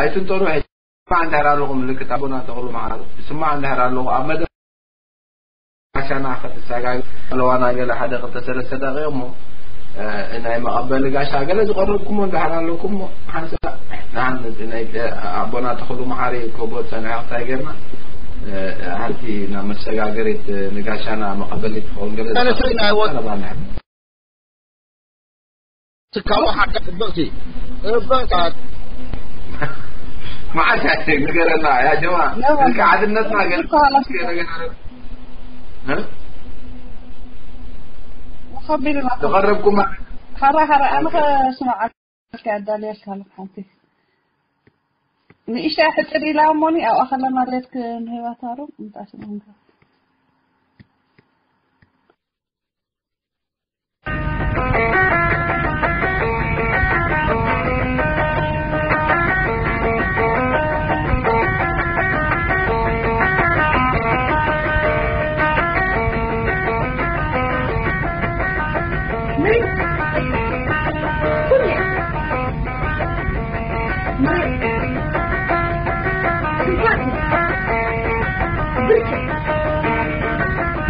ኣይትንጠሩ። ሕጂ ስማዕ እንድሕር ኣለኹ፣ ምልክት ኣቦና ተኽሉ መሓሪ፣ ስማዕ እንድሕር ኣለኹ፣ ኣብ መደብ ዓሻና ክትሰጋገር ኣለዋና፣ ገለ ሓደ ክልተ ሰለስተ ደቂቕ እሞ፣ እ፣ ናይ መቐበሊ ጋሻ ገለ ዝቐረብኩሞ እንድሕር ኣለኩም እሞ፣ ሓንሳእ ንሓንቲ ናይ፣ እ፣ ኣቦና ተኽሉ መሓሪ ክህቦ ዝጸንሐ ክታይ ጌርና፣ እ፣ ሓንቲ ናብ መሰጋገሪት ንጋሻና መቐበሊ ትኸውን ገለ ሳልሰይ ናይ ወ- ዝቐረባ እንድሕር ትካቦ ሓቂ ጽብቕቲ። ጽብቕቲ። መዓስ እያ ንገረና፣ ያ ጀማ። ያ፣ እስከ ሓድነትና ገለ እኮ ሓላፊ እስከ ነገር። እ? ወኸቢልና። ተቐረብኩማ። ሓራ፣ ሓራ፣ ኣነ ኸስምዓካ ኣዳልየልካ ኣለኹ ሓንቲ። ንእሽተይ ሕጽር ኢላ እሞኒ፣ ኣብኣ ከለና ሌት ክንህባታሩ፣ እንታይ ስምዑ?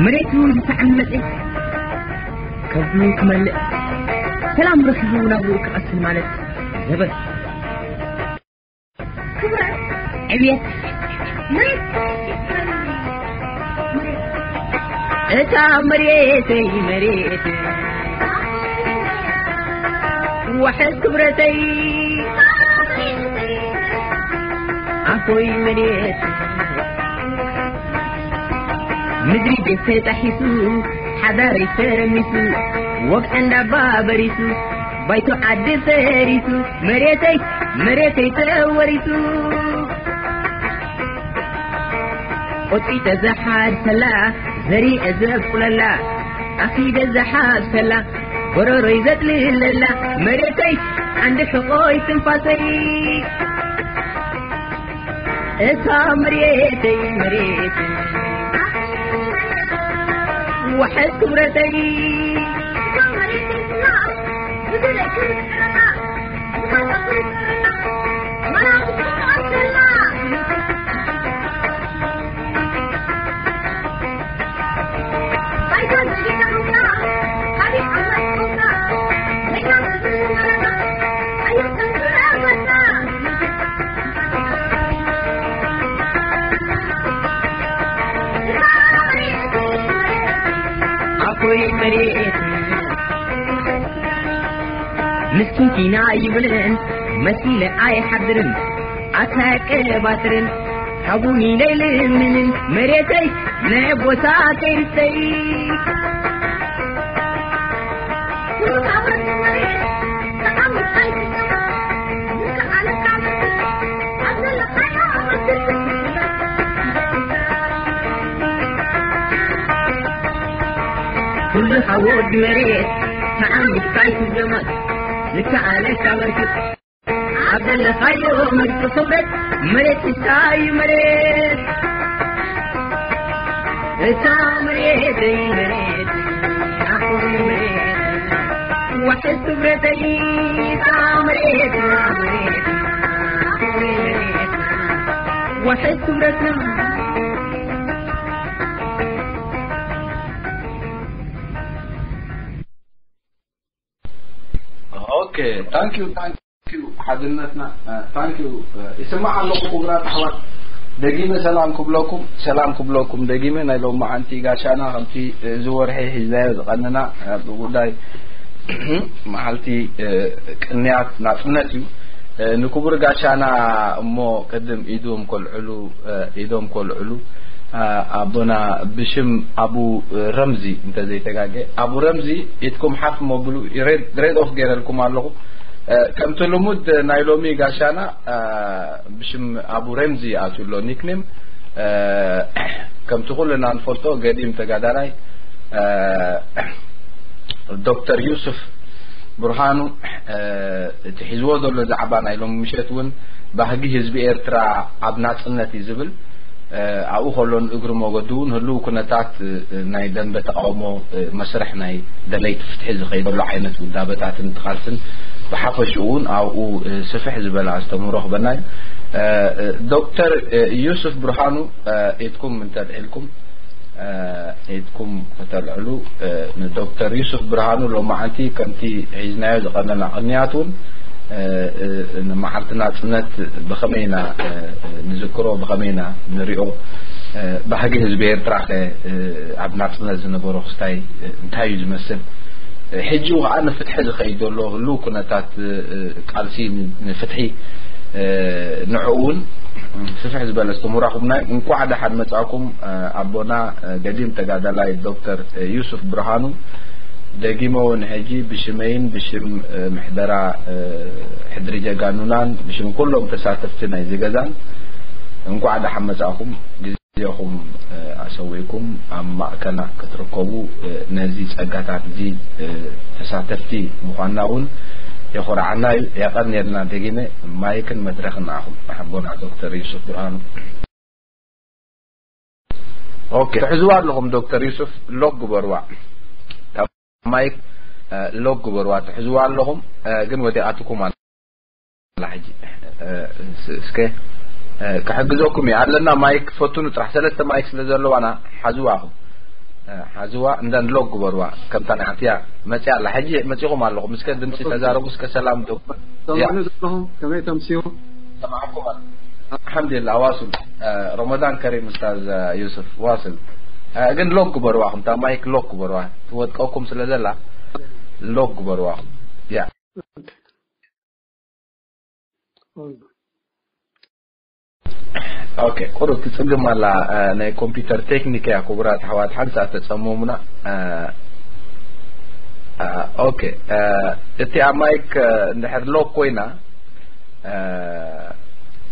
መሬቱ ዝተዓመጸ ከብዱ ክመልእ፣ ሰላም ረኺቡ ናብኡ ክቐስን ማለት ዘበት። ዕብየት እታ መሬተይ መሬት ዋሕስ ክብረተይ ኣፎይ መሬት ምድሪ ቤት ተጣሒሱ ሓዳረይ ተረሚሱ ወግዐ እንዳባ በሪሱ ባይቶ ዓዲ ፈሪሱ መሬተይ መሬተይ ተወሪሱ ቆጢተ ዝሓርሰላ ዘሪአ ዘብቁለላ ኣኺደ ዝሓብሰላ ጎረሮይ ዘጥልለላ መሬተይ ዓንዲ ሕቖይ ትንፋሰይ እታ መሬተይ መሬት ዋሕስ ክብረተይ ኣኮይ መሬት ምስኪንኪና ይብልን መሲለ ኣይሓድርን ኣታቀባትርን ሃቡኒ ለይልምንን መሬተይ ናይ ቦታ ከይርተይ ኩሉ ሓወድ መሬት ተዓሚትካ ይትዘመር ልክዓለካ በርክት ኣብ ዘለኻዮ ምርቂ ክብረት መሬት እንታይ እዩ መሬት እታ መሬተይ መሬት ኣኹሪ መሬት ዋሕስ ክብረተይ እታ መሬት መሬት ኣኹሪ መሬት ዋሕስ ክብረትና Okay, thank you, thank you. ሓድነትና ታንኪዩ ይስማዕ ኣለኹ ክቡራት ኣሕዋት። ደጊመ ሰላም ክብለኩም ሰላም ክብለኩም ደጊመ ናይ ሎማዓንቲ ጋሻና ከምቲ እዚ ወርሒ ሒዝናዮ ዝቐንና ብጉዳይ መዓልቲ ቅንያት ናፅነት እዩ። ንክቡር ጋሻና እሞ ቅድም ኢዶም ኮልዕሉ ኢዶም ኮልዕሉ ኣቦና ብሽም ኣቡ ረምዚ እንተዘይተጋገ ኣቡ ረምዚ ኢድኩም ሓፍ መብሉ ሬድ ኦፍ ገይረልኩም ኣለኹ። ከምቲ ልሙድ ናይ ሎሚ ጋሻና ብሽም ኣቡ ረምዚ ኣትዩ ኣሎ ኒክኔም። ከምቲ ኩልና ንፈልጦ ገዲም ተጋዳላይ ዶክተር ዩሱፍ ብርሃኑ እቲ ሒዝዎ ዘሎ ዛዕባ ናይ ሎሚ ምሸት እውን ባህጊ ህዝቢ ኤርትራ ኣብ ናጽነት እዩ ዝብል ኣብኡ ከሎ ንእግሪ መገዱ እውን ህልው ኩነታት ናይ ደንበ ተቃውሞ መስርሕ ናይ ደለይቲ ፍትሒ ዝኸይደሉ ዓይነት ውዳበታትን ቃልስን ብሓፈሽኡ እውን ኣብኡ ስፍሕ ዝበለ ኣስተምህሮ ክበና እዩ። ዶክተር ዩሱፍ ብርሃኑ፣ ኢድኩም እንተልዒልኩም፣ ኢድኩም ከተልዕሉ፣ ንዶክተር ዩሱፍ ብርሃኑ ሎማዓንቲ ከምቲ ሒዝናዮ ዝቐነና ቅንያት እውን፣ ንመዓልቲ ናጽነት ብኸመይ ኢና ንዝክሮ፣ ብኸመይ ኢና ንሪኦ፣ ባህጊ ህዝቢ ኤርትራ ከ ኣብ ናጽነት ዝነበሮ ክስታይ እንታይ እዩ ዝመስል? ሕጂ ከዓ ንፍትሒ ዝኸይድ ዘሎ ህሉው ኩነታት፣ ቃልሲ ንፍትሒ፣ ንዕኡ እውን ስፍሕ ዝበለ ኣስተምህሮ ኣኹምና። እንኳዕ ደሓን መጻእኩም፣ ኣቦና፣ ገዲም ተጋዳላይ ዶክተር ዩሱፍ ብርሃኑ። ደጊመ እውን ሕጂ ብሽመይን ብሽም ምሕደራ ሕድሪ ጀጋኑናን ብሽም ኩሎም ተሳተፍቲ ናይዚ ገዛን እንኳዕ ደሓን መጻእኩም። ግዜኹም ኣሰዊእኩም ኣብ ማእከልና ክትርከቡ፣ ነዚ ጸጋታት እዚ ተሳተፍቲ ምዃንና እውን የኾርዓና እዩ። የቐንየልና። ደጊመ ማይክን መድረኽን ንዓኹም። ሓቦና ዶክተር ዩሱፍ ብርሃኑ። ኦኬ፣ ትሕዝዋ ኣለኹም ዶክተር ዩሱፍ፣ ሎክ ግበርዋ። ካብ ማይክ ሎክ ግበርዋ። ትሕዝዋ ኣለኹም፣ ግን ወዲቓትኩም ኣላ። ሕጂ እስከ ክሕግዘኩም እየ። ኣለና ማይክ፣ ፈትኑ ጥራሕ። ሰለስተ ማይክ ስለ ዘለዋና ሓዝዋ ኢኹም። ሓዝዋ እንዳ ሎክ ግበርዋ። ከምታ ንዓትያ መጽያ ኣላ። ሕጂ መጺኹም ኣለኹም። እስከ ድምጺ ተዛረቡ። እስከ ሰላም ዶ። ሰማዕኒ ዘለኹም ከመይ ተምስዩ? ሰማዕኩም ኣለ። ኣልሓምዱሊላህ። ዋስል። ረመዳን ከሪም ኡስታዝ ዩሱፍ። ዋስል። ግን ሎክ ግበርዋ። እታ ማይክ ሎክ ግበርዋ። ትወጥቀኩም ስለ ዘላ ሎክ ግበርዋ። ያ። ኦኬ፣ ቁሩብ ትጽግም ኣላ። ናይ ኮምፒውተር ቴክኒክ እያ። ክቡራት ኣሕዋት ሓንሳእ ተጸመሙና። ኦኬ፣ እቲኣ ማይክ እንድሕር ሎክ ኮይና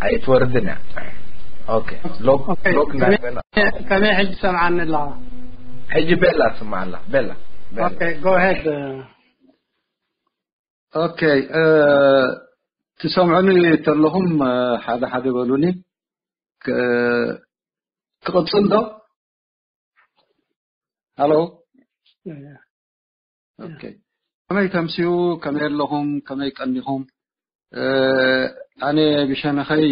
ኣይትወርድን እያ። ኦኬ፣ ሎክ ሎክ ናይ ቤላ። ከመይ ሕጂ ሰምዓኒ ኣለኻ? ሕጂ ቤላ ትስማዕ ኣላ። ቤላ፣ ቤላ። Okay, go ahead. ኦኬ፣ ትሰምዑኒ ተለኹም ሓደ ሓደ በሉኒ። ክቕጽል ዶ? ሃሎ። ኦኬ፣ ከመይ ተምስዩ? ከመይ ኣለኹም? ከመይ ቀኒኹም? ኣነ ብሸነኸይ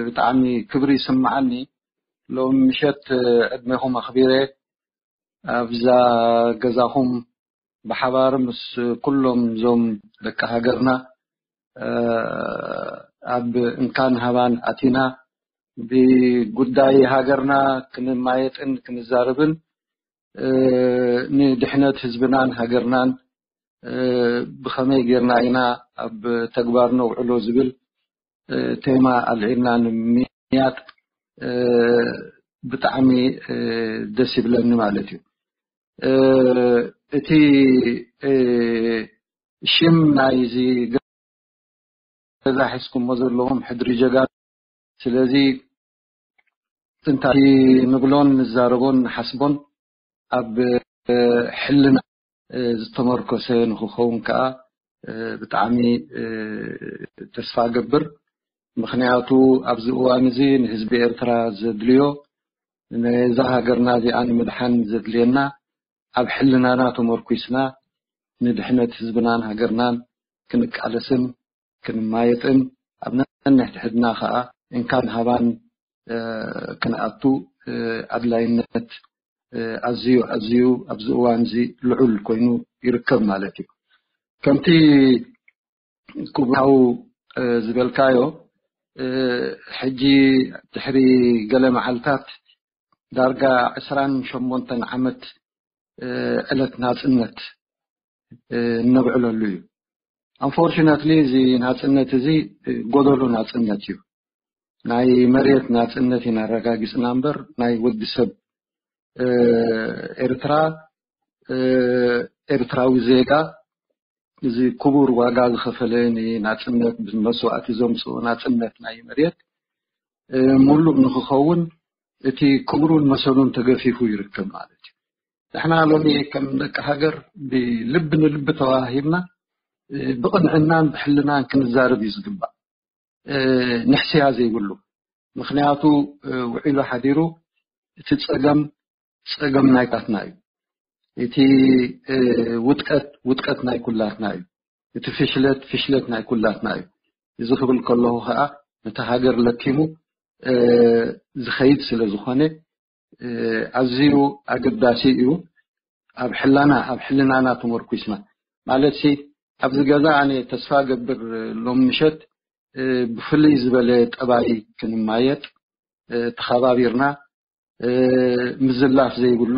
ብጣዕሚ ክብሪ ይስምዓኒ። ሎም ምሸት ዕድሜኹም ኣኽቢረ ኣብዛ ገዛኹም ብሓባር ምስ ኩሎም እዞም ደቂ ሃገርና ኣብ እንካን ሃባን ኣቲና ብጉዳይ ሃገርና ክንማየጥን ክንዛረብን፣ ንድሕነት ህዝብናን ሃገርናን ብኸመይ ጌርና ኢና ኣብ ተግባር ነውዕሎ ዝብል ቴማ ኣልዒልና ንምያጥ ብጣዕሚ ደስ ይብለኒ ማለት እዩ። እቲ ሽም ናይዚ ገዛ ሒዝኩሞ ዘለኹም ሕድሪ ጀጋኑ። ስለዚ እንታይ ንብሎን ንዛረቦን ንሓስቦን ኣብ ሕልና ዝተመርኮሰ ንክኸውን ከዓ ብጣዕሚ ተስፋ ገብር። ምኽንያቱ ኣብዚ እዋን እዚ ንህዝቢ ኤርትራ ዘድልዮ፣ ነዛ ሃገርና እዚኣ ንምድሓን ዘድልየና፣ ኣብ ሕልናና ተመርኩስና ንድሕነት ህዝብናን ሃገርናን ክንቃለስን ክንማየጥን፣ ኣብ ነንሕድሕድና ከዓ እንካን ሃባን ክንኣቱ ኣድላይነት ኣዝዩ ኣዝዩ ኣብዚ እዋን እዚ ልዑል ኮይኑ ይርከብ ማለት እዩ። ከምቲ ክቡር ሓው ዝበልካዮ፣ ሕጂ ድሕሪ ገለ መዓልታት ዳርጋ ዕስራን ሸሞንተን ዓመት ዕለት ናጽነት እነብዕለሉ እዩ። Unfortunately፣ እዚ ናጽነት እዚ ጎደሎ ናጽነት እዩ። ናይ መሬት ናጽነት ኢና ኣረጋጊጽና እምበር፣ ናይ ወዲ ሰብ ኤርትራ፣ ኤርትራዊ ዜጋ፣ እዚ ክቡር ዋጋ ዝኸፈለ ንናጽነት ብመስዋእቲ ዘምጽኦ ናጽነት ናይ መሬት፣ ምሉእ ንክኸውን እቲ ክብሩን መሰሉን ተገፊፉ ይርከብ ማለት እዩ። ንሕና ሎሚ ከም ደቂ ሃገር ብልቢ ንልቢ ተዋሂብና፣ ብቕንዕናን ብሕልናን ክንዛረብ እዩ ዝግባእ። ንሕስያ ዘይብሉ። ምኽንያቱ ውዒሉ ሓዲሩ እቲ ጸገም፣ ጸገም ናይ ኩላትና እዩ። እቲ ውድቀት፣ ውድቀት ናይ ኩላትና እዩ። እቲ ፍሽለት ፍሽለት ናይ ኩላትና እዩ። እዚ ክብል ከለኹ ከዓ ነታ ሃገር ለኪሙ ዝኸይድ ስለ ዝኾነ ኣዝዩ ኣገዳሲ እዩ። ኣብ ሕላና ኣብ ሕልናና ተመርኩስና ማለት ሲ ኣብዚ ገዛ ኣነ ተስፋ ገብር ሎም ምሸት ብፍልይ ዝበለ ጠባይ ክንማየጥ ተኸባቢርና ምዝላፍ ዘይብሉ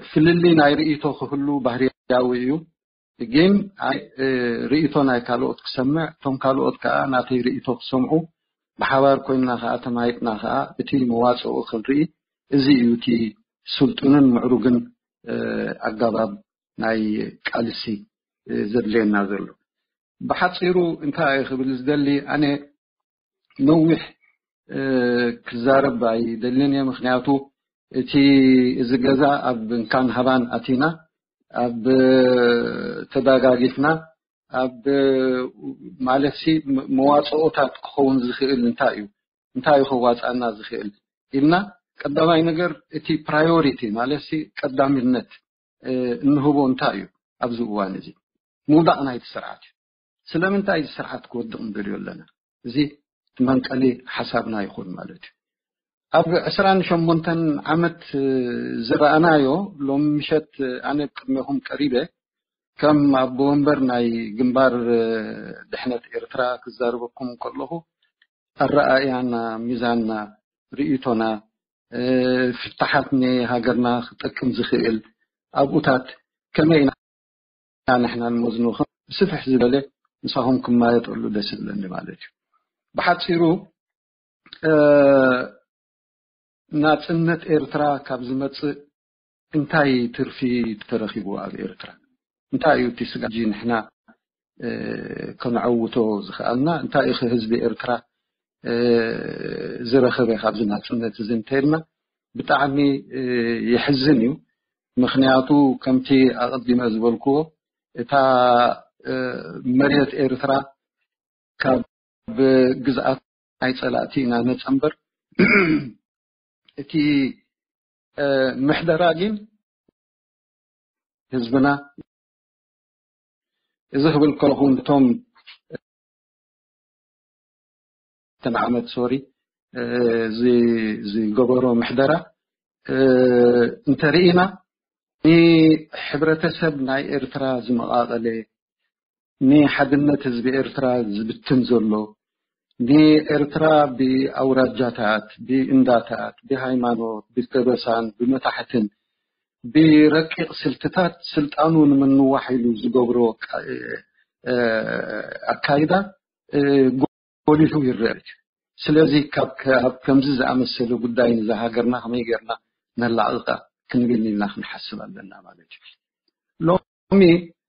ፍልልይ ናይ ርእይቶ ክህሉ ባህርያዊ እዩ። ግን ርእይቶ ናይ ካልኦት ክሰምዕ እቶም ካልኦት ከዓ ናተይ ርእይቶ ክሰምዑ ብሓባር ኮይንና ከዓ ተማይጥና ከዓ እቲ መዋፅኦ ክንርኢ እዚ እዩ እቲ ስልጡንን ምዕሩግን ኣጋባብ ናይ ቃልሲ ዘድልየና ዘሎ። ብሓፂሩ እንታይ ክብል ዝደሊ ኣነ ነዊሕ ክዛረብ ኣይደልን እየ። ምክንያቱ እቲ እዚ ገዛ ኣብ እንካን ሃባን ኣቲና ኣብ ተዳጋጊፍና ኣብ ማለት ሲ መዋፅኦታት ክኸውን ዝኽእል እንታይ እዩ እንታይ እዩ ከዋፅኣና ዝኽእል ኢልና ቀዳማይ ነገር እቲ ፕራዮሪቲ ማለት ሲ ቀዳምነት እንህቦ እንታይ እዩ ኣብዚ እዋን እዚ ምውዳቕ ናይቲ ስርዓት እዩ። ስለምንታይ እዚ ስርዓት ክወድቕ ንደልዮ ኣለና? እዚ መንቀሊ ሓሳብና ይኹን ማለት እዩ። ኣብ ዕስራን ሸሞንተን ዓመት ዝረኣናዮ ሎም ምሸት ኣነ ቅድሜኹም ቀሪበ ከም ኣቦ ወንበር ናይ ግንባር ድሕነት ኤርትራ ክዛረበኩም ከለኹ ኣረኣእያና፣ ሚዛንና፣ ርእይቶና፣ ፍታሓት ንሃገርና ክጠቅም ዝኽእል ኣብኡታት ከመይ ኢና ንሕና ንመዝኖ ብስፍሕ ዝበለ ምሳኹም ክማየጠሉ ደስ ይብለኒ ማለት እዩ። ብሓፂሩ ናፅነት ኤርትራ ካብ ዝመፅእ እንታይ ትርፊ ተረኺቡ ኣብ ኤርትራ? እንታይ እዩ እቲ ስጋብ ሕጂ ንሕና ከነዐውቶ ዝኽኣልና? እንታይ እዩ ህዝቢ ኤርትራ ዝረኸበ ካብዚ ናፅነት እዚ እንተልና ብጣዕሚ የሕዝን እዩ። ምክንያቱ ከምቲ ኣቐዲመ ዝበልክዎ እታ መሬት ኤርትራ ካብ ግዝኣት ናይ ፀላእቲ ኢና ነፃ እምበር እቲ ምሕደራ ግን ህዝብና እዚ ክብል ከለኹ ነቶም ተን ዓመት ሶሪ ዝገበሮ ምሕደራ እንተርኢና ንሕብረተሰብ ናይ ኤርትራ ዝመቓቐለ ንሓድነት ህዝቢ ኤርትራ ዝብትን ዘሎ ንኤርትራ ብኣውራጃታት ብእንዳታት ብሃይማኖት ብተበሳን ብመታሕትን ብረቂቕ ስልትታት ስልጣኑ ንምንዋሕ ኢሉ ዝገብሮ ኣካይዳ ጎሊሑ ይረአ። ስለዚ ካብ ከምዚ ዝኣመሰለ ጉዳይ ንዛ ሃገርና ከመይ ጌርና ነላቕቃ ክንብል ኢልና ክንሓስብ ኣለና ማለት እዩ። ሎሚ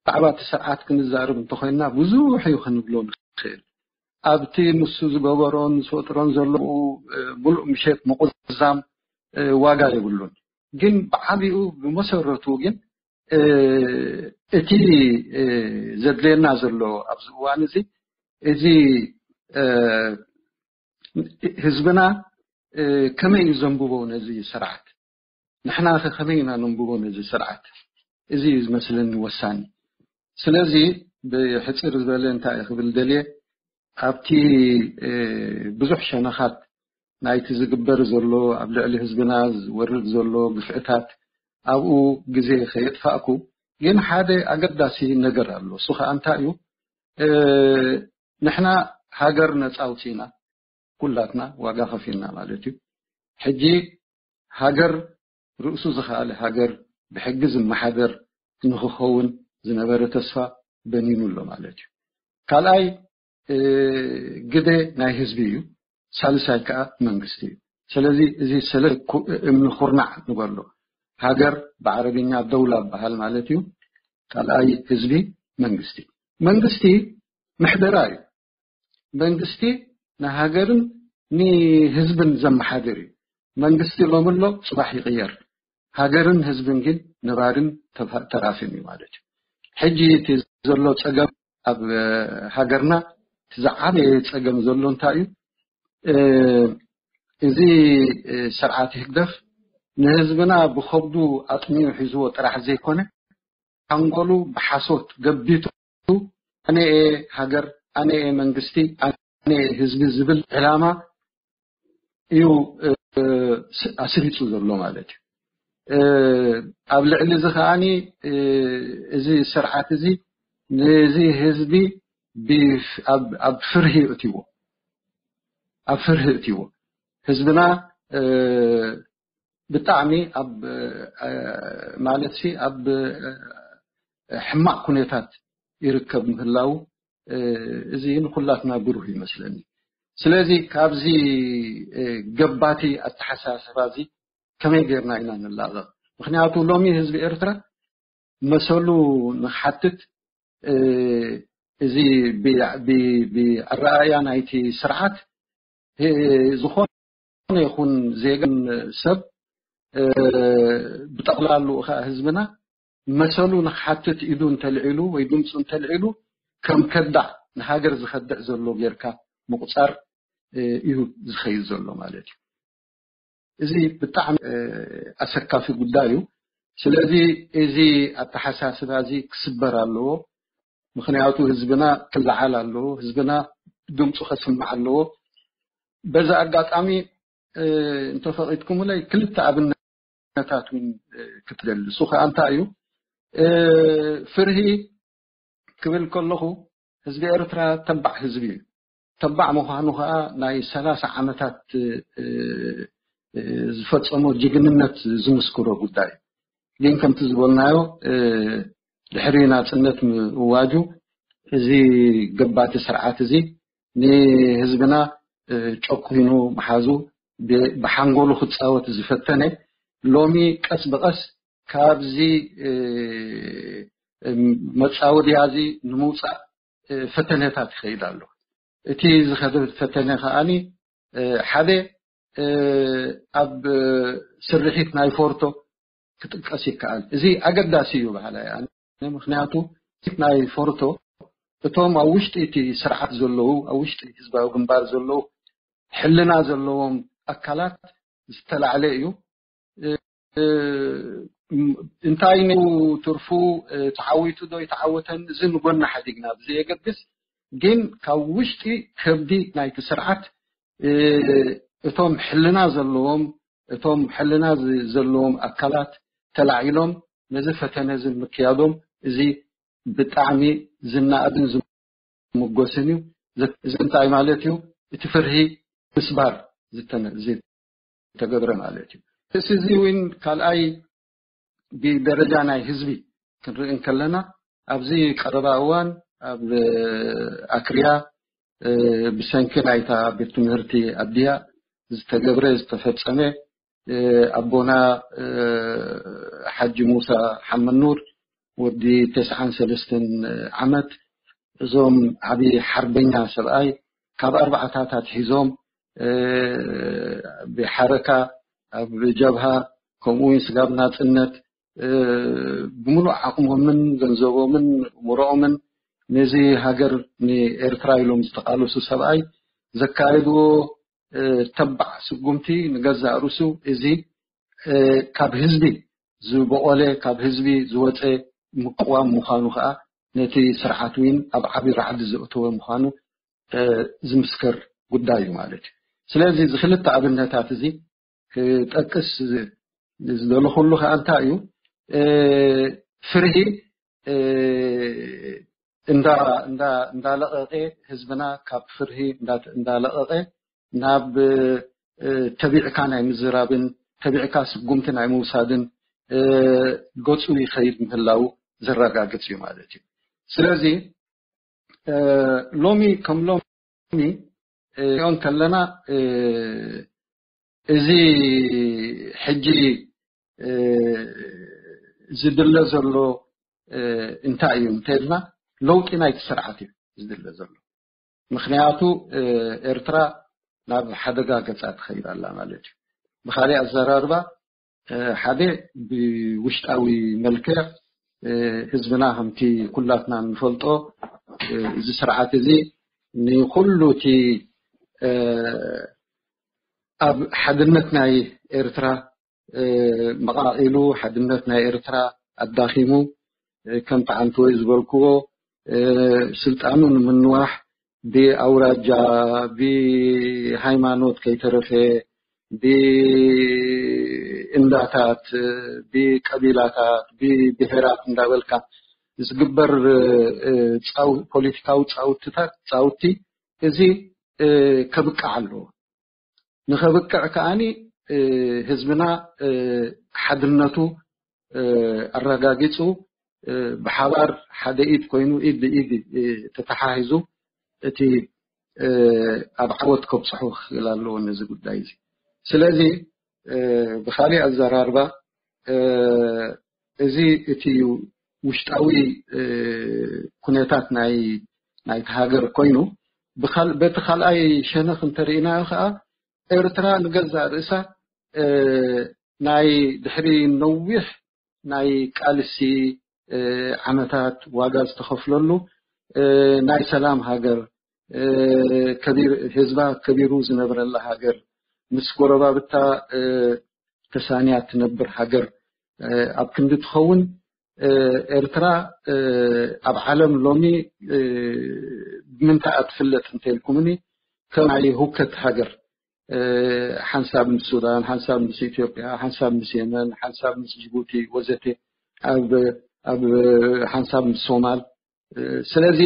ብዛዕባ እቲ ስርዓት ክንዛረብ እንተኮይንና ብዙሕ እዩ ክንብሎ ንኽእል። ኣብቲ ንሱ ዝገበሮን ዝፈጥሮን ዘሎ ሙሉእ ምሸት ምቑዛም ዋጋ የብሉን። ግን ብዓቢኡ ብመሰረቱ ግን እቲ ዘድልየና ዘሎ ኣብዚ እዋን እዚ እዚ ህዝብና ከመይ እዩ ዘንብቦ ነዚ ስርዓት? ንሕና ከ ከመይ ኢና ነንብቦ ነዚ ስርዓት? እዚ እዩ ዝመስለኒ ወሳኒ። ስለዚ ብሕፅር ዝበለ እንታይ ክብል ደልየ ኣብቲ ብዙሕ ሸነኻት ናይቲ ዝግበር ዘሎ ኣብ ልዕሊ ህዝብና ዝወርድ ዘሎ ግፍዕታት ኣብኡ ግዜ ከየጥፋእኩ ግን ሓደ ኣገዳሲ ነገር ኣሎ። እሱ ከዓ እንታይ እዩ? ንሕና ሃገር ነፃ ኣውፂእና ኩላትና ዋጋ ከፊልና ማለት እዩ። ሕጂ ሃገር ርእሱ ዝኸኣለ ሃገር ብሕጊ ዝመሓደር ንክኸውን ዝነበረ ተስፋ በኒኑ ኣሎ ማለት እዩ። ካልኣይ ግደ ናይ ህዝቢ እዩ። ሳልሳይ ከዓ መንግስቲ እዩ። ስለዚ እዚ ሰለ እምኒ ኩርናዕ ንበሎ ሃገር ብዓረብኛ ደውላ በሃል ማለት እዩ። ካልኣይ ህዝቢ መንግስቲ መንግስቲ ምሕደራ እዩ። መንግስቲ ንሃገርን ንህዝብን ዘመሓድር እዩ። መንግስቲ ሎሚ ኣሎ ፅባሕ ይቕየር። ሃገርን ህዝብን ግን ነባርን ተራፍን እዩ ማለት እዩ። ሕጂ እቲ ዘሎ ፀገም ኣብ ሃገርና እቲ ዝዓበየ ፀገም ዘሎ እንታይ እዩ? እዚ ስርዓት ህግደፍ ንህዝብና ብኸብዱ ኣጥሚዩ ሒዝዎ ጥራሕ ዘይኮነ ሓንጎሉ ብሓሶት ገቢቱ ኣነ እየ ሃገር፣ ኣነ እየ መንግስቲ፣ ኣነ እየ ህዝቢ ዝብል ዕላማ እዩ ኣስሪፁ ዘሎ ማለት እዩ። ኣብ ልዕሊ እዚ ከዓኒ እዚ ስርዓት እዚ ነዚ ህዝቢ ኣብ ፍርሂ እትዎ ኣብ ፍርሂ እትዎ ህዝብና ብጣዕሚ ኣብ ማለት ሲ ኣብ ሕማቕ ኩነታት ይርከብ ምህላው እዚ ንኩላትና ብሩህ ይመስለኒ። ስለዚ ካብዚ ገባቲ ኣተሓሳስባ እዚ ከመይ ጌርና ኢና ንላቐቕ? ምክንያቱ ሎሚ ህዝቢ ኤርትራ መሰሉ ንክሓትት እዚ ብኣረኣያ ናይቲ ስርዓት ዝኾነ ይኹን ዜጋን ሰብ ብጠቕላሉ ከዓ ህዝብና መሰሉ ንክሓትት ኢዱ እንተልዒሉ ወይ ድምፁ እንተልዒሉ ከም ከዳዕ ንሃገር ዝኸድዕ ዘሎ ጌርካ ምቁፃር እዩ ዝኸይድ ዘሎ ማለት እዩ። እዚ ብጣዕሚ ኣሰካፊ ጉዳይ እዩ። ስለዚ እዚ ኣተሓሳስባ እዚ ክስበር ኣለዎ። ምክንያቱ ህዝብና ክለዓል ኣለዎ፣ ህዝብና ድምፁ ከስምዕ ኣለዎ። በዚ ኣጋጣሚ እንተፈቒድኩምለይ ክልተ ኣብነታት እውን ክትገልጹ ከኣ እንታይ እዩ ፍርሂ ክብል ከለኹ ህዝቢ ኤርትራ ተባዕ ህዝቢ እዩ። ተባዕ ምዃኑ ከኣ ናይ ሰላሳ ዓመታት ዝፈጸሞ ጅግንነት ዝምስክሮ ጉዳይ ግን ከምቲ ዝበልናዮ ድሕሪ ናጽነት ምእዋጁ እዚ ገባቲ ስርዓት እዚ ንህዝብና ጨኩኑ ምሓዙ ብሓንጎሉ ክጻወት ዝፈተነ ሎሚ ቀስ ብቐስ ካብዚ መጻወድያ እዚ ንምውጻእ ፈተነታት ይኸይድ ኣሎ። እቲ ዝኸደ ፈተነ ከዓኒ ሓደ ኣብ ስርሒት ናይ ፎርቶ ክጥቀስ ይከኣል። እዚ ኣገዳሲ እዩ በሃላይ ኣነ። ምክንያቱ ናይ ፎርቶ እቶም ኣብ ውሽጢ እቲ ስርዓት ዘለዉ ኣብ ውሽጢ ህዝባዊ ግንባር ዘለዉ ሕልና ዘለዎም ኣካላት ዝተላዕለ እዩ። እንታይ ነው ትርፉ ተዓዊቱ ዶ ይተዓወተን እዚ ንጎና ሓዲግና ብዘየገድስ ግን ካብ ውሽጢ ከብዲ ናይቲ ስርዓት እቶም ሕልና ዘለዎም እቶም ሕልና ዘለዎም ኣካላት ተላዒሎም ነዚ ፈተነ እዚ ምክያዶም እዚ ብጣዕሚ ዝናእድን ዝምጎስን እዩ። እዚ እንታይ ማለት እዩ? እቲ ፍርሂ ምስባር ዝተገበረ ማለት እዩ። እዚ እውን ካልኣይ ብደረጃ ናይ ህዝቢ ክንርኢ እንከለና ኣብዚ ቀረባ እዋን ኣብ ኣክርያ ብሰንኪ ናይታ ቤት ትምህርቲ ኣድያ ዝተገብረ ዝተፈጸመ ኣቦና ሓጂ ሙሳ ሓመኑር ወዲ ተስዓን ሰለስተን ዓመት እዞም ዓብዪ ሓርበኛ ሰብኣይ ካብ ኣርባዕታታት ሒዞም ብሓረካ ኣብ ጀብሃ ከምኡ እውን ስጋብ ናፅነት ብምሉእ ዓቕሞምን ገንዘቦምን ምሮኦምን ነዚ ሃገር ንኤርትራ ኢሎም ዝተቃለሱ ሰብኣይ ዘካየድዎ ተባዕ ስጉምቲ ንገዛእ ርእሱ እዚ ካብ ህዝቢ ዝበቆለ ካብ ህዝቢ ዝወፀ ምቅዋም ምዃኑ ከዓ ነቲ ስርዓት እውን ኣብ ዓብዪ ራዕዲ ዘእተወ ምዃኑ ዝምስከር ጉዳይ እዩ ማለት እዩ። ስለዚ እዚ ክልተ ኣብነታት እዚ ክጠቅስ ዝደለኹሉ ከዓ እንታይ እዩ ፍርሂ እንዳለቐቐ ህዝብና ካብ ፍርሂ እንዳለቐቐ ናብ ተቢዕካ ናይ ምዝራብን ተቢዕካ ስጉምቲ ናይ ምውሳድን ገፁ ይኸይድ ምህላው ዘረጋግፅ እዩ ማለት እዩ። ስለዚ ሎሚ ከም ሎሚ ሪኦ እንከለና እዚ ሕጂ ዝድለ ዘሎ እንታይ እዩ እንተልና ለውጢ ናይቲ ስርዓት እዩ ዝድለ ዘሎ። ምክንያቱ ኤርትራ ናብ ሓደጋ ገፃ ትኸይድ ኣላ ማለት እዩ። ብካሊእ ኣዘራርባ ሓደ ብውሽጣዊ መልክዕ ህዝብና ከምቲ ኩላትና እንፈልጦ እዚ ስርዓት እዚ ንኩሉ እቲ ኣብ ሓድነት ናይ ኤርትራ መቓቒሉ ሓድነት ናይ ኤርትራ ኣዳኺሙ ከም ጣዕምቲ ወይ ዝበልክዎ ስልጣኑ ንምንዋሕ ብኣውራጃ፣ ብሃይማኖት ከይተረፈ ብእንዳታት፣ ብቀቢላታት፣ ብብሄራት እንዳበልካ ዝግበር ፖለቲካዊ ፃውትታት ፃውቲ እዚ ከብቃዕ ኣለዎ። ንኸብቅዕ ከዓኒ ህዝብና ሓድነቱ ኣረጋጊፁ ብሓባር ሓደ ኢድ ኮይኑ ኢድ ብኢድ ተተሓሒዙ እቲ ኣብ ዓወት ከብፅሑ ክኽእል ኣለዎ ነዚ ጉዳይ እዚ። ስለዚ ብካሊእ ኣዘራርባ እዚ እቲ ውሽጣዊ ኩነታት ናይ ናይቲ ሃገር ኮይኑ በቲ ካልኣይ ሸነኽ እንተርኢናዮ ከዓ ኤርትራ ንገዛእ ርእሳ ናይ ድሕሪ ነዊሕ ናይ ቃልሲ ዓመታት ዋጋ ዝተኸፍለሉ ናይ ሰላም ሃገር፣ ህዝባ ከቢሩ ዝነብረላ ሃገር፣ ምስ ጎረባብታ ተሳንያ ትነብር ሃገር ኣብ ክንዲ ትኸውን ኤርትራ ኣብ ዓለም ሎሚ ብምንታይ እያ ትፍለጥ እንተልኩምኒ ከም ናይ ህውከት ሃገር ሓንሳብ ምስ ሱዳን፣ ሓንሳብ ምስ ኢትዮጵያ፣ ሓንሳብ ምስ የመን፣ ሓንሳብ ምስ ጅቡቲ ወዘተ፣ ኣብ ሓንሳብ ምስ ሶማል። ስለዚ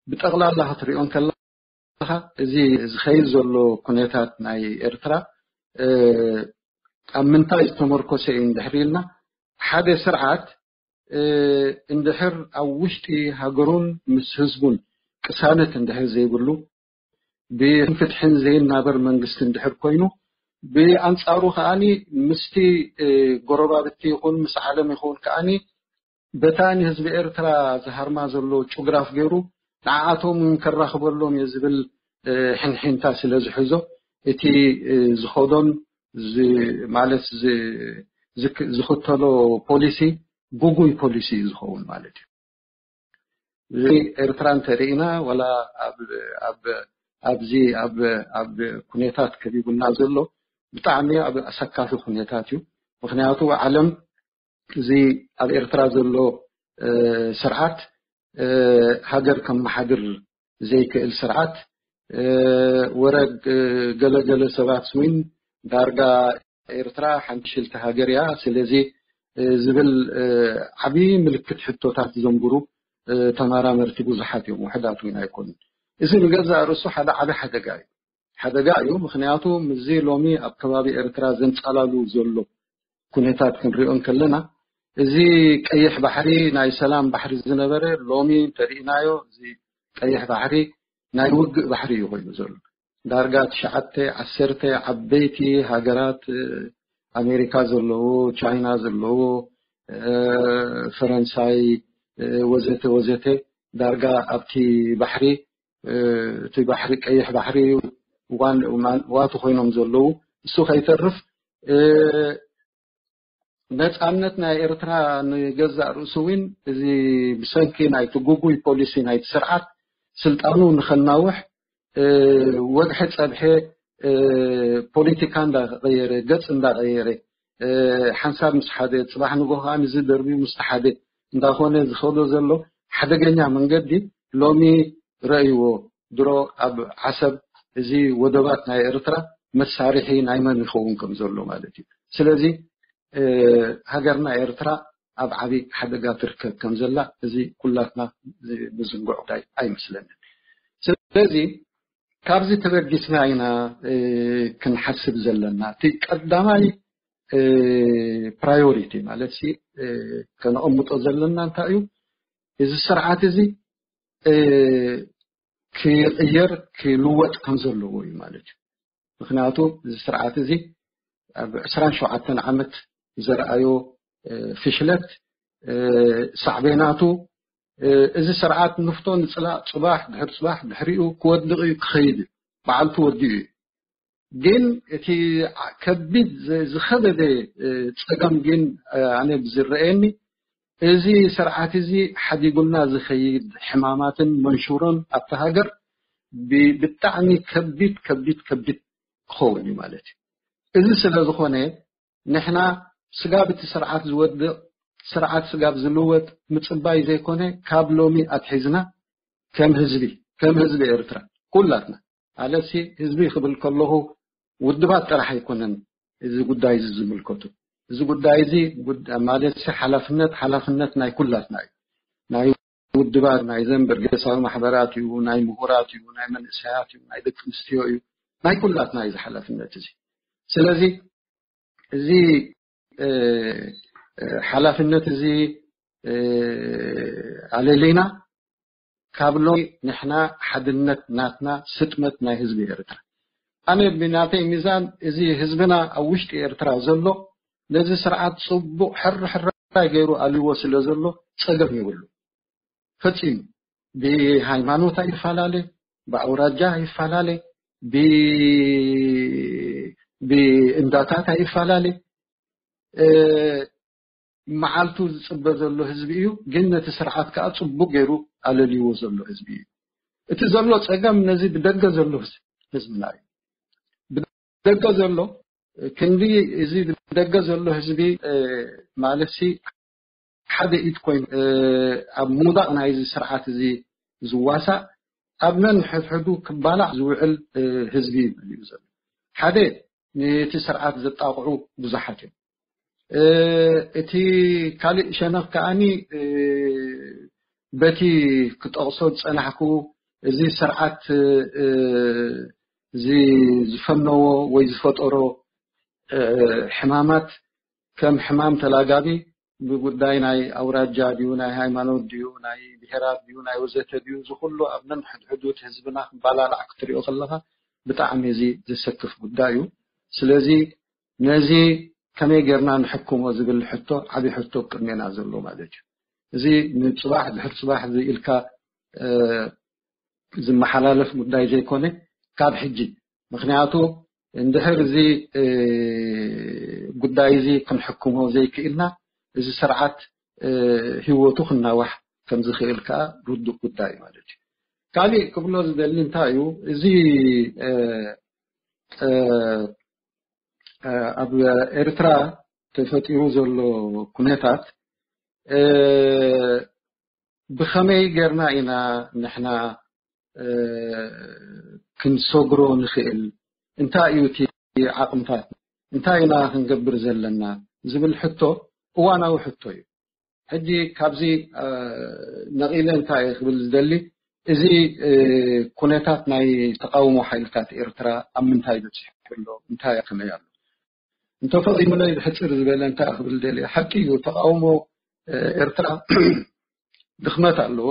ብጠቕላላ ክትሪኦ እንከለኻ እዚ ዝኸይድ ዘሎ ኩነታት ናይ ኤርትራ ኣብ ምንታይ ዝተመርኮሰ እዩ እንድሕር ኢልና ሓደ ስርዓት እንድሕር ኣብ ውሽጢ ሃገሩን ምስ ህዝቡን ቅሳነት እንድሕር ዘይብሉ ብፍትሕን ዘይናበር መንግስቲ እንድሕር ኮይኑ ብኣንፃሩ ከዓኒ ምስቲ ጎረባብቲ ይኹን ምስ ዓለም ይኹን ከዓኒ በታ ንህዝቢ ኤርትራ ዝሃርማ ዘሎ ጭጉራፍ ገይሩ ንዓኣቶም እውን ከራኽበሎም እየ ዝብል ሕንሒንታ ስለ ዝሕዞ እቲ ዝኸዶን ማለት ዝኽተሎ ፖሊሲ ጉጉይ ፖሊሲ እዩ ዝኸውን ማለት እዩ። እዚ ኤርትራ እንተርኢና ዋላ ኣብዚ ኣብ ኩነታት ከቢቡና ዘሎ ብጣዕሚ ኣብ ኣሰካፊ ኩነታት እዩ። ምክንያቱ ዓለም እዚ ኣብ ኤርትራ ዘሎ ስርዓት ሃገር ከመሓድር ዘይክእል ስርዓት ወረ ገለገለ ሰባት እውን ዳርጋ ኤርትራ ሓንቲ ሽልቲ ሃገር እያ፣ ስለዚ ዝብል ዓብዪ ምልክት ሕቶታት ዘንብሩ ተመራመርቲ ብዙሓት እዮም፣ ውሕዳት እውን ኣይኮኑን። እዚ ንገዛእ ርእሱ ሓደ ዓቢ ሓደጋ እዩ። ሓደጋ እዩ፣ ምክንያቱ ምስዚ ሎሚ ኣብ ከባቢ ኤርትራ ዘንጻላሉ ዘሎ ኩነታት ክንሪኦ እንከለና እዚ ቀይሕ ባሕሪ ናይ ሰላም ባሕሪ ዝነበረ ሎሚ እንተርኢናዮ እዚ ቀይሕ ባሕሪ ናይ ውግእ ባሕሪ እዩ ኮይኑ ዘሎ። ዳርጋ ትሽዓተ ዓሰርተ ዓበይቲ ሃገራት ኣሜሪካ ዘለዎ፣ ቻይና ዘለዎ፣ ፈረንሳይ ወዘተ ወዘተ ዳርጋ ኣብቲ ባሕሪ እቲ ባሕሪ ቀይሕ ባሕሪ ዋቱ ኮይኖም ዘለዉ እሱ ከይተርፍ ነፃነት ናይ ኤርትራ ንገዛእ ርእሱ እውን እዚ ብሰንኪ ናይ ትጉጉይ ፖሊሲ ናይቲ ስርዓት ስልጣኑ ንኸናውሕ ወግሐ ጸብሐ ፖለቲካ እንዳቀየረ ገጽ እንዳቀየረ ሓንሳብ ምስ ሓደ ጽባሕ ንጎ ከዓ ንዚ ደርቢዩ ምስ ሓደ እንዳኾነ ዝኸዶ ዘሎ ሓደገኛ መንገዲ ሎሚ ረእይዎ። ድሮ ኣብ ዓሰብ እዚ ወደባት ናይ ኤርትራ መሳርሒ ናይ መን ይኸውን ከም ዘሎ ማለት እዩ። ስለዚ ሃገርና ኤርትራ ኣብ ዓቢ ሓደጋ ትርከብ ከም ዘላ እዚ ኩላትና ንዝንግዖ ጉዳይ ኣይመስለንን። ስለዚ ካብዚ ተበጊስና ኢና ክንሓስብ ዘለና። እቲ ቀዳማይ ፕራዮሪቲ ማለት ሲ ከነቐምጦ ዘለና እንታይ እዩ? እዚ ስርዓት እዚ ክቕየር ክልወጥ ከም ዘለዎ እዩ ማለት እዩ። ምክንያቱ እዚ ስርዓት እዚ ኣብ ዕስራን ሸውዓተን ዓመት ዘርኣዮ ፍሽለት ሳዕቤናቱ እዚ ስርዓት ንፍቶ ንፅላእ ፅባሕ ድሕሪ ፅባሕ ድሕሪኡ ክወድቕ እዩ ክኸይድ እዩ። በዓልቱ ወዲኡ እዩ። ግን እቲ ከቢድ ዝኸበደ ፀገም ግን ኣነ ብዝረአየኒ እዚ ስርዓት እዚ ሓዲጉልና ዝኸይድ ሕማማትን መንሹሮን ኣብቲ ሃገር ብጣዕሚ ከቢድ ከቢድ ከቢድ ክኸውን እዩ ማለት እዩ። እዚ ስለ ዝኾነ ንሕና ስጋብ እቲ ስርዓት ዝወድቕ ስርዓት ስጋብ ዝልወጥ ምፅባይ ዘይኮነ ካብ ሎሚ ኣትሒዝና ከም ህዝቢ ከም ህዝቢ ኤርትራ ኩላትና፣ ኣለሲ ህዝቢ ክብል ከለኹ ውድባት ጥራሕ ኣይኮነን እዚ ጉዳይ እዚ ዝምልከቱ። እዚ ጉዳይ እዚ ጉድ- ማለት ሓላፍነት ሓላፍነት ናይ ኩላትና እዩ። ናይ ውድባት፣ ናይ ዘን በርጌሳዊ ማሕበራት እዩ፣ ናይ ምሁራት እዩ፣ ናይ መንእሰያት እዩ፣ ናይ ደቂ ኣንስትዮ እዩ፣ ናይ ኩላትና እዩ እዚ ሓላፍነት እዚ። ስለዚ እዚ ሓላፍነት እዚ ኣለለይና ካብ ሎሚ ንሕና ሓድነት ናትና ስጥመት ናይ ህዝቢ ኤርትራ። ኣነ ብናተይ ሚዛን እዚ ህዝብና ኣብ ውሽጢ ኤርትራ ዘሎ ነዚ ስርዓት ጽቡቕ ሕርሕራይ ገይሩ ኣልዎ ስለ ዘሎ ጸገም ይብሉ። ፈጺሙ ብሃይማኖት ኣይፈላለ፣ ብኣውራጃ ኣይፈላለ፣ ብእንዳታት ኣይፈላለ። መዓልቱ ዝጽበ ዘሎ ህዝቢ እዩ። ግን ነቲ ስርዓት ከዓ ጽቡቅ ገይሩ ኣለልይዎ ዘሎ ህዝቢ እዩ። እቲ ዘሎ ጸገም ነዚ ብደገ ዘሎ ህዝብና እዩ። ብደገ ዘሎ ክንዲ እዚ ብደገ ዘሎ ህዝቢ ማለት ሓደ ኢድ ኮይኑ ኣብ ምውዳቕ ናይዚ ስርዓት እዚ ዝዋሳእ ኣብ ነንሕድሕዱ ክባላዕ ዝውዕል ህዝቢ እዩ መሊኡ ዘሎ። ሓደ ነቲ ስርዓት ዘጣቕዑ ብዙሓት እዮም። እቲ ካልእ ሸነኽ ከዓኒ በቲ ክጠቕሶ ዝጸናሕኩ እዚ ስርዓት እዚ ዝፈነዎ ወይ ዝፈጠሮ ሕማማት ከም ሕማም ተላጋቢ ብጉዳይ ናይ ኣውራጃ ድዩ ናይ ሃይማኖት ድዩ ናይ ብሄራት ድዩ ናይ ወዘተ ድዩ እዚ ኩሉ ኣብ ነንሕድሕዱ እቲ ህዝብና ክባላላዕ ክትሪኦ ከለኻ ብጣዕሚ እዚ ዘሰክፍ ጉዳይ እዩ። ስለዚ ነዚ ከመይ ጌርና ንሕክሞ ዝብል ሕቶ ዓብዪ ሕቶ ቅድሜና ዘሎ ማለት እዩ። እዚ ንፅባሕ ድሕር ፅባሕ እዚ ኢልካ ዝመሓላለፍ ጉዳይ ዘይኮነ ካብ ሕጂ ምክንያቱ እንድሕር እዚ ጉዳይ እዚ ክንሕክሞ ዘይክእልና እዚ ስርዓት ህይወቱ ክናዋሕ ከም ዝኽእል ከዓ ርዱእ ጉዳይ እዩ ማለት እዩ። ካሊእ ክብሎ ዝደሊ እንታይ እዩ እዚ ኣብ ኤርትራ ተፈጢሩ ዘሎ ኩነታት ብኸመይ ጌርና ኢና ንሕና ክንሰግሮ ንኽእል? እንታይ እዩ እቲ ዓቕምታት? እንታይ ኢና ክንገብር ዘለና ዝብል ሕቶ እዋናዊ ሕቶ እዩ። ሕጂ ካብዚ ነቒለ እንታይ ክብል ዝደሊ እዚ ኩነታት ናይ ተቃውሞ ሓይልታት ኤርትራ ኣብ ምንታይ በፂሑ ኣሎ እንታይ ከመይ ኣሎ እንተፈቒሙለይ ብሕፅር ዝበለ እንታይ ክብል ደሊ ሓቂ እዩ ተቃውሞ ኤርትራ ድኽመት ኣለዎ።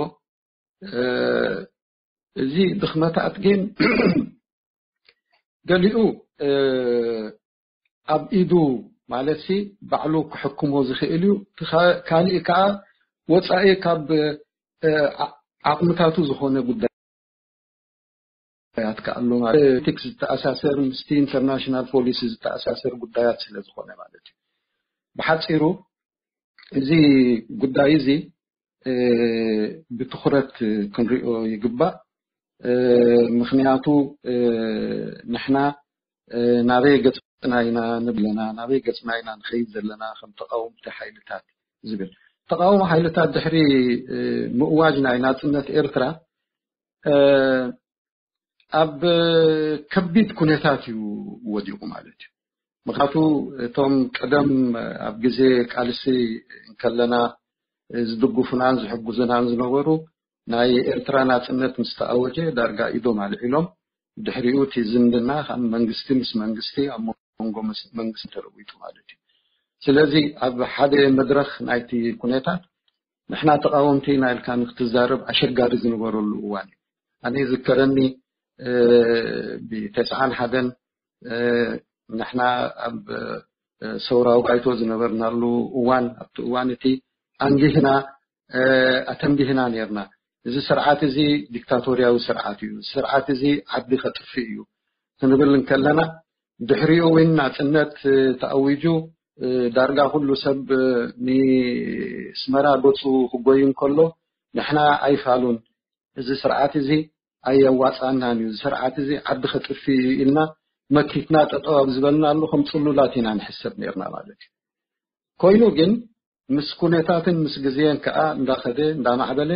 እዚ ድኽመታት ግን ገሊኡ ኣብ ኢዱ ማለት ሲ ባዕሉ ክሕክሞ ዝኽእል እዩ። ካልእ ከዓ ወፃኢ ካብ ዓቕምታቱ ዝኾነ ጉዳያት ከኣሉ ማለት ፖለቲክስ ዝተኣሳሰር ምስቲ ኢንተርናሽናል ፖሊሲ ዝተኣሳሰር ጉዳያት ስለ ዝኾነ ማለት እዩ። ብሓፂሩ እዚ ጉዳይ እዚ ብትኹረት ክንሪኦ ይግባእ። ምክንያቱ ንሕና ናበይ ገፅና ኢና ንብለና ናበይ ገፅና ኢና ንኸይድ ዘለና ከም ተቃወምቲ ሓይልታት ዝብል ተቃውሞ ሓይልታት ድሕሪ ምእዋጅ ናይ ናፅነት ኤርትራ ኣብ ከቢድ ኩነታት እዩ ወዲቑ ማለት እዩ። ምክንያቱ እቶም ቀደም ኣብ ግዜ ቃልሲ እንከለና ዝድግፉናን ዝሕግዙናን ዝነበሩ ናይ ኤርትራ ናፅነት ምስ ተኣወጀ ዳርጋ ኢዶም ኣልዒሎም ድሕሪኡ እቲ ዝምድና ካብ መንግስቲ ምስ መንግስቲ ኣብ መንጎ መንግስቲ ተለዊጡ ማለት እዩ። ስለዚ ኣብ ሓደ መድረክ ናይቲ ኩነታት ንሕና ተቃወምቲ ኢና ኢልካ ንክትዛረብ ኣሸጋሪ ዝነበረሉ እዋን እዩ። ኣነ ይዝከረኒ ብተስዓን ሓደን ንሕና ኣብ ሰውራዊ ባይቶ ዝነበርናሉ እዋን ኣብቲ እዋን እቲ ኣንጊህና ኣተንቢህና ነርና። እዚ ስርዓት እዚ ዲክታቶርያዊ ስርዓት እዩ፣ ስርዓት እዚ ዓዲ ከጥፍእ እዩ ክንብል እንከለና ድሕሪኡ እውን ናፅነት ተኣዊጁ ዳርጋ ኩሉ ሰብ ንስመራ ገፁ ክጎይ እንከሎ ንሕና ኣይፋሉን እዚ ስርዓት እዚ ኣየዋፃናን እዩ፣ ስርዓት እዚ ዓዲ ከጥፍ እዩ ኢልና መኪትና ጠጠው ኣብ ዝበልናሉ ከም ፅሉላት ኢና ንሕሰብ ነርና ማለት እዩ። ኮይኑ ግን ምስ ኩነታትን ምስ ግዜን ከዓ እንዳኸደ እንዳማዕበለ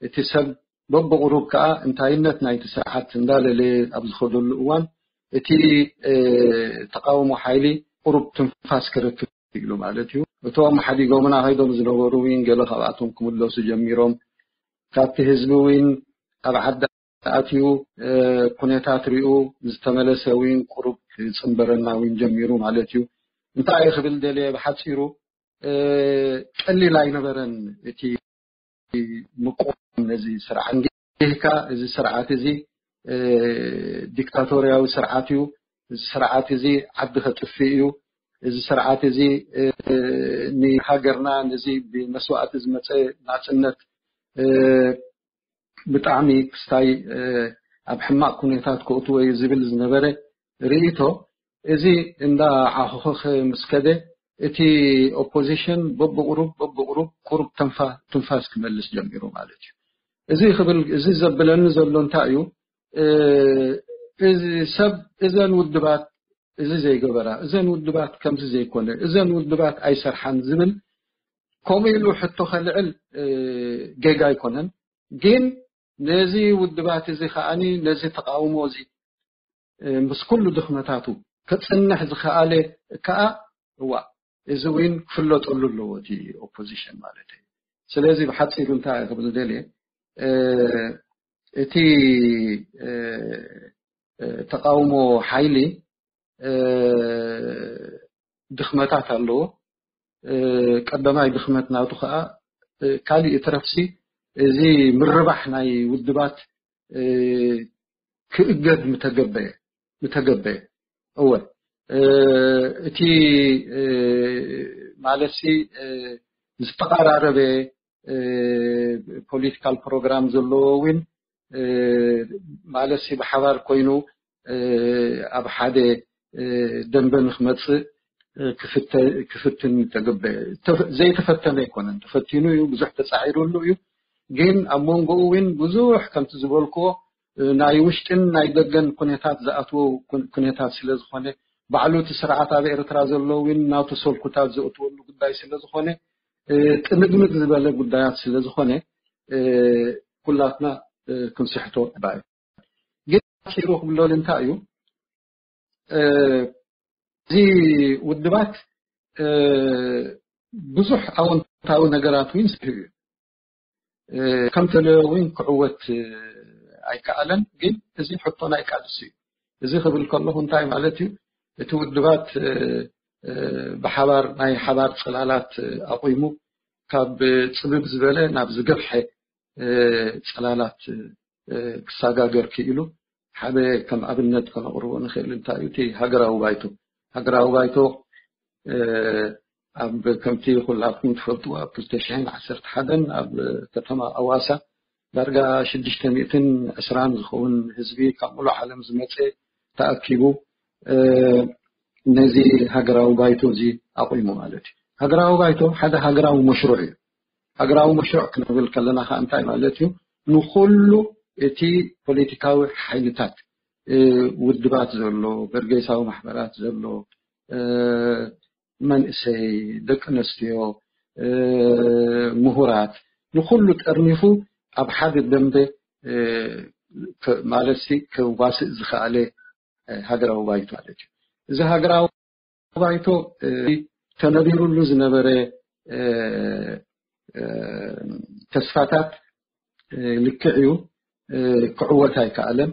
እቲ ሰብ በብቑሩብ ከዓ እንታይነት ናይቲ ስርዓት እንዳለለ ኣብ ዝኸደሉ እዋን እቲ ተቃውሞ ሓይሊ ቁሩብ ትንፋስ ክረክብ ኢሉ ማለት እዩ። እቶም ሓዲጎምና ከይዶም ዝነበሩ እውን ገለ ካብኣቶም ክምለሱ ጀሚሮም። ካብቲ ህዝቢ እውን ኣብ ዓዲ ኣትዩ ኩነታት ሪኡ ዝተመለሰ እውን ቁሩብ ክፅንበረና እውን ጀሚሩ ማለት እዩ። እንታይ ክብል ደልየ ብሓፂሩ፣ ቀሊል ኣይነበረን እቲ ምቁም ነዚ ስርዓት። እንዲህካ እዚ ስርዓት እዚ ዲክታቶርያዊ ስርዓት እዩ። እዚ ስርዓት እዚ ዓዲ ከጥፍእ እዩ። እዚ ስርዓት እዚ ንሃገርና ነዚ ብመስዋእቲ ዝመፀ ናፅነት ብጣዕሚ ክስታይ ኣብ ሕማቕ ኩነታት ከእትዎ እዩ ዝብል ዝነበረ ርእይቶ፣ እዚ እንዳ ዓኹኽኽ ምስ ከደ እቲ ኦፖዚሽን በብቑሩብ በብቑሩብ ቁሩብ ተንፋ ትንፋስ ክመልስ ጀሚሩ ማለት እዩ። እዚ ክብል እዚ ዘብለኒ ዘሎ እንታይ እዩ? እዚ ሰብ እዘን ውድባት እዚ ዘይገበራ፣ እዘን ውድባት ከምዚ ዘይኮነ፣ እዘን ውድባት ኣይሰርሓን ዝብል ከምኡ ኢሉ ሕቶ ከልዕል ጌጋ ኣይኮነን። ግን ነዚ ውድባት እዚ ከዓኒ ነዚ ተቃውሞ እዚ ምስ ኩሉ ድኽመታቱ ክጽንሕ ዝኸኣለ ከኣ እዋ እዚ እውን ክፍለጠሉ ኣለዎ እቲ ኦፖዚሽን ማለት እዩ። ስለዚ ብሓፂሩ እንታይ ክብል ደልየ እቲ ተቃውሞ ሓይሊ ድኽመታት ኣለዎ። ቀዳማይ ድኽመት ናቱ ከዓ ካሊእ ትረፍሲ እዚ ምርባሕ ናይ ውድባት ክእገድ ምተገበየ ምተገበየ እወ እቲ ማለትሲ ዝተቐራረበ ፖለቲካል ፕሮግራም ዘለዎ እውን ማለትሲ ብሓባር ኮይኑ ኣብ ሓደ ደንበ ንክመፅእ ክፍትን ተገበ ዘይተፈተነ ኣይኮነን። ተፈቲኑ እዩ፣ ብዙሕ ተፃዒሩሉ እዩ። ግን ኣብ መንጎኡ እውን ብዙሕ ከምቲ ዝበልክዎ ናይ ውሽጥን ናይ ደገን ኩነታት ዝኣትዎ ኩነታት ስለ ዝኾነ፣ ባዕሉ እቲ ስርዓት ኣብ ኤርትራ ዘሎ እውን ናቱ ሰልኩታት ዘእትወሉ ጉዳይ ስለ ዝኾነ፣ ጥምግምግ ዝበለ ጉዳያት ስለ ዝኾነ ኩላትና ክንስሕቶ ባይ። ግን ኣኪሩ ክብሎ እንታይ እዩ፣ እዚ ውድባት ብዙሕ ኣወንታዊ ነገራት እውን ስሕብ እዩ። ከም ተለዮ እውን ክዕወት ኣይከኣለን። ግን እዚ ሕቶ ናይ ቃልሲ እዩ። እዚ ክብል ከለኹ እንታይ ማለት እዩ? እቲ ውድባት ብሓባር ናይ ሓባር ጽላላት ኣቑሙ ካብ ጽብብ ዝበለ ናብ ዝገፍሐ ጽላላት ክሰጋገር ክኢሉ። ሓደ ከም ኣብነት ከነቕርቦ ንኽእል እንታይ እዩ? እቲ ሃገራዊ ባይቶ። ሃገራዊ ባይቶ ኣብ ከምቲ ኩላትኩም ትፈልጡ ኣብ ክልተ ሽሕን ዓሰርተ ሓደን ኣብ ከተማ ኣዋሳ ዳርጋ ሽዱሽተ ሚእትን ዕስራን ዝኸውን ህዝቢ ካብ ሙሉእ ዓለም ዝመፀ ተኣኪቡ ነዚ ሃገራዊ ባይቶ እዚ ኣቑሙ ማለት እዩ። ሃገራዊ ባይቶ ሓደ ሃገራዊ መሽሩዕ እዩ። ሃገራዊ መሽሩዕ ክንብል ከለና ከዓ እንታይ ማለት እዩ? ንኩሉ እቲ ፖለቲካዊ ሓይልታት ውድባት ዘሎ፣ በርጌሳዊ ማሕበራት ዘሎ፣ መንእሰይ፣ ደቂ ኣንስትዮ፣ ምሁራት፣ ንኩሉ ጠርኒፉ ኣብ ሓደ ደንበ ማለትሲ ክዋስእ ዝኸኣለ ሃገራዊ ባይቶ ማለት እዩ። እዚ ሃገራዊ ባይቶ ተነቢሩሉ ዝነበረ ተስፋታት ልክዕ እዩ፣ ክዕወት ኣይከኣለን።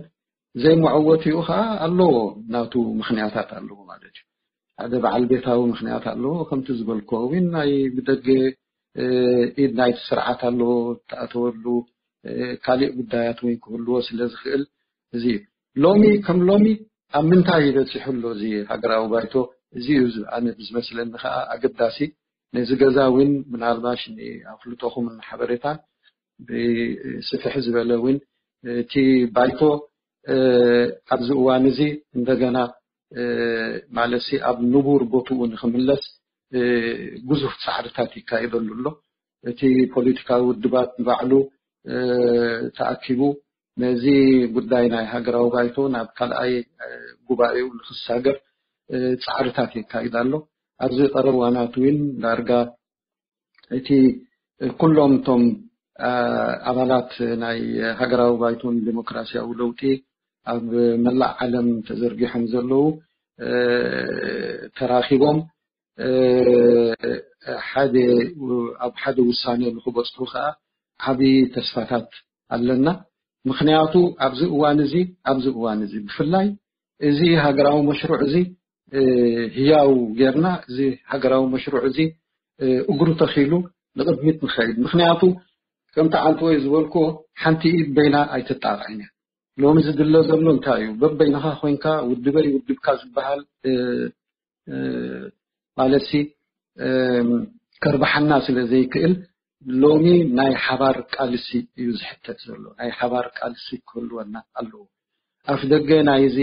ዘይመዕወቲኡ ከዓ ኣለዎ፣ ናቱ ምኽንያታት ኣለዎ ማለት እዩ። ሓደ በዓል ቤታዊ ምኽንያት ኣለዎ፣ ከምቲ ዝበልኮ እውን ናይ ብደገ ኢድ ናይቲ ስርዓት ኣለዎ ተኣተወሉ፣ ካሊእ ጉዳያት እውን ክህልዎ ስለ ዝኽእል እዚ እዩ። ሎሚ ከም ሎሚ ኣብ ምንታይ ይበፂሑ ኣሎ እዚ ሃገራዊ ባይቶ? እዚ እዩ ኣነ ብዝመስለኒ ከዓ ኣገዳሲ። ነዚ ገዛ እውን ምናልባሽ ንኣፍልጦኹም ሓበሬታን ብስፍሕ ዝበለ እውን እቲ ባይቶ ኣብዚ እዋን እዚ እንደገና ማለትሲ ኣብ ንቡር ቦትኡ ንክምለስ ግዙፍ ፃዕርታት ይካየደሉ ኣሎ። እቲ ፖለቲካዊ ውድባት ንባዕሉ ተኣኪቡ ነዚ ጉዳይ ናይ ሃገራዊ ባይቶ ናብ ካልኣይ ጉባኤኡ ንክሳገር ፃዕርታት የካይድ ኣሎ። ኣብዚ ቀረብ እዋናት እውን ዳርጋ እቲ ኩሎም እቶም ኣባላት ናይ ሃገራዊ ባይቶን ዴሞክራሲያዊ ለውጢ ኣብ መላእ ዓለም ተዘርጊሖም ዘለዉ ተራኺቦም ሓደ ኣብ ሓደ ውሳነ ንክበፅሑ ከዓ ዓብዪ ተስፋታት ኣለና። ምክንያቱ ኣብዚ እዋን እዚ ኣብዚ እዋን እዚ ብፍላይ እዚ ሃገራዊ መሽሩዕ እዚ ህያው ጌርና እዚ ሃገራዊ መሽሩዕ እዚ እግሩ ተኺሉ ንቕድሚት ንኸይድ። ምክንያቱ ከምቲ ዓንተወይ ዝበልኩ ሓንቲ ኢድ በይና ኣይትጣቕዕን እያ። ሎሚ ዝድለ ዘሎ እንታይ እዩ? በበይንኻ ኮይንካ ውድበይ ውድብካ ዝበሃል ማለት ሲ ከርባሓና ስለ ዘይክእል ሎሚ ናይ ሓባር ቃልሲ እዩ ዝሕተት ዘሎ። ናይ ሓባር ቃልሲ ክህልወና ኣለዎ። ኣፍ ደገ ናይዚ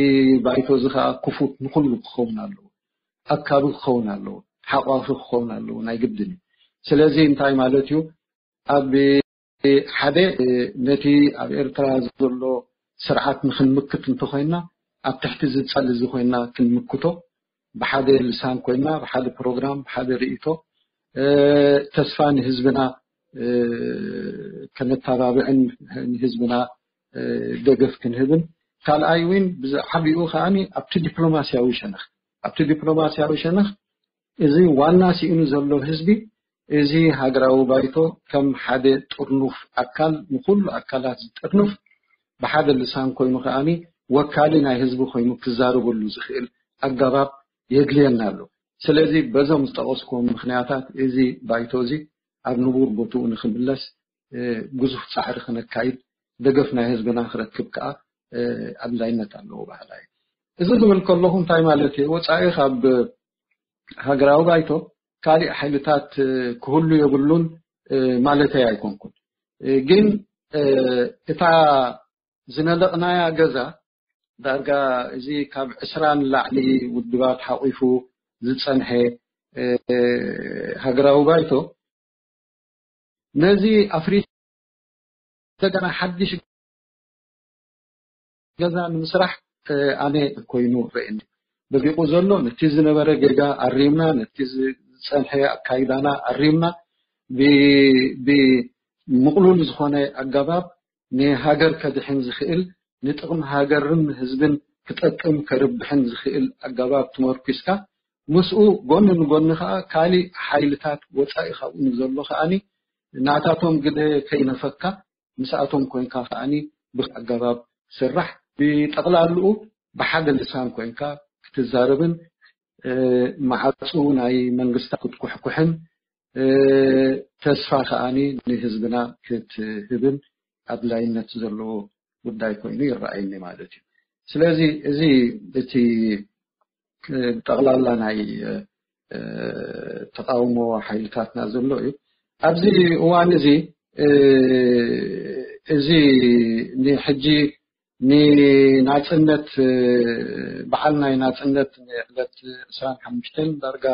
ባይቶ እዚ ከዓ ክፉት ንኩሉ ክኸውን ኣለዎ። ኣካቢ ክኸውን ኣለዎ። ሓቋፊ ክኸውን ኣለዎ። ናይ ግድን እዩ። ስለዚ እንታይ ማለት እዩ? ኣብ ሓደ ነቲ ኣብ ኤርትራ ዘሎ ስርዓት ንክንምክት እንተኮይና ኣብ ትሕቲ ዝፀል እዚ ኮይና ክንምክቶ ብሓደ ልሳን ኮይና ብሓደ ፕሮግራም ብሓደ ርእቶ ተስፋ ንህዝብና ከነተባብዕን ንህዝብና ደገፍ ክንህብን ካልኣይ እውን ብዓቢኡ ከዓኒ ኣብቲ ዲፕሎማስያዊ ሸነኽ ኣብቲ ዲፕሎማስያዊ ሸነኽ እዚ ዋና ስኢኑ ዘሎ ህዝቢ እዚ ሃገራዊ ባይቶ ከም ሓደ ጥርኑፍ ኣካል ንኩሉ ኣካላት ዝጥርንፍ ብሓደ ልሳን ኮይኑ ከዓኒ ወካሊ ናይ ህዝቢ ኮይኑ ክዛረበሉ ዝኽእል ኣገባብ የድልየና ኣሎ። ስለዚ በዞም ዝጠቐስኩዎም ምክንያታት እዚ ባይቶ እዚ ኣብ ንቡር ቦትኡ ንክምለስ ግዙፍ ፃዕሪ ክነካይድ ደገፍ ናይ ህዝብና ክረክብ ከዓ ኣድላይነት ኣለዎ ባህላ እዩ። እዚ ዝብል ከለኹ እንታይ ማለት እዩ? ወፃኢ ካብ ሃገራዊ ባይቶ ካሊእ ሓይልታት ክህሉ የብሉን ማለተይ ኣይኮንኩን። ግን እታ ዝነለቕናያ ገዛ ዳርጋ እዚ ካብ ዕስራ ንላዕሊ ውድባት ሓቂፉ ዝፀንሐ ሃገራዊ ባይቶ ነዚ ኣፍሪስ እንደገና ሓድሽ ገዛ ንምስራሕ ኣነ ኮይኑ ረእኒ በዚቁ ዘሎ ነቲ ዝነበረ ጌጋ ኣሪምና ነቲ ዝፀንሐ ኣካይዳና ኣሪምና ብምቅሉል ዝኾነ ኣገባብ ንሃገር ከድሕን ዝኽእል ንጥቕሚ ሃገርን ህዝብን ክጠቅም ከርብሕን ዝኽእል ኣገባብ ትመርኪስካ ምስኡ ጎኒ ንጎኒ ከዓ ካሊእ ሓይልታት ወፃኢ ካብኡ ንዘሎ ከዓኒ ናታቶም ግደ ከይነፈካ ምስኣቶም ኮይንካ ከዓኒ ብኣገባብ ስራሕ ብጠቕላልኡ ብሓደ ልሳን ኮይንካ ክትዛረብን መዓፁ ናይ መንግስታ ክትኩሕኩሕን ተስፋ ከዓኒ ንህዝብና ክትህብን ኣድላይነት ዘለዎ ጉዳይ ኮይኑ ይረኣየኒ ማለት እዩ። ስለዚ እዚ እቲ ጠቕላላ ናይ ተቃውሞ ሓይልታትና ዘሎ እዩ። ኣብዚ እዋን እዚ እዚ ንሕጂ ንናፅነት በዓል ናይ ናፅነት ዕለት ዕስራን ሓሙሽተን ዳርጋ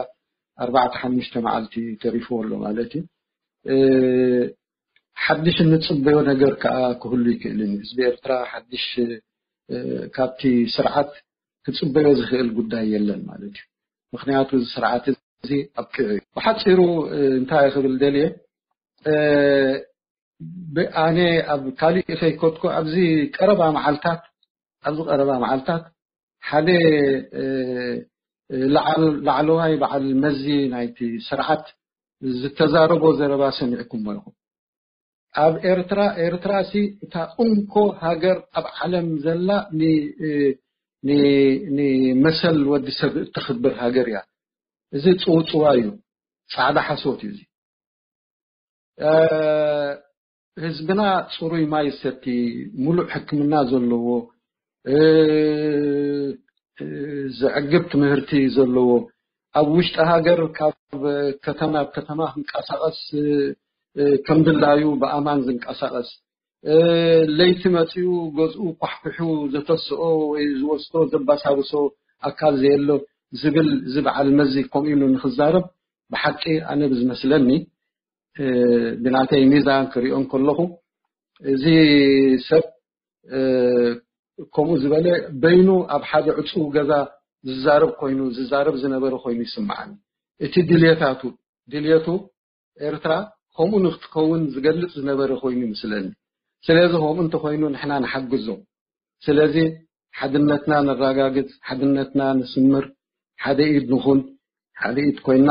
ኣርባዕተ ሓሙሽተ መዓልቲ ተሪፍዎ ኣሎ ማለት እዩ። ሓድሽ እንፅበዮ ነገር ከዓ ክህሉ ይክእልን ህዝቢ ኤርትራ ሓድሽ ካብቲ ስርዓት ክፅበዮ ዝኽእል ጉዳይ የለን ማለት እዩ። ምክንያቱ እዚ ስርዓት እዚ ኣብቂዑ እዩ። ብሓፂሩ እንታይ ክብል ደልየ ኣነ ኣብ ካሊእ ከይከድኩ ኣብዚ ቀረባ መዓልታት ኣብዚ ቀረባ መዓልታት ሓደ ላዕለዋይ በዓል መዚ ናይቲ ስርዓት ዝተዛረቦ ዘረባ ሰሚዕኩሞ ኢኹም። ኣብ ኤርትራ ኤርትራ ሲ እታ እንኮ ሃገር ኣብ ዓለም ዘላ ንመሰል ወዲ ሰብ እተኽብር ሃገር እያ። እዚ ፅውፅዋ እዩ። ፃዕዳ ሓሶት እዩ እዚ። ህዝብና ፅሩይ ማይ ዝሰቲ፣ ሙሉእ ሕክምና ዘለዎ፣ ዘዕግብ ትምህርቲ ዘለዎ፣ ኣብ ውሽጢ ሃገር ካብ ከተማ ናብ ከተማ ክንቀሳቐስ ከም ድላዩ ብኣማን ዝንቀሳቐስ፣ ለይቲ መፂኡ ገዝኡ ኳሕኩሑ ዘተስኦ ወይ ዝወስዶ ዘባሳብሶ ኣካል ዘየሎ ዝብል እዚ በዓል መዚ ከምኡ ኢሉ ንክዛረብ ብሓቂ ኣነ ብዝመስለኒ ብናተይ ሚዛን ክሪኦ እንከለኹ እዚ ሰብ ከምኡ ዝበለ በይኑ ኣብ ሓደ ዕፁው ገዛ ዝዛረብ ኮይኑ ዝዛረብ ዝነበረ ኮይኑ ይስምዓኒ። እቲ ድልየታቱ ድልየቱ ኤርትራ ከምኡ ንክትከውን ዝገልጽ ዝነበረ ኮይኑ ይመስለኒ። ስለዚ ከምኡ እንተኮይኑ ንሕና ንሓግዞም። ስለዚ ሓድነትና ነራጋግጽ፣ ሓድነትና ንስምር፣ ሓደ ኢድ ንኹን፣ ሓደ ኢድ ኮይና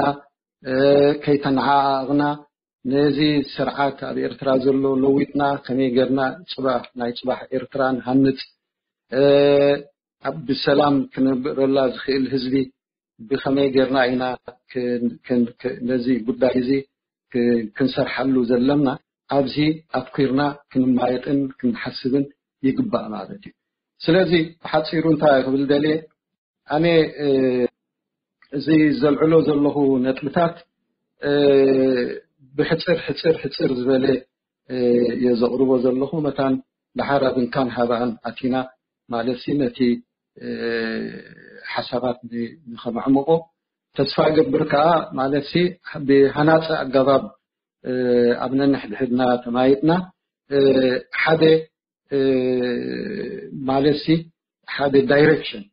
ከይተነዓኣቕና ነዚ ስርዓት ኣብ ኤርትራ ዘሎ ለዊጥና ከመይ ጌርና ጽባሕ ናይ ጽባሕ ኤርትራ ንሃንጽ፣ ኣብ ብሰላም ክነብረላ ዝኽእል ህዝቢ ብኸመይ ጌርና ኢና ነዚ ጉዳይ እዚ ክንሰርሓሉ ዘለና ኣብዚ ኣትኲርና ክንማየጥን ክንሓስብን ይግባእ ማለት እዩ። ስለዚ ብሓጺሩ እንታይ ክብል ደልየ፣ ኣነ እዚ ዘልዕሎ ዘለኹ ነጥብታት ብሕጽር ሕጽር ሕጽር ዝበለ እየ ዘቕርቦ ዘለኹ። መታን ደሓር ኣብ እንካን ሃባን ኣቲና ማለት ሲ ነቲ ሓሳባት ንኸመዕምቆ ተስፋ እገብር። ከኣ ማለት ሲ ብሃናጺ ኣገባብ ኣብ ነንሕድሕድና ተማይጥና ሓደ ማለት ሲ ሓደ ዳይሬክሽን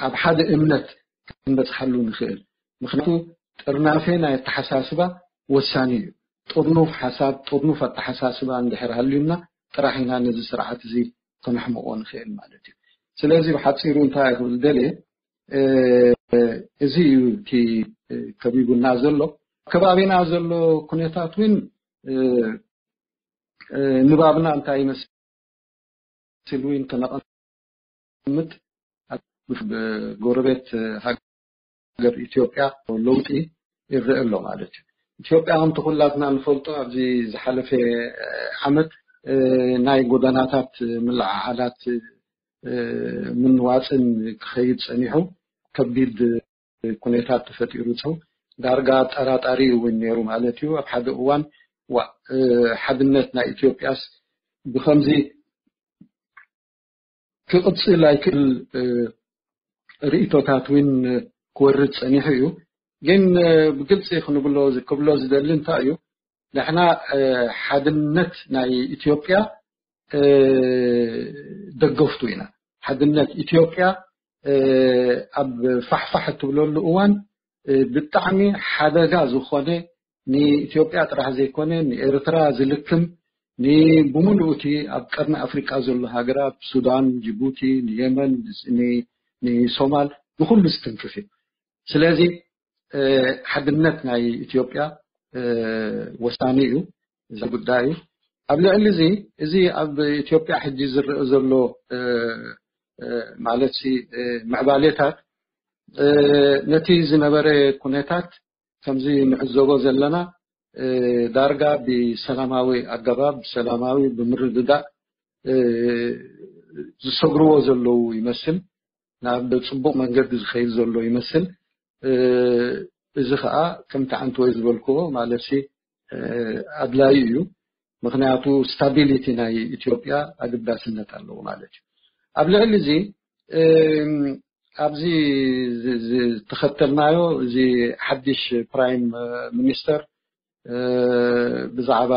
ኣብ ሓደ እምነት ክንበጽሓሉ ንኽእል። ምክንያቱ ጥርናፌ ናይ ኣተሓሳስባ ወሳኒ እዩ። ጥርኑፍ ሓሳብ፣ ጥርኑፍ ኣተሓሳስባ እንድሕር ሃልዩና ጥራሕ ኢና ነዚ ስርዓት እዚ ከነሕምቆ ንኽእል ማለት እዩ። ስለዚ ብሓጺሩ እንታይ ክብል ደልየ፣ እዚ እዩ እቲ ከቢቡና ዘሎ። ከባቢና ዘሎ ኩነታት እውን ንባብና እንታይ ይመስል እውን ከነቐምጥ፣ ኣብ ጎረቤት ሃገር ኢትዮጵያ ለውጢ ይረአ ኣሎ ማለት እዩ። ኢትዮጵያ ከምቲ ኩላትና ንፈልጦ ኣብዚ ዝሓለፈ ዓመት ናይ ጎደናታት ምልዕዓላት ምንዋፅን ክኸይድ ፀኒሑ ከቢድ ኩነታት ተፈጢሩ ፀው ዳርጋ ኣጠራጣሪ እውን ነይሩ ማለት እዩ። ኣብ ሓደ እዋን ዋ ሓድነት ናይ ኢትዮጵያስ ብከምዚ ክቕፅል ኣይክእል ርእቶታት እውን ክወርድ ፀኒሑ እዩ። ግን ብግልፂ ክንብሎ ክብሎ ዝደሊ እንታይ እዩ፣ ንሕና ሓድነት ናይ ኢትዮጵያ ደገፍቱ ኢና። ሓድነት ኢትዮጵያ ኣብ ፋሕፋሕ እትብለሉ እዋን ብጣዕሚ ሓደጋ ዝኾነ ንኢትዮጵያ ጥራሕ ዘይኮነ ንኤርትራ ዝልክም ንብምሉኡ እቲ ኣብ ቀርኒ ኣፍሪቃ ዘሎ ሃገራት ሱዳን፣ ጅቡቲ፣ ንየመን፣ ንሶማል ንኩሉ ዝትንክፍ እዩ። ስለዚ ሓድነት ናይ ኢትዮጵያ ወሳኒ እዩ። እዚ ጉዳይ እዩ። ኣብ ልዕሊ እዚ እዚ ኣብ ኢትዮጵያ ሕጂ ዝረአ ዘሎ ማለት ምዕባሌታት ነቲ ዝነበረ ኩነታት ከምዚ ንዕዘቦ ዘለና ዳርጋ ብሰላማዊ ኣገባብ ብሰላማዊ ብምርድዳእ ዝሰግርዎ ዘለዉ ይመስል። ናብ ጽቡቕ መንገዲ ዝኸይድ ዘሎ ይመስል። እዚ ኸኣ ከምቲ ዓንተወይ ዝበልክዎ ማለት ሲ ኣድላዩ እዩ። ምክንያቱ ስታቢሊቲ ናይ ኢትዮጵያ ኣገዳስነት ኣለዎ ማለት እዩ። ኣብ ልዕሊ እዚ ኣብዚ ዝተኸተልናዮ እዚ ሓድሽ ፕራይም ሚኒስተር ብዛዕባ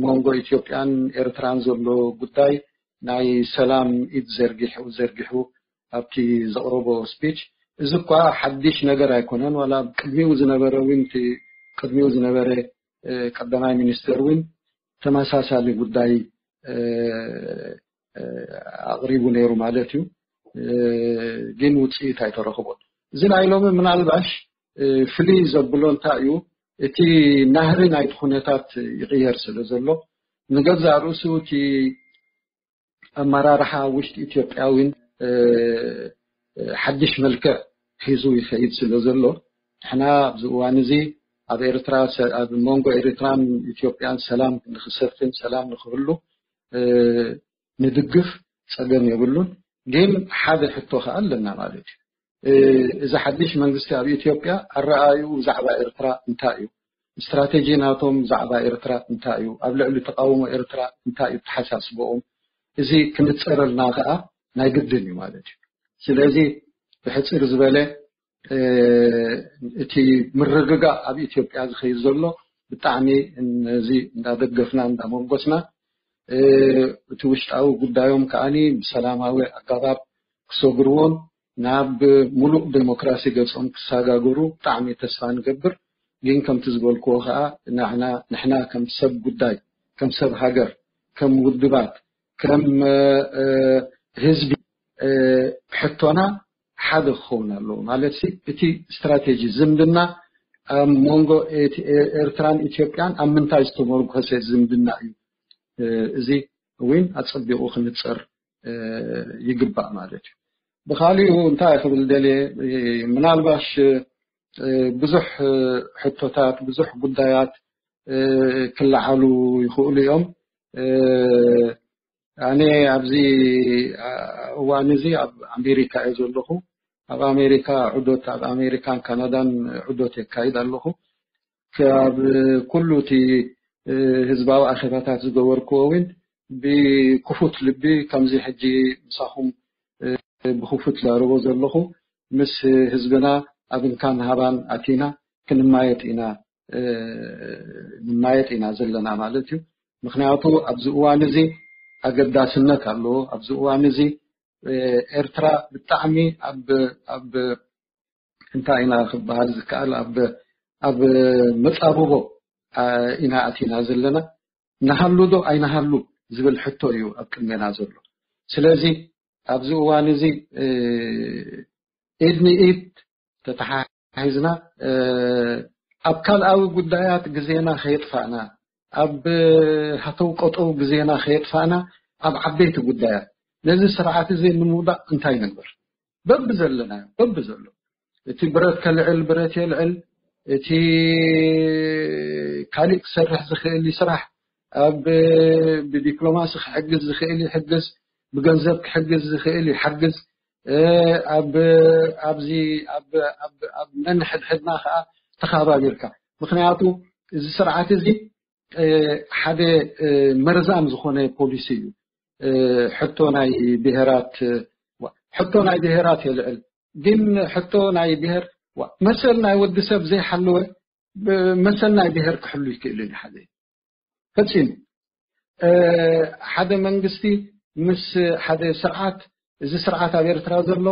መንጎ ኢትዮጵያን ኤርትራን ዘሎ ጉዳይ ናይ ሰላም ኢድ ዘርጊሑ ዘርጊሑ ኣብቲ ዘቕረቦ ስፒች፣ እዚ እኳ ሓድሽ ነገር ኣይኮነን። ዋላ ቅድሚኡ ዝነበረ እውን እቲ ቅድሚኡ ዝነበረ ቀዳማይ ሚኒስተር እውን ተመሳሳሊ ጉዳይ ኣቕሪቡ ነይሩ ማለት እዩ። ግን ውፅኢት ኣይተረኽቦን። እዚ ናይ ሎሚ ምናልባሽ ፍልይ ዘብሎ እንታይ እዩ፣ እቲ ናህሪ ናይቲ ኩነታት ይቕየር ስለ ዘሎ ንገዛእ ርእሱ እቲ ኣመራርሓ ውሽጢ ኢትዮጵያ እውን ሓድሽ መልክዕ ሒዙ ይኸይድ ስለ ዘሎ ንሕና ኣብዚ እዋን እዚ ኣብ ኤርትራ ኣብ መንጎ ኤርትራን ኢትዮጵያን ሰላም ንክሰፍን ሰላም ንክህሉ ንድግፍ፣ ጸገም የብሉን። ግን ሓደ ሕቶ ከኣ ኣለና ማለት እዩ። እዚ ሓድሽ መንግስቲ ኣብ ኢትዮጵያ ኣረኣእዩ ብዛዕባ ኤርትራ እንታይ እዩ? ስትራቴጂ ናቶም ብዛዕባ ኤርትራ እንታይ እዩ? ኣብ ልዕሊ ተቃውሞ ኤርትራ እንታይ እዩ ተሓሳስበኦም? እዚ ክንጸረልና ከኣ ናይ ግድን እዩ ማለት እዩ። ስለዚ ብሕጽር ዝበለ እቲ ምርግጋእ ኣብ ኢትዮጵያ ዝኸይድ ዘሎ ብጣዕሚ ነዚ እንዳደገፍና እንዳመጎስና እቲ ውሽጣዊ ጉዳዮም ከዓኒ ብሰላማዊ ኣገባብ ክሰግርዎን ናብ ሙሉእ ዴሞክራሲ ገጾም ክሰጋገሩ ብጣዕሚ ተስፋ ንገብር። ግን ከምቲ ዝበልክዎ ከዓ ንሕና ንሕና ከም ሰብ ጉዳይ፣ ከም ሰብ ሃገር፣ ከም ውድባት፣ ከም ህዝቢ ሕቶና ሓደ ክኸውን ኣለዎ። ማለት እቲ ስትራቴጂ ዝምድና ኣብ መንጎ ኤርትራን ኢትዮጵያን ኣብ ምንታይ ዝተመርኮሰ ዝምድና እዩ? እዚ እውን ኣጸቢቑ ክንጸር ይግባእ ማለት እዩ። ብኻሊኡ እንታይ ክብል ደልየ፣ ምናልባሽ ብዙሕ ሕቶታት፣ ብዙሕ ጉዳያት ክለዓሉ ይኽእሉ እዮም። ኣነ ኣብዚ እዋን እዚ ኣብ ኣሜሪካ እየ ዘለኹ። ኣብ ኣሜሪካ ዑደት፣ ኣብ ኣሜሪካን ካናዳን ዑደት የካይድ ኣለኹ። ካብ ኩሉ እቲ ህዝባዊ ኣኼባታት ዝገበርክዎ እውን ብክፉት ልቢ፣ ከምዚ ሕጂ ምሳኹም ብክፉት ዛረቦ ዘለኹ፣ ምስ ህዝብና ኣብ እንካን ሃባን ኣቲና ክንማየጥ ኢና፣ ንማየጥ ኢና ዘለና ማለት እዩ። ምክንያቱ ኣብዚ እዋን እዚ ኣገዳስነት ኣለዎ። ኣብዚ እዋን እዚ ኤርትራ ብጣዕሚ ኣብ ኣብ እንታይ ኢና ክበሃል ዝከኣል፣ ኣብ ኣብ መጻብቦ ኢና ኣቲና ዘለና። ንሃሉ ዶ ኣይንሃሉ ዝብል ሕቶ እዩ ኣብ ቅድሜና ዘሎ። ስለዚ ኣብዚ እዋን እዚ ኢድ ንኢድ ተተሓሒዝና ኣብ ካልኣዊ ጉዳያት ግዜና ከየጥፋእና፣ ኣብ ሃተው ቀጠው ግዜና ከየጥፋእና፣ ኣብ ዓበይቲ ጉዳያት ነዚ ስርዓት እዚ ንምውዳቕ እንታይ ንግበር? በብዘለናዮ፣ በብዘሎ፣ እቲ ብረት ከልዕል ብረት የልዕል፣ እቲ ካሊእ ክሰርሕ ዝኽእል ይስራሕ፣ ኣብ ብዲፕሎማሲ ክሕግዝ ዝኽእል ይሕግዝ፣ ብገንዘብ ክሕግዝ ዝኽእል ይሓግዝ። ኣብ ኣብዚ ኣብ ኣብ ኣብ ነንሕድሕድና ከዓ ተኻባቢርካ። ምክንያቱ እዚ ስርዓት እዚ ሓደ መርዛም ዝኾነ ፖሊሲ እዩ። ሕቶ ናይ ብሄራት ሕቶ ናይ ብሄራት የልዕል፣ ግን ሕቶ ናይ ብሄር መሰል ናይ ወዲ ሰብ ዘይሓለወ መሰል ናይ ብሄር ክሕሉ ይክእል እዩ። ሓደ ፈጺሙ ሓደ መንግስቲ ምስ ሓደ ስርዓት፣ እዚ ስርዓት ኣብ ኤርትራ ዘሎ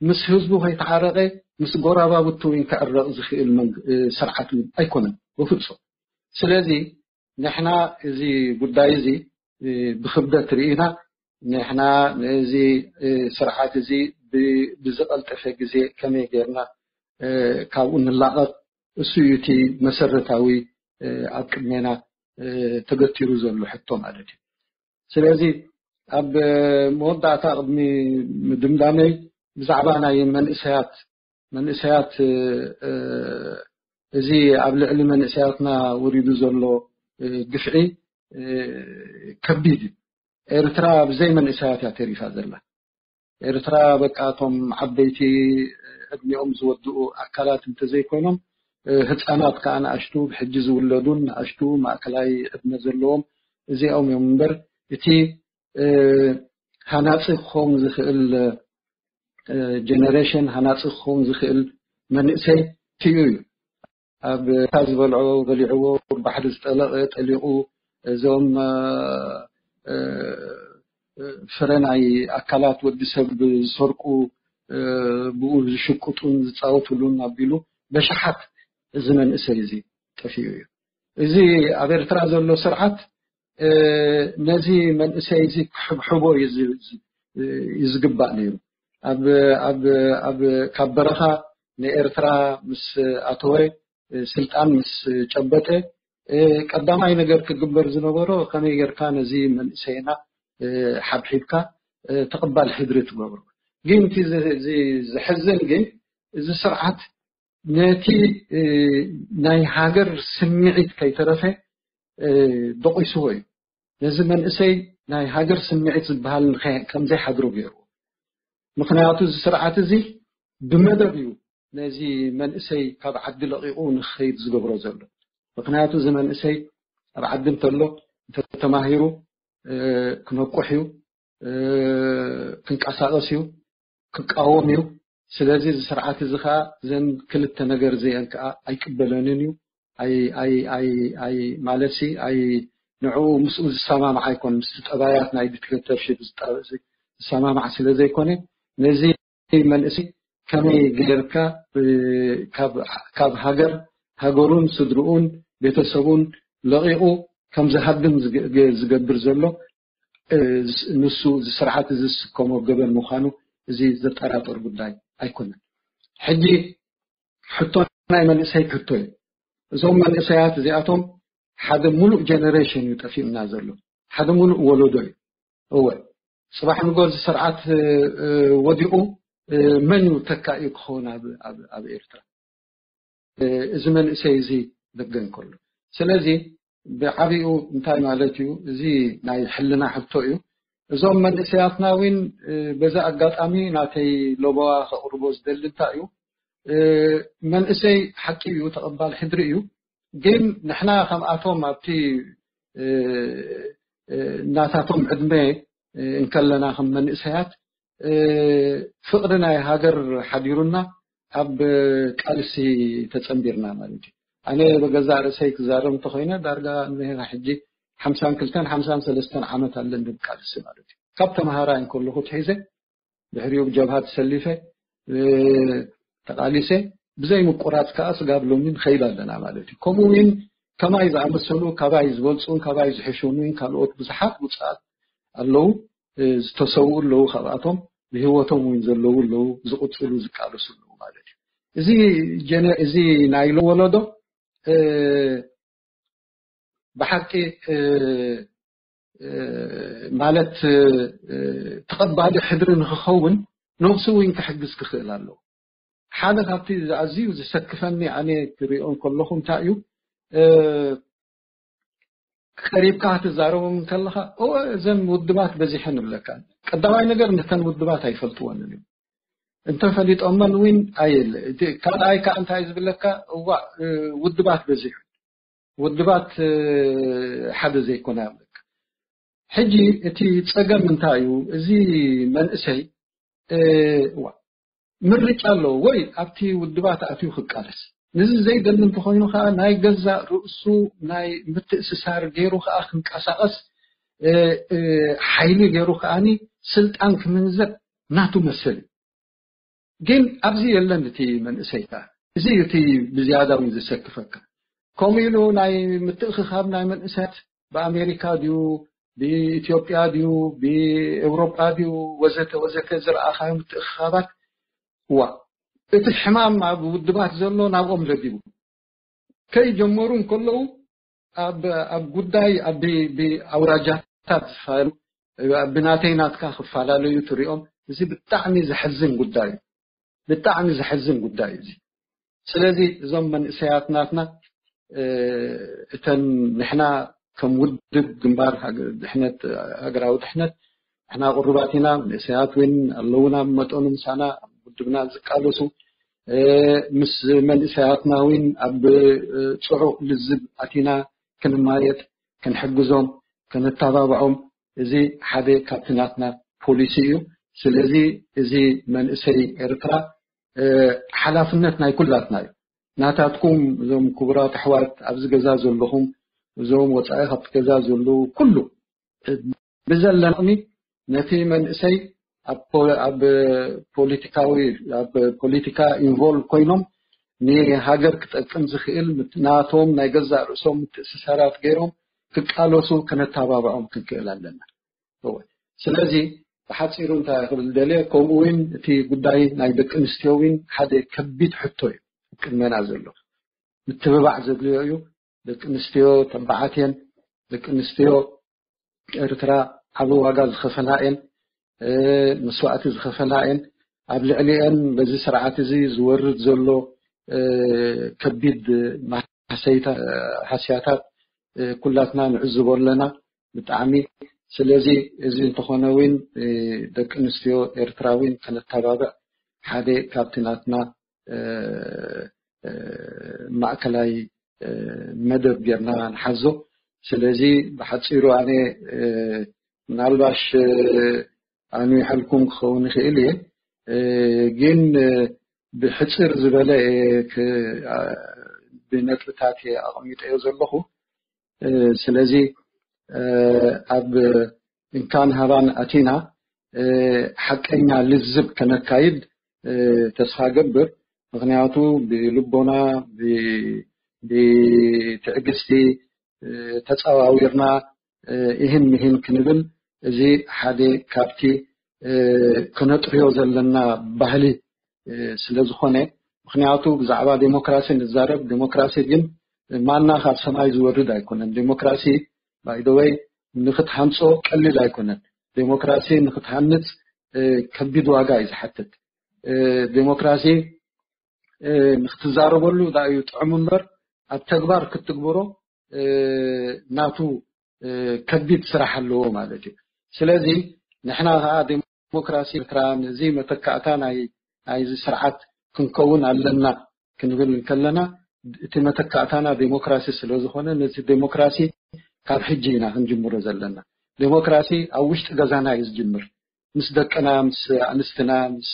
ምስ ህዝቡ ከይተዓረቀ ምስ ጎራባብቱ እውን ክዕረቕ ዝኽእል ስርዓት ኣይኮነን ብፍጹም። ስለዚ ንሕና እዚ ጉዳይ እዚ ብክብደት ርኢና፣ ንሕና ነዚ ስርዓት እዚ ብዝቐልጠፈ ግዜ ከመይ ጌርና ካብኡ ንላቐቕ፣ እሱ እዩ እቲ መሰረታዊ ኣብ ቅድሜና ተገቲሩ ዘሎ ሕቶ ማለት እዩ። ስለዚ ኣብ መወዳእታ ቅድሚ ምድምዳመይ ብዛዕባ ናይ መንእሰያት መንእሰያት እዚ ኣብ ልዕሊ መንእሰያትና ወሪዱ ዘሎ ግፍዒ ከቢድ እዩ። ኤርትራ ብዘይ መንእሰያት እያ ተሪፋ ዘላ። ኤርትራ በቃ እቶም ዓበይቲ ዕድሚኦም ዝወድኡ ኣካላት እንተዘይኮይኖም ህፃናት ከዓ ንኣሽቱ ብሕጂ ዝውለዱን ንኣሽቱ ማእከላይ ዕድመ ዘለዎም እዚኦም እዮም እምበር እቲ ሃናፂ ክኸውን ዝኽእል ጀነሬሽን ሃናፂ ክኸውን ዝኽእል መንእሰይ ትዩ እዩ። ኣብ እታ ዝበልዖ በሊዕዎ፣ ባሕሪ ዝጠለቐ ጠሊቑ፣ እዞም ፍረ ናይ ኣካላት ወዲ ሰብ ዝሰርቁ ብኡ ዝሽቅጡን ዝፃወትሉን ኣቢሉ በሽሓት እዚ መንእሰይ እዚ ጠፊኡ እዩ። እዚ ኣብ ኤርትራ ዘሎ ስርዓት ነዚ መንእሰይ እዚ ክሕብሕቦ እዩ ዝግባእ ነይሩ። ኣብ ኣብ ኣብ ካብ በረኻ ንኤርትራ ምስ ኣተወ ስልጣን ምስ ጨበጠ ቀዳማይ ነገር ክግበር ዝነበሮ ከመይ ጌርካ ነዚ መንእሰይና ሓብሒብካ ተቕባል ሕድሪ ትገብሮ። ግን እቲ ዝሕዝን ግን እዚ ስርዓት ነቲ ናይ ሃገር ስምዒት ከይተረፈ ደቂስዎ እዩ። ነዚ መንእሰይ ናይ ሃገር ስምዒት ዝበሃል ከም ዘይሓድሮ ገይርዎ። ምክንያቱ እዚ ስርዓት እዚ ብመደብ እዩ ነዚ መንእሰይ ካብ ዓዲ ለቒቑ ንክኸይድ ዝገብሮ ዘሎ። ምክንያቱ እዚ መንእሰይ ኣብ ዓዲ እንተሎ እንተተማሂሩ ክነቁሕ እዩ፣ ክንቀሳቐስ እዩ፣ ክቃወም እዩ። ስለዚ እዚ ስርዓት እዚ ከዓ ዘን ክልተ ነገር እዚአን ከዓ ኣይቅበለንን እዩ። ኣይ ኣይ ኣይ ኣይ ማለት ሲ ኣይ ንዕኡ ምስኡ ዝሰማማዕ ኣይኮን፣ ምስቲ ጠባያት ናይ ዲክተተርሽፕ ዝሰማማዕ ስለ ዘይኮነ ነዚ መንእሰይ ከመይ ጌርካ ካብ ሃገር ሃገሩን ስድርኡን ቤተሰቡን ለቒቑ ከም ዝሃድም ዝገብር ዘሎ ንሱ እዚ ስርዓት እዚ ዝስከሞ ገበን ምዃኑ እዚ ዘጠራጥር ጉዳይ ኣይኮነን። ሕጂ ሕቶ ናይ መንእሰይ ክህቶ እዩ። እዞም መንእሰያት እዚኣቶም ሓደ ሙሉእ ጀነሬሽን እዩ ጠፊኡና ዘሎ፣ ሓደ ሙሉእ ወለዶ እዩ። እወ፣ ጽባሕ ንጎ እዚ ስርዓት ወዲቑ መን እዩ ተካኢኡ ክኸውን ኣብ ኤርትራ? እዚ መንእሰይ እዚ ደገ እንከሎ። ስለዚ ብዓቢኡ እንታይ ማለት እዩ? እዚ ናይ ሕልና ሕቶ እዩ። እዞም መንእሰያትና እውን በዚ ኣጋጣሚ ናተይ ለበዋ ከቕርቦ ዝደሊ እንታይ እዩ? መንእሰይ ሓቂ እዩ፣ ተቐባል ሕድሪ እዩ። ግን ንሕና ከምኣቶም ኣብቲ ናታቶም ዕድመ እንከለና ከም መንእሰያት ፍቕሪ ናይ ሃገር ሓዲሩና ኣብ ቃልሲ ተጸንቢርና ማለት እዩ። ኣነ ብገዛእ ርእሰይ ክዛረብ እንተኾይነ ዳርጋ እነሄ ሕጂ ሓምሳን ክልተን ሓምሳን ሰለስተን ዓመት ኣለኒ ብቃልሲ ማለት እዩ። ካብ ተምሃራይ እንከለኹ ትሒዘ ድሕሪኡ ብጀብሃ ተሰሊፈ ተቓሊሰ ብዘይ ምቁራጽ ከኣ ስጋብ ሎሚ ንኸይድ ኣለና ማለት እዩ። ከምኡ እውን ከማይ ዝኣመሰሉ ካባይ ዝበልጹን ካባይ ዝሕሹን እውን ካልኦት ብዙሓት ውጽኣት ኣለዉ። ዝተሰውኡ ኣለዉ፣ ካብኣቶም ብህይወቶም እውን ዘለዉ ኣለዉ፣ ዝቕጽሉ ዝቃለሱ ኣለዉ ማለት እዩ። እዚ ጀነ- እዚ ናይ ሎሚ ወለዶ ብሓቂ ማለት ተቐባሊ ሕድሪ ንክኸውን ነብሱ እውን ክሕግዝ ክኽእል ኣለዎ። ሓደ ካብቲ ኣዝዩ ዝሰክፈኒ ኣነ ክሪኦ ከለኹ እንታይ እዩ፣ ቀሪብካ ክትዛረቦም ከለኻ እወ እዘን ውድባት በዚሐን ይብለካ። ቀዳማይ ነገር ነተን ውድባት ኣይፈልጥወንን እዮም። እንተፈሊጦመን እውን ኣየለ። እቲ ካልኣይ ከዓ እንታይ ዝብለካ፣ እዋ ውድባት በዚሑ ውድባት ሓደ ዘይኮነ ይብለካ። ሕጂ እቲ ጸገም እንታይ እዩ? እዚ መንእሰይ ምርጫ ኣለዎ፣ ወይ ኣብቲ ውድባት ኣትዩ ክቃለስ፣ ንዚ ዘይደሊ እንተኾይኑ ከዓ ናይ ገዛእ ርእሱ ናይ ምትእስሳር ገይሩ ከዓ ክንቀሳቐስ ሓይሊ ገይሩ ከዓኒ ስልጣን ክምንዘብ ናቱ መሰል እዩ። ግን ኣብዚ የለን እቲ መንእሰይ ከዓ። እዚ እዩ እቲ ብዝያዳ እውን ዝሰክፈካ። ከምኡ ኢሉ ናይ ምትእኽኻብ ናይ መንእሰያት ብኣሜሪካ ድዩ ብኢትዮጵያ ድዩ ብኤውሮጳ ድዩ ወዘተ ወዘተ ዝረኣኻዮ ምትእኽኻባት፣ እዋ እቲ ሕማም ኣብ ውድባት ዘሎ ናብኦም ለቢቡ ከይጀመሩ እንከለዉ ኣብ ጉዳይ ብኣውራጃታት ዝፋሉ ብናተይ ናትካ ክፈላለዩ ትሪኦም። እዚ ብጣዕሚ ዘሕዝን ጉዳይ እዩ። ብጣዕሚ ዘሕዝን ጉዳይ እዩ እዚ። ስለዚ እዞም መንእሰያት ናትና እተን ንሕና ከም ውድብ ግንባር ድሕነት ሃገራዊ ድሕነት ንሕና ቅሩባት ኢና። መንእሰያት እውን ኣለውና ብመጠኑ ምሳና ኣብ ውድብና ዝቃለሱ ምስ መንእሰያትና እውን ኣብ ፅዑቕ ልዝብ ኣቲና ክንማየጥ ክንሕግዞም ከነተባብዖም እዚ ሓደ ካብቲ ናትና ፖሊሲ እዩ። ስለዚ እዚ መንእሰይ ኤርትራ ሓላፍነት ናይ ኩላትና እዩ። ናታትኩም እዞም ክቡራት ኣሕዋት ኣብዚ ገዛ ዘለኹም እዞም ወፃኢ ካብቲ ገዛ ዘለዉ ኩሉ ብዘለና ዓቕሚ ነቲ መንእሰይ ኣብ ፖለቲካዊ ኣብ ፖለቲካ ኢንቮልቭ ኮይኖም ንሃገር ክጠቅም ዝኽእል ናቶም ናይ ገዛእ ርእሶም ምትእስሳራት ገይሮም ክቃለሱ ከነተባብዖም ክንክእል ኣለና። ስለዚ ብሓፂሩ እንታይ ክብል ደልየ፣ ከምኡ እውን እቲ ጉዳይ ናይ ደቂ ኣንስትዮ እውን ሓደ ከቢድ ሕቶ እዩ ቅድመና ዘሎ። ምትብባዕ ዘድልዮ እዩ። ደቂ ኣንስትዮ ተባዓት እየን። ደቂ ኣንስትዮ ኤርትራ ዓቢ ዋጋ ዝኸፈላ እየን። መስዋእቲ ዝኸፈላ እየን። ኣብ ልዕሊአን በዚ ስርዓት እዚ ዝወርድ ዘሎ ከቢድ ማህሰይታ ሃስያታት ኩላትና ንዕዝቦ ኣለና ብጣዕሚ። ስለዚ እዚ እንተኾነ እውን ደቂ ኣንስትዮ ኤርትራ እውን ከነተባብዕ ሓደ ካብቲ ናትና ማእከላይ መደብ ጌርና ንሓዞ። ስለዚ ብሓፂሩ ኣነ ምናልባሽ ኣንዊሐልኩም ክኸውን ይኽእል እየ፣ ግን ብሕፅር ዝበለ ብነጥብታት ኣቐሚጠዮ ዘለኹ። ስለዚ ኣብ እንካን ሃባን ኣቲና ሓቀኛ ልዝብ ከነካይድ ተስፋ ገብር። ምኽንያቱ ብልቦና፣ ብትዕግስቲ ተፃዋዊርና ይህን ይህን ክንብል፣ እዚ ሓደ ካብቲ ክነጥርዮ ዘለና ባህሊ ስለዝኾነ፣ ምክንያቱ ብዛዕባ ዴሞክራሲ ንዛረብ፣ ዴሞክራሲ ግን ማና ካብ ሰማይ ዝወርድ ኣይኮነን። ዴሞክራሲ ባይደወይ ንክትሃንፆ ቀሊል ኣይኮነን። ዴሞክራሲ ንክትሃንፅ ከቢድ ዋጋ እዩ ዝሓትት። ዴሞክራሲ ንክትዛረበሉ ዳዩ ጥዑም እምበር ኣብ ተግባር ክትግብሮ ናቱ ከቢድ ስራሕ ኣለዎ ማለት እዩ። ስለዚ ንሕና ከዓ ዴሞክራሲ ኤርትራ ነዚ መተካእታ ናይ ናይዚ ስርዓት ክንከውን ኣለና ክንብል እንከለና፣ እቲ መተካእታና ዴሞክራሲ ስለዝኾነ፣ ነዚ ዴሞክራሲ ካብ ሕጂ ኢና ክንጅምሮ ዘለና። ዴሞክራሲ ኣብ ውሽጢ ገዛና እዩ ዝጅምር። ምስ ደቅና፣ ምስ ኣንስትና፣ ምስ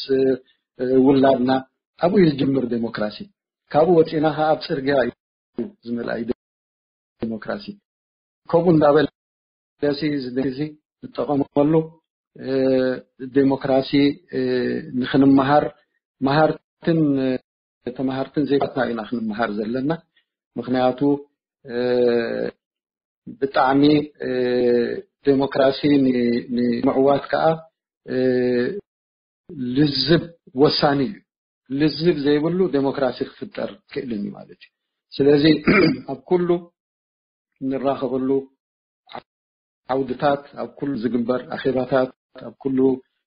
ውላድና ኣብኡ እዩ ዝጅምር ዴሞክራሲ። ካብኡ ወፂና ከዓ ኣብ ፅርግያ እዩ ዝመልኣ እዩ ዴሞክራሲ። ከምኡ እንዳበለ እዚ ንጠቐመሉ ዴሞክራሲ ንክንመሃር፣ መሃርትን ተመሃርትን ዜጋትና ኢና ክንመሃር ዘለና። ምክንያቱ ብጣዕሚ ዴሞክራሲ ንምዕዋት ከዓ ልዝብ ወሳኒ እዩ። ልዝብ ዘይብሉ ዴሞክራሲ ክፍጠር ክእልን እዩ ማለት እዩ። ስለዚ ኣብ ኩሉ ንራኸበሉ ዓውድታት፣ ኣብ ኩሉ ዝግበር ኣኼባታት፣ ኣብ ኩሉ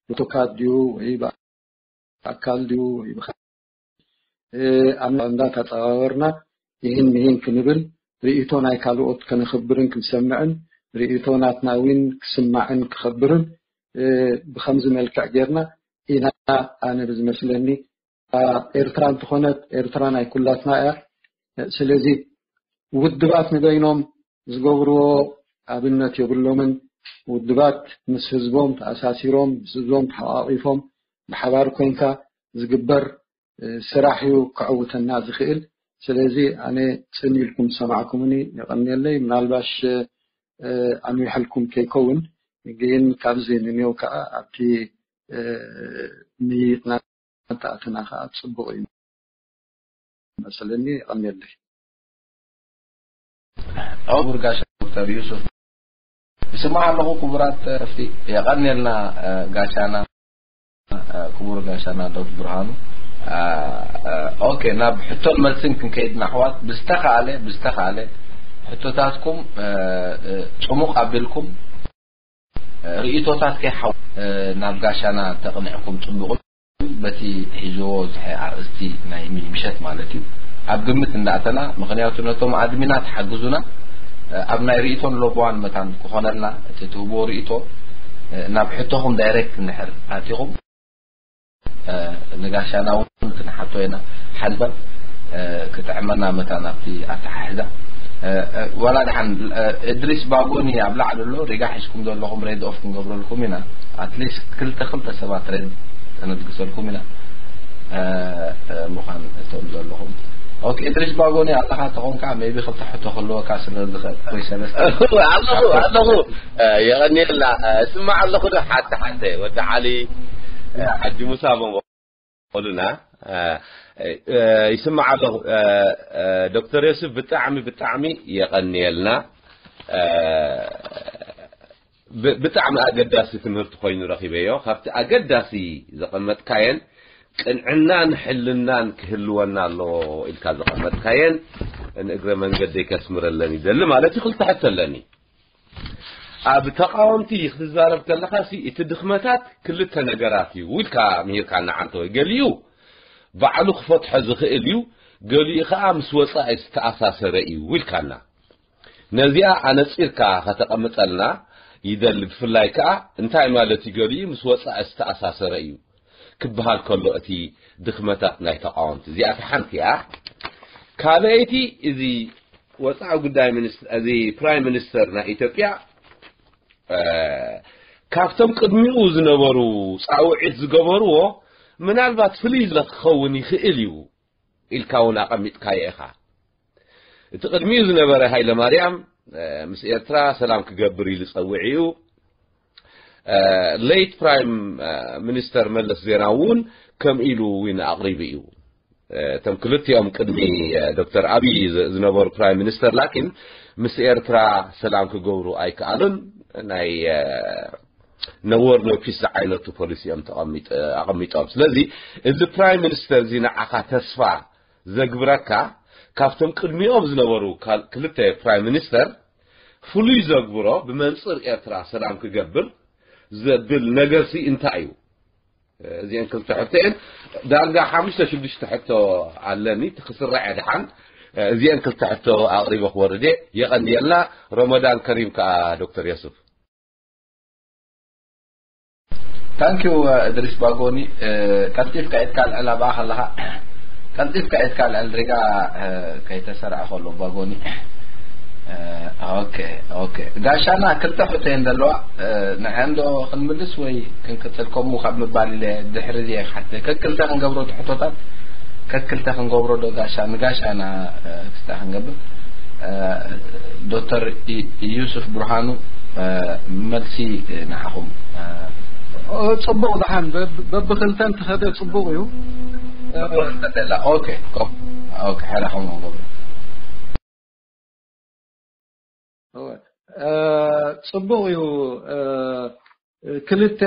ብቶካት ድዩ ወይ ብኣካል ድዩ ወይ ብካ- ኣብ እንዳተፀዋወርና ይህን ይህን ክንብል፣ ርእይቶ ናይ ካልኦት ከነኽብርን ክንሰምዕን፣ ርእይቶ ናትና እውን ክስማዕን ክኸብርን ብከምዚ መልክዕ ጌርና ኢና። ኣነ ብዝመስለኒ ኤርትራ እንተኾነት ኤርትራ ናይ ኩላትና እያ። ስለዚ ውድባት ንበይኖም ዝገብርዎ ኣብነት የብሎምን። ውድባት ምስ ህዝቦም ተኣሳሲሮም፣ ምስ ህዝቦም ተሓቋቒፎም፣ ብሓባር ኮይንካ ዝግበር ስራሕ እዩ ከዕውተና ዝኽእል። ስለዚ ኣነ ጽን ኢልኩም ዝሰማዕኩምኒ የቐንየለይ። ምናልባሽ ኣንዊሐልኩም ከይከውን ግን ካብዚ ንኔው ከዓ ኣብቲ ምይይጥና እንተኣተና ከዓ ጽቡቕ እዩ መስለኒ። የቐንየለይ። ክቡር ጋሻ ዶክተር ዩሱፍ፣ ይስማዕ ኣለኹ። ክቡራት ረፍቲ፣ የቐንየልና ጋሻና፣ ክቡር ጋሻና ዶክተር ብርሃኑ። ኦኬ፣ ናብ ሕቶን መልስን ክንከይድ ንኣሕዋት፣ ብዝተኻለ ብዝተኻለ ሕቶታትኩም ጽሙቕ ኣቢልኩም ርእይቶታት ከይሓው ናብ ጋሻና ተቕንዕኩም ጽቡቕ። በቲ ሒዝዎ ዝሐ ኣርእስቲ ናይ ምሸት ማለት እዩ ኣብ ግምት እንዳእተና፣ ምክንያቱ ነቶም ኣድሚና ተሓግዙና ኣብ ናይ ርእይቶን ለበዋን መታን ክኾነልና እቲ ትህብዎ ርእይቶ ናብ ሕቶኹም ዳይሬክት እንድሕር ኣቲኹም ንጋሻና እውን ክንሓቶ ኢና። ሓልፈን ክጥዕመና መታን ኣብቲ ኣተሓሕዛ። ዋላ ድሓን እድሪስ ባጎኒ ኣብ ላዕሊ ኣሎ፣ ሪጋ ሒዝኩም ዘለኹም ሬድ ኦፍ ክንገብረልኩም ኢና። ኣትሊስት ክልተ ክልተ ሰባት ሬድ ተነድግሰልኩም ኢና። ምዃን እቶም ዘለኹም ኦኬ። እድሪስ ባጎኒ ኣለኻ ተኾንካ ሜቢ ክልተ ሕቶ ክህልወካ ስለ ዝኽእል ወይ ሰለስተ ኣለኹ ኣለኹ። የቐኒየላ። እስማዕ ኣለኹ ዶ ሓንቲ ሓንቲ ወዲ ዓሊ ሓጂ ሙሳ በንቆሉና ይስማዕ ኣለኹ። ዶክተር ዮስፍ ብጣዕሚ ብጣዕሚ የቐንየልና። ብጣዕሚ ኣገዳሲ ትምህርቲ ኮይኑ ረኺበዮ። ካብቲ ኣገዳሲ ዘቐመጥካየን ቅንዕናን ሕልናን ክህልወና ኣለዎ ኢልካ ዘቐመጥካየን ንእግረ መንገደይ ከስምረለን ይደሊ ማለት እዩ። ክልተ ሕቶ ኣለኒ። ኣብ ተቃወምቲ ክትዛረብ ከለኻ ሲ እቲ ድኽመታት ክልተ ነገራት እዩ ኢልካ ምሂርካና ዓንተ ወይ ገሊኡ ባዕሉ ክፈትሖ ዝኽእል እዩ፣ ገሊኡ ከዓ ምስ ወፃኢ ዝተኣሳሰረ እዩ ኢልካና። ነዚኣ ኣነፂርካ ከተቐምጠልና ይደሊ። ብፍላይ ከዓ እንታይ ማለት እዩ ገሊኡ ምስ ወፃኢ ዝተኣሳሰረ እዩ ክበሃል ከሎ እቲ ድኽመታት ናይ ተቃወምቲ እዚኣ ሓንቲ እያ። ካልኣይቲ እዚ ወፃኢ ጉዳይ ሚኒስትር እዚ ፕራይም ሚኒስተር ናይ ኢትዮጵያ ካብቶም ቅድሚኡ ዝነበሩ ፃውዒት ዝገበርዎ ምናልባት ፍልይ ዝበለ ክኸውን ይኽእል እዩ ኢልካ እውን ኣቐሚጥካዮ ኢኻ። እቲ ቅድሚኡ ዝነበረ ሃይለ ማርያም ምስ ኤርትራ ሰላም ክገብር ኢሉ ጸዊዕኡ። ሌት ፕራይም ሚኒስተር መለስ ዜናዊ እውን ከም ኢሉ እውን ኣቕሪቡ እዩ። እቶም ክልቲኦም ቅድሚ ዶክተር ኣብይ ዝነበሩ ፕራይም ሚኒስተር ላኪን ምስ ኤርትራ ሰላም ክገብሩ ኣይከኣሉን። ናይ ነወር ኖ ፒስ ዝዓይነቱ ፖሊሲ እዮም ኣቐሚጦም። ስለዚ እዚ ፕራይም ሚኒስተር እዚ ንዓኻ ተስፋ ዘግብረካ ካብቶም ቅድሚኦም ዝነበሩ ክልተ ፕራይም ሚኒስተር ፍሉይ ዘግብሮ ብመንፅር ኤርትራ ሰላም ክገብር ዘብል ነገርሲ እንታይ እዩ? እዚአን ክልተ ሕቶ እየን። ዳርጋ ሓሙሽተ ሽዱሽተ ሕቶ ኣለኒ ክስራዕ ድሓን። እዚአን ክልተ ሕቶ ኣቕሪበ ክወርድ እየ። የቐንየልና። ረመዳን ከሪም ከዓ ዶክተር የሱፍ። ታንኪዩ እድሪስ ባጎኒ። ቀልጢፍካ ኢድካ ኣልዕል ኣብኣ ከለኻ፣ ቀልጢፍካ ኢድካ ኣልዕል ሪጋ ከይተሰርዐ ከሎ ባጎኒ። ኦኬ ኦኬ፣ ጋሻና ክልተ ሕቶ እየን ዘለዋ። ንዐንዶ ክንምልስ ወይ ክንቅጽል ከምኡ ካብ ምባል ኢለ ድሕሪ እዚኣ ክሓትት ከክልተ ክንገብሮ ትሕቶታት ከክልተ ክንገብሮ ዶ ጋሻ ንጋሻና ክስታ ክንገብር። ዶክተር ዩሱፍ ብርሃኑ፣ መልሲ ንዓኹም። ጽቡቕ ደሓን በብክልተን ትኸደ ጽቡቕ እዩ። ኦኬ ኦኬ፣ ሕራኹም ንገብር። ጽቡቕ እዩ። ክልተ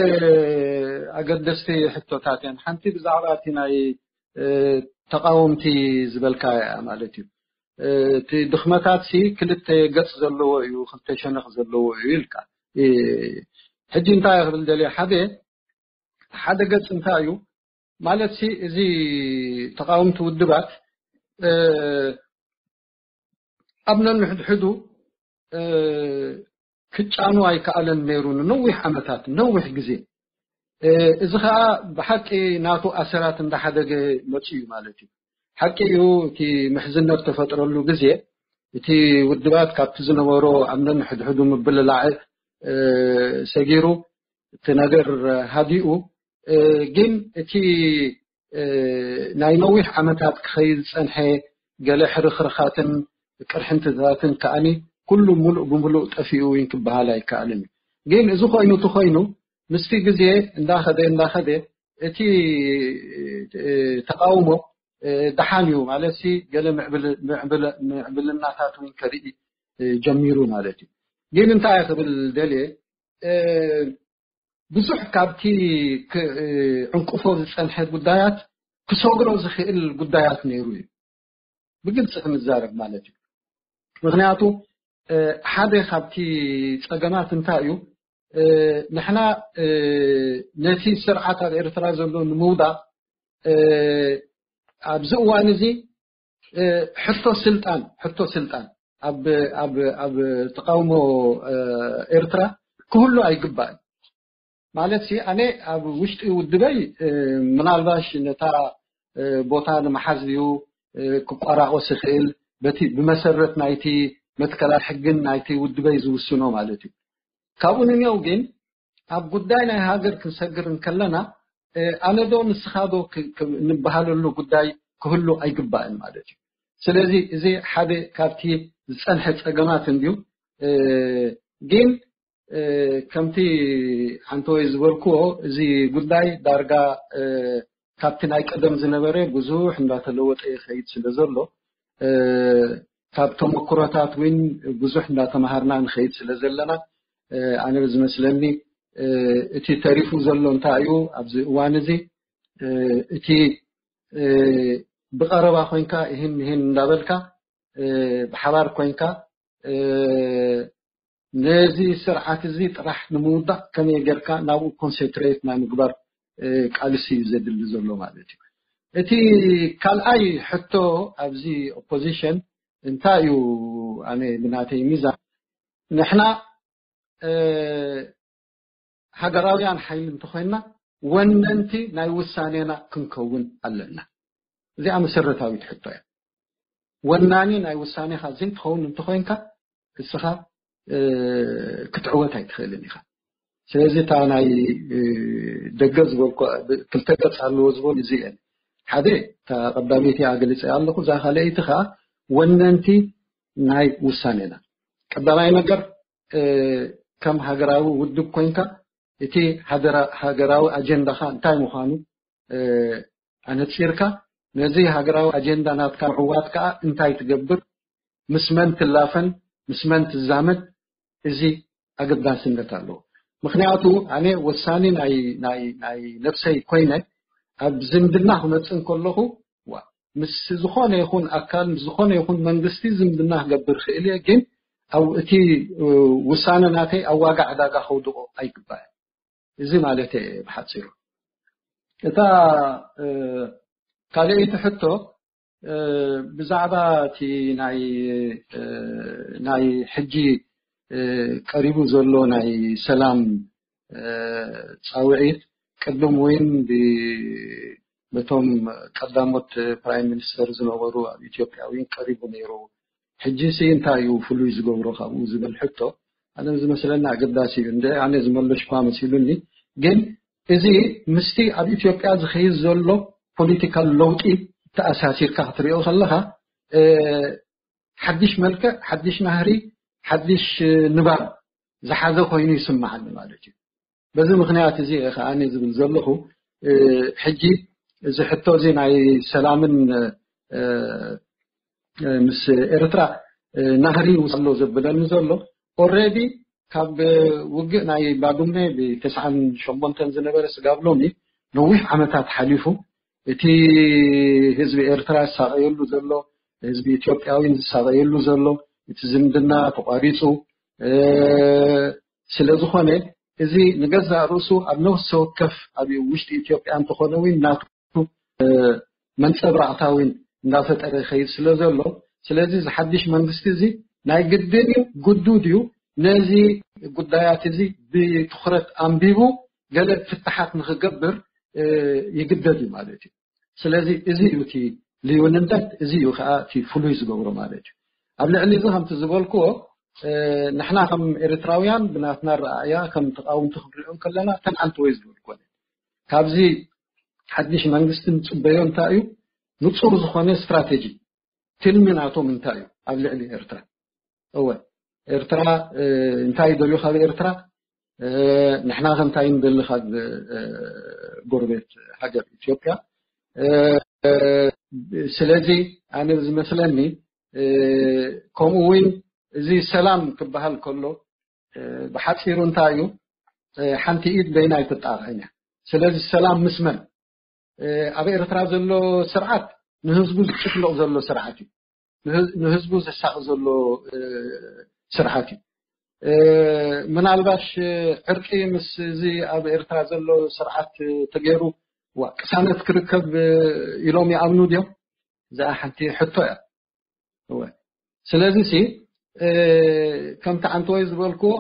ኣገደስቲ ሕቶታት እየን። ሓንቲ ብዛዕባ እቲ ናይ ተቃወምቲ ዝበልካ እያ ማለት እዩ። እቲ ድኽመታት ሲ ክልተ ገጽ ዘለዎ እዩ፣ ክልተ ሸነኽ ዘለዎ እዩ ኢልካ። ሕጂ እንታይ ክብል ደልየ፣ ሓደ ሓደ ገጽ እንታይ እዩ ማለት ሲ፣ እዚ ተቃወምቲ ውድባት ኣብ ነንሕድሕዱ ክጫኑ ኣይከኣለን ነይሩ ንነዊሕ ዓመታት፣ ነዊሕ ግዜ። እዚ ኸዓ ብሓቂ ናቱ ኣሰራት እንዳሓደገ መጽኡ እዩ ማለት እዩ። ሓቂ እዩ፣ እቲ ምሕዝነት ተፈጥረሉ ግዜ እቲ ውድባት ካብቲ ዝነበሮ ኣብ ነንሕድሕዱ ምብልላዕ ሰጊሩ እቲ ነገር ሃዲኡ፣ ግን እቲ ናይ ነዊሕ ዓመታት ክኸይድ ዝጸንሐ ገለ ሕርኽርኻትን ቅርሕንትታትን ከኣኒ ኩሉ ሙሉእ ብምሉእ ጠፊኡ እውን ክበሃል ኣይከኣልን እዩ። ግን እዚ ኮይኑ እቲ ኮይኑ ምስቲ ግዜ እንዳኸደ እንዳኸደ እቲ ተቃውሞ ደሓን እዩ ማለት ሲ ገለ ምዕብልናታት እውን ከርኢ ጀሚሩ ማለት እዩ። ግን እንታይ ክብል ደልየ፣ ብዙሕ ካብቲ ዕንቅፎ ዝጸንሐ ጉዳያት ክሰግሮ ዝኽእል ጉዳያት ነይሩ እዩ፣ ብግልፂ ክንዛረብ ማለት እዩ። ምክንያቱ ሓደ ካብቲ ጸገማት እንታይ እዩ፣ ንሕና ነቲ ስርዓት ኣብ ኤርትራ ዘሎ ንምውዳቕ ኣብዚ እዋን እዚ ሕቶ ስልጣን፣ ሕቶ ስልጣን ኣብ ኣብ ኣብ ተቃውሞ ኤርትራ ክህሉ ኣይግባእን። ማለት ሲ ኣነ ኣብ ውሽጢ ውድበይ ምናልባሽ ነታ ቦታ ንምሓዝ እዩ ክቋራቆስ ይኽእል፣ በቲ ብመሰረት ናይቲ መትከላት ሕግን ናይቲ ውድበይ ዝውስኖ ማለት እዩ። ካብኡ ንኔው ግን ኣብ ጉዳይ ናይ ሃገር ክንሰግር እንከለና ኣነ ዶ ንስኻ ዶ ንበሃለሉ ጉዳይ ክህሉ ኣይግባእን ማለት እዩ። ስለዚ እዚ ሓደ ካብቲ ዝጸንሐ ጸገማት እንድዩ። ግን ከምቲ ሓንተወይ ዝበልክዎ እዚ ጉዳይ ዳርጋ ካብቲ ናይ ቀደም ዝነበረ ብዙሕ እንዳተለወጠ ይኸይድ ስለ ዘሎ ካብ ተመክሮታት እውን ብዙሕ እንዳተማሃርና ንኸይድ ስለ ዘለና ኣነ ዝመስለኒ እቲ ተሪፉ ዘሎ እንታይ እዩ ኣብዚ እዋን እዚ እቲ ብቐረባ ኮይንካ ይህን ይህን እንዳበልካ ብሓባር ኮይንካ ነዚ ስርዓት እዚ ጥራሕ ንምውዳቕ ከመይ ጌርካ ናብኡ ኮንሰንትሬት ናይ ምግባር ቃልሲ እዩ ዘድሊ ዘሎ ማለት እዩ። እቲ ካልኣይ ሕቶ ኣብዚ ኦፖዚሽን እንታይ እዩ ኣነ ብናተይ ሚዛን ንሕና ሃገራውያን ሓይሊ እንተኾይንና ወነንቲ ናይ ውሳኔና ክንከውን ኣለና። እዚኣ መሰረታዊት ሕቶ እያ። ወናኒ ናይ ውሳኔኻ ዘይትኸውን እንተኾይንካ እስኻ ክትዕወት ኣይትኽእልን ኢኻ። ስለዚ እታ ናይ ደገ ዝበልኩ ክልተ ገጽ ኣለዎ ዝበሉ እዚ እየን። ሓደ እታ ቀዳመይቲ ኣገሊጸ ኣለኹ፣ እዛ ካልኣይቲ ኸኣ ወነንቲ ናይ ውሳኔና። ቀዳማይ ነገር ከም ሃገራዊ ውድብ ኮይንካ እቲ ሃገራዊ ኣጀንዳኻ እንታይ ምዃኑ ኣነጺርካ ነዚ ሃገራዊ ኣጀንዳ ናትካ ምዕዋት ከኣ እንታይ ትገብር፣ ምስ መን ትላፈን፣ ምስ መን ትዛመድ፣ እዚ ኣገዳስነት ኣለዎ። ምኽንያቱ ኣነ ወሳኒ ናይ ናይ ናይ ነብሰይ ኮይነ ኣብ ዝምድና ክመጽእ እንከለኹ፣ ዋ፣ ምስ ዝኾነ ይኹን ኣካል፣ ምስ ዝኾነ ይኹን መንግስቲ ዝምድና ክገብር ክእል እየ፣ ግን ኣብ እቲ ውሳነ ናተይ ኣብ ዋጋ ዕዳጋ ከውድቆ ኣይግባእን። እዚ ማለት እየ ብሓጺሩ። እታ ካልኣይቲ ሕቶ ብዛዕባ እቲ ናይ ናይ ሕጂ ቀሪቡ ዘሎ ናይ ሰላም ጻውዒት፣ ቅድም እውን በቶም ቀዳሞት ፕራይም ሚኒስተር ዝነበሩ ኣብ ኢትዮጵያ እውን ቀሪቡ ነይሩ። ሕጂ ሲ እንታይ እዩ ፍሉይ ዝገብሮ ካብኡ ዝብል ሕቶ፣ ኣነ ዝመስለኒ ኣገዳሲ እዩ። እንደ ኣነ ዝመለሽኳ መሲሉኒ። ግን እዚ ምስቲ ኣብ ኢትዮጵያ ዝኸይድ ዘሎ ፖለቲካል ለውጢ ተኣሳሲርካ ክትሪኦ ከለኻ፣ ሓድሽ መልክዕ፣ ሓድሽ ናህሪ፣ ሓድሽ ንባብ ዝሓዘ ኮይኑ ይስምዓኒ ማለት እዩ። በዚ ምኽንያት እዚ እየ ከኣ ዝብል ዘለኹ፣ ሕጂ እዚ ሕቶ እዚ ናይ ሰላምን ምስ ኤርትራ ናህሪ ውስሎ ዘብለኒ ዘሎ፣ ኦልሬዲ ካብ ውግእ ናይ ባድመ ብተስዓን ሸሞንተን ዝነበረ ስጋብ ሎሚ ነዊሕ ዓመታት ሓሊፉ። እቲ ህዝቢ ኤርትራ ዝሳቐየሉ ዘሎ፣ ህዝቢ ኢትዮጵያዊን ዝሳቐየሉ ዘሎ፣ እቲ ዝምድና ተቋሪጹ ስለ ዝኾነ፣ እዚ ንገዛእ ርእሱ ኣብ ነፍሲ ወከፍ ኣብ ውሽጢ ኢትዮጵያ እንተኾነ እውን ናቱ መንጸብራቕታ እውን እንዳፈጠረ ይኸይድ ስለ ዘሎ፣ ስለዚ እዚ ሓድሽ መንግስቲ እዚ ናይ ግድን እዩ፣ ግዱድ እዩ። ነዚ ጉዳያት እዚ ብትኹረት ኣንቢቡ ገለ ፍትሓት ንኽገብር ይግደድ እዩ ማለት እዩ። ስለዚ እዚ እዩ እቲ ልዩንነት፣ እዚ እዩ ከዓ እቲ ፍሉይ ዝገብሮ ማለት እዩ። ኣብ ልዕሊ እዚ ከምቲ ዝበልክዎ፣ ንሕና ከም ኤርትራውያን ብናትና ረኣያ ከም ተቃውምቲ ክንሪኦ ከለና፣ ተን ኣንተ ወይ ዝበልክዎ ካብዚ ሓድሽ መንግስቲ ንጽበዮ እንታይ እዩ? ንጹር ዝኾነ ስትራቴጂ፣ ትልሚ ናቶም እንታይ እዩ ኣብ ልዕሊ ኤርትራ? እወ፣ ኤርትራ እንታይ ይደልዩ ካብ ኤርትራ? ንሕና ከ እንታይ ንደሊ ካብ ጎረቤት ሃገር ኢትዮጵያ? ስለዚ ኣነ ዝመስለኒ፣ ከምኡ እውን እዚ ሰላም ክበሃል ከሎ ብሓፂሩ እንታይ እዩ? ሓንቲ ኢድ በይና ኣይትጣቕዕን እያ። ስለዚ ሰላም ምስ መን? ኣብ ኤርትራ ዘሎ ስርዓት ንህዝቡ ዝጭፍልቕ ዘሎ ስርዓት እዩ። ንህዝቡ ዘሳቕ ዘሎ ስርዓት እዩ። ምናልባሽ ዕርቂ ምስ እዚ ኣብ ኤርትራ ዘሎ ስርዓት ተገይሩ ቅሳነት ክርከብ ኢሎም ይኣምኑ ድዮም? እዚኣ ሓንቲ ሕቶ እያ። እወ። ስለዚ ሲ ከምቲ ዓንተወይ ዝበልክዎ፣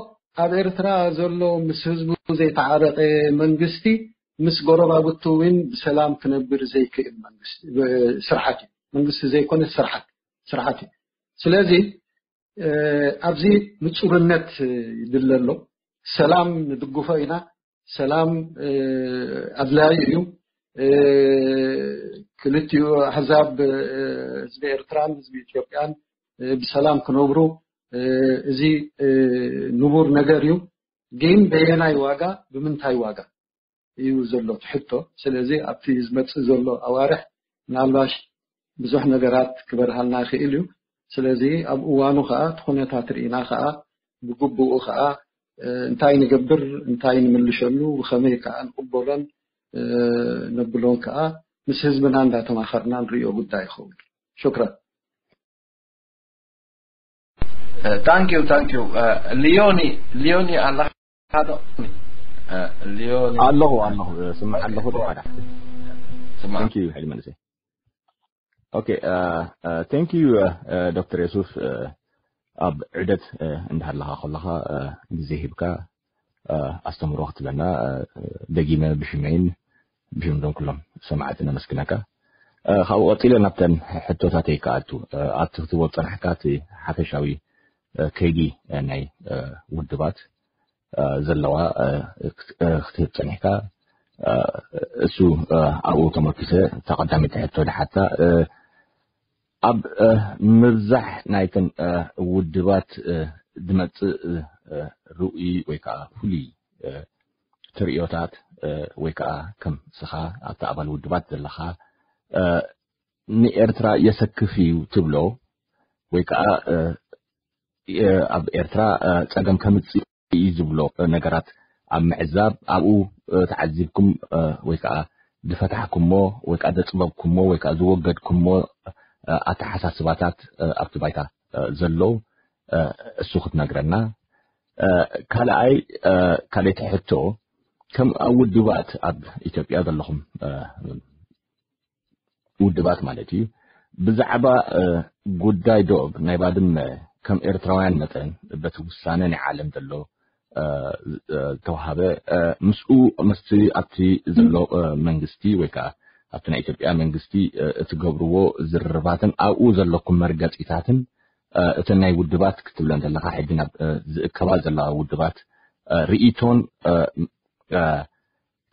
ኣብ ኤርትራ ዘሎ ምስ ህዝቡ ዘይተዓረቀ መንግስቲ ምስ ጎረባብቱ እውን ብሰላም ክነብር ዘይክእል መንግስቲ፣ ስርዓት እዩ። መንግስቲ ዘይኮነ ስርዓት፣ ስርዓት እዩ። ስለዚ ኣብዚ ንጹርነት ይድለ ኣሎ። ሰላም ንድግፎ ኢና። ሰላም ኣድላዩ እዩ። ክልቲኡ ኣህዛብ፣ ህዝቢ ኤርትራን ህዝቢ ኢትዮጵያን ብሰላም ክነብሩ፣ እዚ ንቡር ነገር እዩ። ግን በየናይ ዋጋ፣ ብምንታይ ዋጋ እዩ ዘሎ እቲ ሕቶ። ስለዚ ኣብቲ ዝመጽእ ዘሎ ኣዋርሕ ምናልባሽ ብዙሕ ነገራት ክበርሃልና ይኽእል እዩ። ስለዚ ኣብ እዋኑ ከኣ እቲ ኩነታት ርኢና ከኣ ብግቡኡ ከኣ እንታይ ንገብር፣ እንታይ ንምልሸሉ፣ ብኸመይ ከኣ ንቕበሎን ነብሎን ከኣ ምስ ህዝብና እንዳተማኸርና ንርእዮ ጉዳይ ይኸውን። ሽክራን። ታንኪዩ ታንኪዩ። ሊዮኒ፣ ሊዮኒ ኣለኻ ዶ? ሊዮኒ ኣለኹ ኣለኹ። ስማዕ ኣለኹ። ተፋዳ። ስማዕ። ታንኪዩ ሕጂ መንእሰይ። ኦኬ። ታንኪዩ ዶክተር የሱፍ፣ ኣብ ዕደት እንዳሃለኻ ከለኻ ግዜ ሂብካ ኣስተምሮ ክትበና ደጊመ ብሽመይን ብሽምዶም ኩሎም ሰማዕቲ ነመስግነካ። ካብኡ ቀፂለ ናብተን ሕቶታተይ ክኣቱ። ኣብቲ ክትቦ ፀናሕካ እቲ ሓፈሻዊ ከይዲ ናይ ውድባት ዘለዋ ክትህብ ፀኒሕካ፣ እሱ ኣብኡ ተመርኪሰ እታ ቀዳመይቲ ሕቶ ድሓታ ኣብ ምብዛሕ ናይተን ውድባት ድመፅእ ርእይ ወይ ከዓ ፍሉይ ትርእዮታት ወይ ከዓ ከም ስኻ ኣብቲ ኣባል ውድባት ዘለኻ ንኤርትራ የሰክፍ እዩ ትብሎ ወይ ከዓ ኣብ ኤርትራ ጸገም ከምጽእ እዩ ዝብሎ ነገራት ኣብ ምዕዛብ ኣብኡ ተዓዚብኩም ወይ ከዓ ዝፈታሕኩሞ ወይ ከዓ ዘፅበብኩሞ ወይ ከዓ ዝወገድኩሞ ኣተሓሳስባታት ኣብቲ ባይታ ዘሎ እሱ ክትነግረና። ካልኣይ ካልኣይቲ ሕቶ ከም ውድባት ኣብ ኢትዮጵያ ዘለኹም ውድባት ማለት እዩ ብዛዕባ ጉዳይ ዶብ ናይ ባድመ ከም ኤርትራውያን መጠን በቲ ውሳነ ናይ ዓለም ዘሎ ተዋሃበ ምስኡ ምስቲ ኣብቲ ዘሎ መንግስቲ ወይ ከዓ ኣብቲ ናይ ኢትዮጵያ መንግስቲ እትገብርዎ ዝርርባትን ኣብኡ ዘለኩም መርገፂታትን እቲ ናይ ውድባት ክትብለን ዘለካ ሕጂ ናብ ዝእከባ ዘለዋ ውድባት ርእይቶን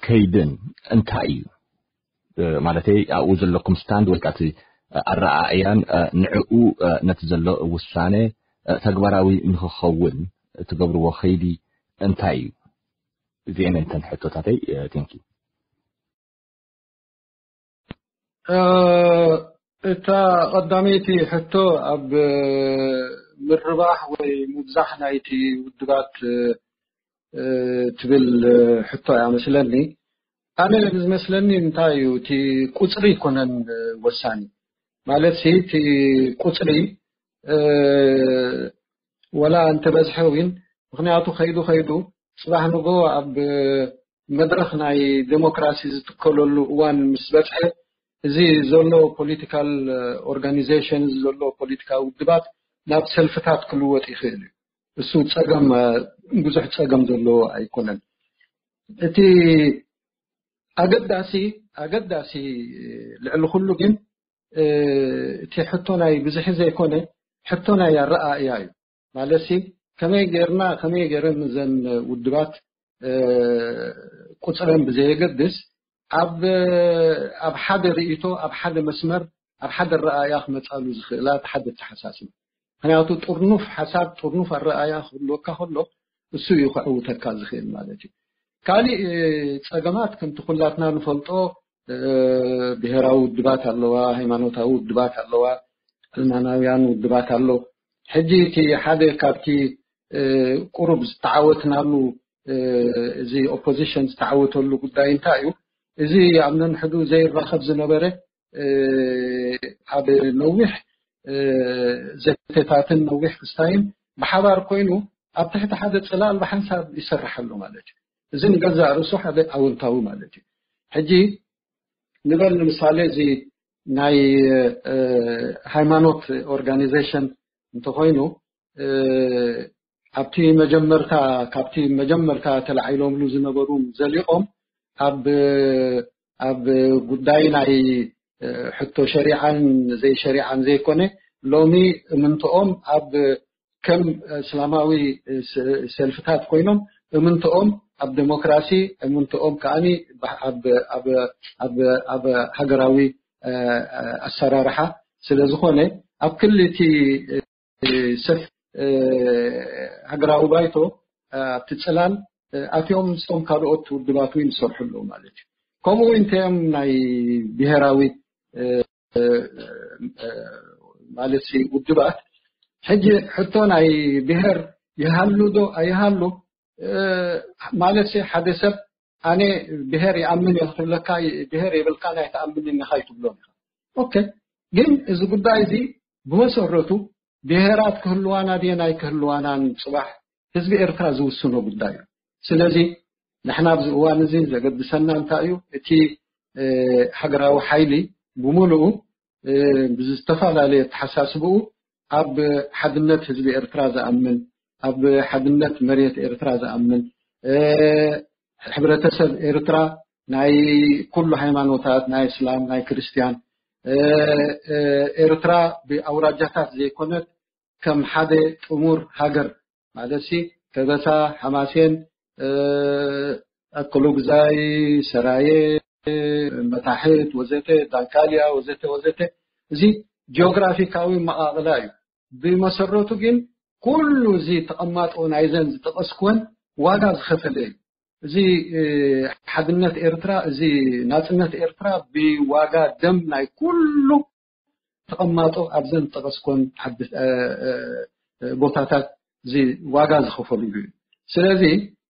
ከይድን እንታይ እዩ? ማለተይ ኣብኡ ዘለኩም ስታንድ ወይ ከዓ ኣረኣእያን ንዕኡ ነቲ ዘሎ ውሳነ ተግባራዊ ንክኸውን ትገብርዎ ከይዲ እንታይ እዩ? እዚአን እንተን ሕቶታተይ። ቴንኪ። እታ ቀዳመይቲ ሕቶ ኣብ ምርባሕ ወይ ምብዛሕ ናይቲ ውድባት ትብል ሕቶ እያ መስለኒ። ኣነ ዝመስለኒ እንታይ እዩ እቲ ቁፅሪ ይኮነን ወሳኒ ማለት ሲ እቲ ቁፅሪ ወላ እንተበዝሐ እውን ምክንያቱ ከይዱ ከይዱ ፅባሕ ንጎ ኣብ መድረክ ናይ ዴሞክራሲ ዝትከለሉ እዋን ምስ በፅሐ እዚ ዘሎ ፖለቲካል ኦርጋኒዜሽን ዘሎ ፖለቲካዊ ውድባት ናብ ሰልፍታት ክልወጥ ይኽእል እዩ። እሱ ፀገም ብዙሕ ፀገም ዘለዎ ኣይኮነን። እቲ ኣገዳሲ ኣገዳሲ ልዕሊ ኩሉ ግን እቲ ሕቶ ናይ ብዝሒ ዘይኮነ ሕቶ ናይ ኣረኣእያ እዩ። ማለትሲ ከመይ ጌርና ከመይ ጌረን እዘን ውድባት ቁፅረን ብዘየገድስ ኣብ ኣብ ሓደ ርእይቶ ኣብ ሓደ መስመር ኣብ ሓደ ኣረኣእያ ክመፃሉ ዝኽእላ ሓደ ኣተሓሳስብ። ምክንያቱ ጥርኑፍ ሓሳብ ጥርኑፍ ኣረኣእያ ክህልወካ ከሎ እሱ እዩ ከዕውተካ ዝኽእል ማለት እዩ። ካሊእ ፀገማት ከምቲ ኩላትና ንፈልጦ ብሄራዊ ውድባት ኣለዋ፣ ሃይማኖታዊ ውድባት ኣለዋ፣ ዕልማናውያን ውድባት ኣሎ። ሕጂ እቲ ሓደ ካብቲ ቁሩብ ዝተዓወትናሉ እዚ ኦፖዚሽን ዝተዓወተሉ ጉዳይ እንታይ እዩ? እዚ ኣብ ነንሕዱ ዘይራኸብ ዝነበረ ኣብ ነዊሕ ዘተታትን ነዊሕ ክስታይን ብሓባር ኮይኑ ኣብ ትሕቲ ሓደ ፅላል ብሓንሳብ ይሰርሕ ኣሎ ማለት እዩ። እዚ ንገዛእ ርእሱ ሓደ ኣወንታዊ ማለት እዩ። ሕጂ ንበል ንምሳሌ እዚ ናይ ሃይማኖት ኦርጋኒዜሽን እንተኮይኑ ኣብቲ መጀመርታ ካብቲ መጀመርታ ተላዒሎምሉ ዝነበሩ ዘሊቖም ኣብ ኣብ ጉዳይ ናይ ሕቶ ሸሪዓን ዘይሸሪዓን ዘይኮነ ሎሚ እምንትኦም ኣብ ከም እስላማዊ ሰልፍታት ኮይኖም እምንትኦም ኣብ ዴሞክራሲ እምንትኦም ከዓኒ ኣብ ሃገራዊ ኣሰራርሓ ስለዝኾነ ኣብ ክልቲ ሰፍ ሃገራዊ ባይቶ ኣብቲ ፅላል ኣትዮም ምስቶም ካልኦት ውድባት እውን ዝሰርሑ ኣለዉ ማለት እዩ። ከምኡ እውን እንተዮም ናይ ብሄራዊ ማለት ውድባት ሕጂ ሕቶ ናይ ብሄር ይሃሉ ዶ ኣይሃሉ ማለት ሓደ ሰብ ኣነ ብሄር ይኣምን እየ ክትብለካ ብሄር የብልካ ናይ ተኣምንን ኢኻ ይትብሎም ኢኻ። ኦኬ፣ ግን እዚ ጉዳይ እዚ ብመሰረቱ ብሄራት ክህልዋና ድየን ኣይክህልዋናን ፅባሕ ህዝቢ ኤርትራ ዝውስኖ ጉዳይ እዩ። ስለዚ ንሕና ኣብዚ እዋን እዚ ዘገድሰና እንታይ እዩ? እቲ ሃገራዊ ሓይሊ ብምሉኡ ብዝተፈላለየ ኣተሓሳስብኡ ኣብ ሓድነት ህዝቢ ኤርትራ ዝኣምን፣ ኣብ ሓድነት መሬት ኤርትራ ዝኣምን፣ ሕብረተሰብ ኤርትራ ናይ ኩሉ ሃይማኖታት ናይ እስላም ናይ ክርስትያን ኤርትራ ብኣውራጃታት ዘይኮነት ከም ሓደ ጥሙር ሃገር ማለት ሲ ከበሳ፣ ሓማሴን፣ ኣኮሎጉዛይ፣ ሰራየ፣ መታሕት ወዘተ፣ ዳንካልያ ወዘተ ወዘተ። እዚ ጂኦግራፊካዊ መቓቕላ እዩ። ብመሰረቱ ግን ኩሉ እዚ ተቐማጦ ናይዘን ዝጠቐስኩወን ዋጋ ዝኸፈለ እዩ። እዚ ሓድነት ኤርትራ፣ እዚ ናጽነት ኤርትራ ብዋጋ ደም ናይ ኩሉ ተቐማጦ ኣብዘን ዝጠቐስኮን ሓድሽ ቦታታት እዚ ዋጋ ዝኸፈሉሉ እዩ። ስለዚ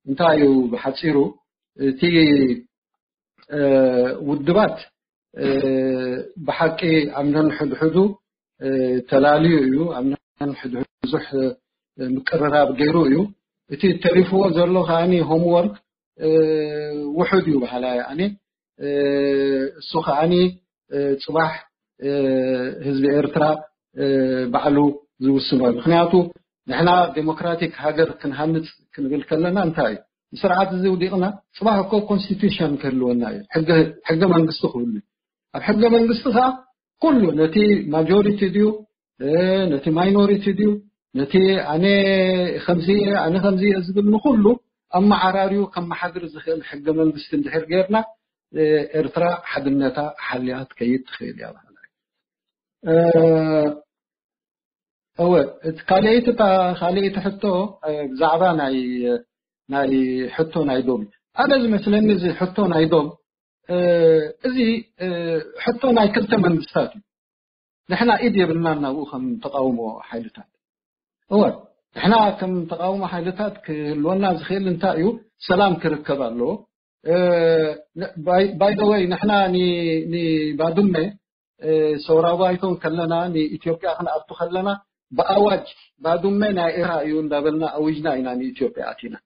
እንታይ እዩ ብሓፂሩ እቲ ውድባት ብሓቂ ኣብ ነንሕድሕዱ ተላልዩ እዩ። ኣብ ነንሕድሕዱ ብዙሕ ምቅርራብ ገይሩ እዩ። እቲ ተሪፍዎ ዘሎ ከዓኒ ሆምወርክ ውሑድ እዩ በሃላይ ኣነ። እሱ ከዓኒ ፅባሕ ህዝቢ ኤርትራ ባዕሉ ዝውስኖ እዩ። ምክንያቱ ንሕና ዴሞክራቲክ ሃገር ክንሃንፅ ክንብል ከለና እንታይ እዩ? ስርዓት እዚ ውዲቕና ፅባሕ እኮ ኮንስቲቱሽን ክህልወና እዩ። ሕገ መንግስቲ ክህሉ እዩ። ኣብ ሕገ መንግስቲ ከዓ ኩሉ ነቲ ማጆሪቲ ድዩ ነቲ ማይኖሪቲ ድዩ ነቲ ኣነ ከምዚ ኣነ ከምዚ ዝብል ንኩሉ ኣመዓራሪዩ ከመሓድር ዝኽእል ሕገ መንግስቲ እንድሕር ጌርና ኤርትራ ሓድነታ ሓልያ ትከይድ ትኽእል እያ። እወ እቲ ካልኣይቲ ካልኣይቲ ሕቶ ብዛዕባ ናይ ናይ ሕቶ ናይ ዶብ ኣነ ዝመስለኒ እዚ ሕቶ ናይ ዶብ እዚ ሕቶ ናይ ክልተ መንግስታት እዩ። ንሕና ኢድ የብልናን ናብኡ ከም ተቃውሞ ሓይልታት። እወ ንሕና ከም ተቃውሞ ሓይልታት ክህልወና ዝኽእል እንታይ እዩ? ሰላም ክርከብ ኣለዎ። ባይደወይ ንሕና ንባዱመ ሰውራ ባይቶ ከለና ንኢትዮጵያ ክንኣቱ ከለና ብኣዋጅ ባዱመ ናይ ኤራ እዩ እንዳበልና ኣዊጅና ኢና ንኢትዮጵያ ኣቲና።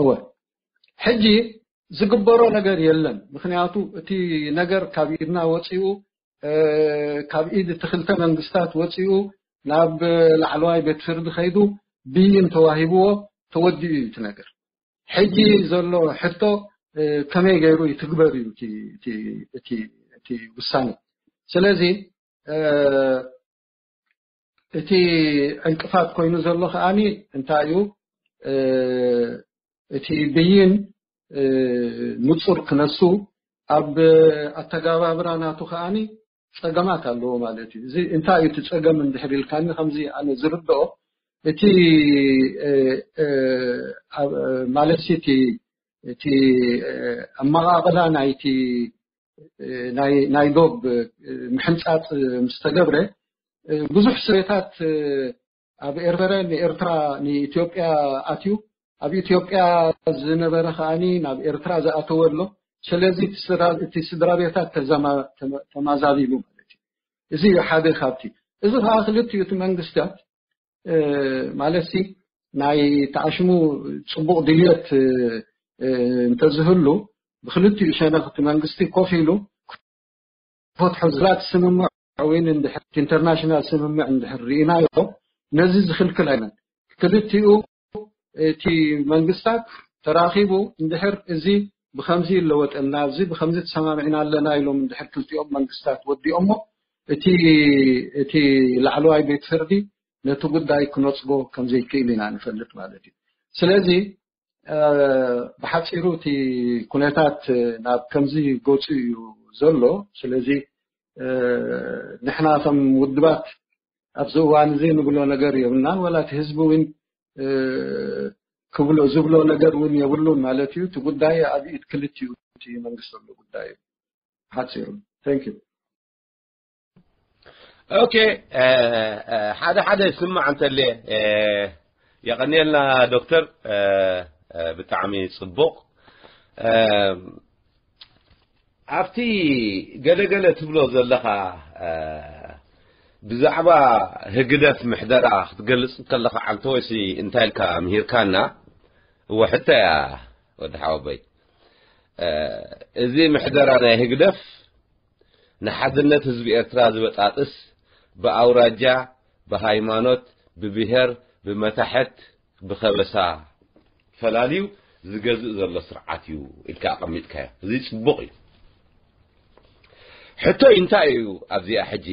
እወ ሕጂ ዝግበሮ ነገር የለን። ምክንያቱ እቲ ነገር ካብ ኢድና ወፂኡ ካብ ኢድ እቲ ክልተ መንግስታት ወፂኡ ናብ ላዕለዋይ ቤት ፍርዲ ከይዱ ብይን ተዋሂብዎ ተወዲኡ እዩ እቲ ነገር። ሕጂ ዘሎ ሕቶ ከመይ ገይሩ ይትግበር እዩ እቲ ውሳኔ። ስለዚ እቲ ዕንቅፋት ኮይኑ ዘሎ ከዓኒ እንታይ እዩ? እቲ ብይን ንፁር ክነሱ ኣብ ኣተጋባብራ ናቱ ከዓኒ ፀገማት ኣለዎ ማለት እዩ። እዚ እንታይ እዩ እቲ ፀገም እንድሕር ኢልካኒ ከምዚ ኣነ ዝርድኦ እቲ ማለት እቲ ኣመቓቕላ ናይቲ ናይ ዶብ ምሕንፃፅ ምስ ተገብረ ብዙሕ ስሬታት ኣብ ኤርትራ ንኤርትራ ንኢትዮጵያ ኣትዩ ኣብ ኢትዮጵያ ዝነበረ ከዓኒ ናብ ኤርትራ ዝኣተወ ኣሎ። ስለዚ እቲ ስድራ ቤታት ተማዛቢሉ ማለት እዩ። እዚ እዩ ሓደ ካብቲ። እዚ ከዓ ክልቲኡ እቲ መንግስታት ማለት ናይ ተዓሽሙ ፅቡቕ ድልየት እንተዝህሉ ብክልቲኡ ሸነኽ እቲ መንግስቲ ኮፍ ኢሉ ክፈትሖ ዝላት ስምምዕ ወይ እንድሕር ኢንተርናሽናል ስምምዕ እንድሕር ርኢናዮ ነዚ ዝኽልክል ኣይነት ክልቲኡ እቲ መንግስታት ተራኺቡ እንድሕር እዚ ብከምዚ ይለወጠልና እዚ ብከምዚ ተሰማሚዕና ኣለና ኢሎም እንድሕር ክልቲኦም መንግስታት ወዲኦሞ እቲ እቲ ላዕለዋይ ቤት ፍርዲ ነቲ ጉዳይ ክነፅጎ ከምዘይክእል ኢና ንፈልጥ ማለት እዩ። ስለዚ ብሓፂሩ እቲ ኩነታት ናብ ከምዚ ገፁ እዩ ዘሎ። ስለዚ ንሕና ከም ውድባት ኣብዚ እዋን እዚ ንብሎ ነገር የብልናን ወላ እቲ ህዝቢ እውን ክብሎ ዝብሎ ነገር እውን የብሉን ማለት እዩ። እቲ ጉዳይ ኣብ ኢድ ክልቲኡ እቲ መንግስቲ ዘሎ ጉዳይ እዩ ሓፂሩ። Thank you። ኦኬ ሓደ ሓደ ስማዕ እንተለ የቐንየልና ዶክተር። ብጣዕሚ ፅቡቕ። ኣብቲ ገለገለ ትብሎ ዘለኻ ብዛዕባ ህግደፍ ምሕደራ ክትገልፅ ከለኻ ዓንተወይሲ እንታይ ኢልካ ምሂርካና? እወ ሕቶ እያ ወዲ ሓወቦይ። እዚ ምሕደራ ናይ ህግደፍ ንሓድነት ህዝቢ ኤርትራ ዝበጣጥስ ብኣውራጃ፣ ብሃይማኖት፣ ብብሄር፣ ብመታሕት፣ ብኸበሳ ፈላልዩ ዝገዝእ ዘሎ ስርዓት እዩ ኢልካ ኣቐሚጥካዮ። እዚ ጽቡቕ እዩ። ሕቶይ እንታይ እዩ ኣብዚኣ ሕጂ?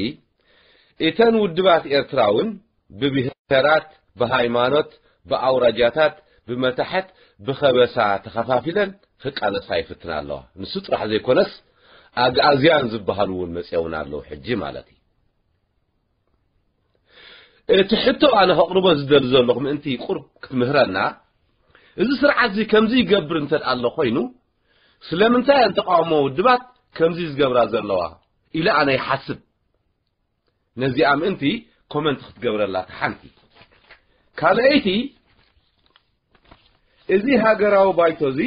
እተን ውድባት ኤርትራ እውን ብብሄራት፣ ብሃይማኖት፣ ብኣውራጃታት፣ ብመታሕት፣ ብኸበሳ ተኸፋፊለን ክቃለሳ ይፍትና ኣለዋ። ንሱ ጥራሕ ዘይኮነስ ኣግኣዝያን ዝበሃሉ እውን መፅኦምና ኣለዉ ሕጂ ማለት እዩ። እቲ ሕቶ ኣነ ከቕርቦ ዝደሊ ዘለኹ ምእንቲ ቁርብ ክትምህረና፣ እዚ ስርዓት እዚ ከምዚ ይገብር እንተ ኣሎ ኮይኑ ስለምንታይ እየን ተቃውሞ ውድባት ከምዚ ዝገብራ ዘለዋ ኢለ ኣነ ይሓስብ። ነዚኣ ምእንቲ ኮመንት ክትገብረላ ሓንቲ። ካልኣይቲ፣ እዚ ሃገራዊ ባይቶ እዚ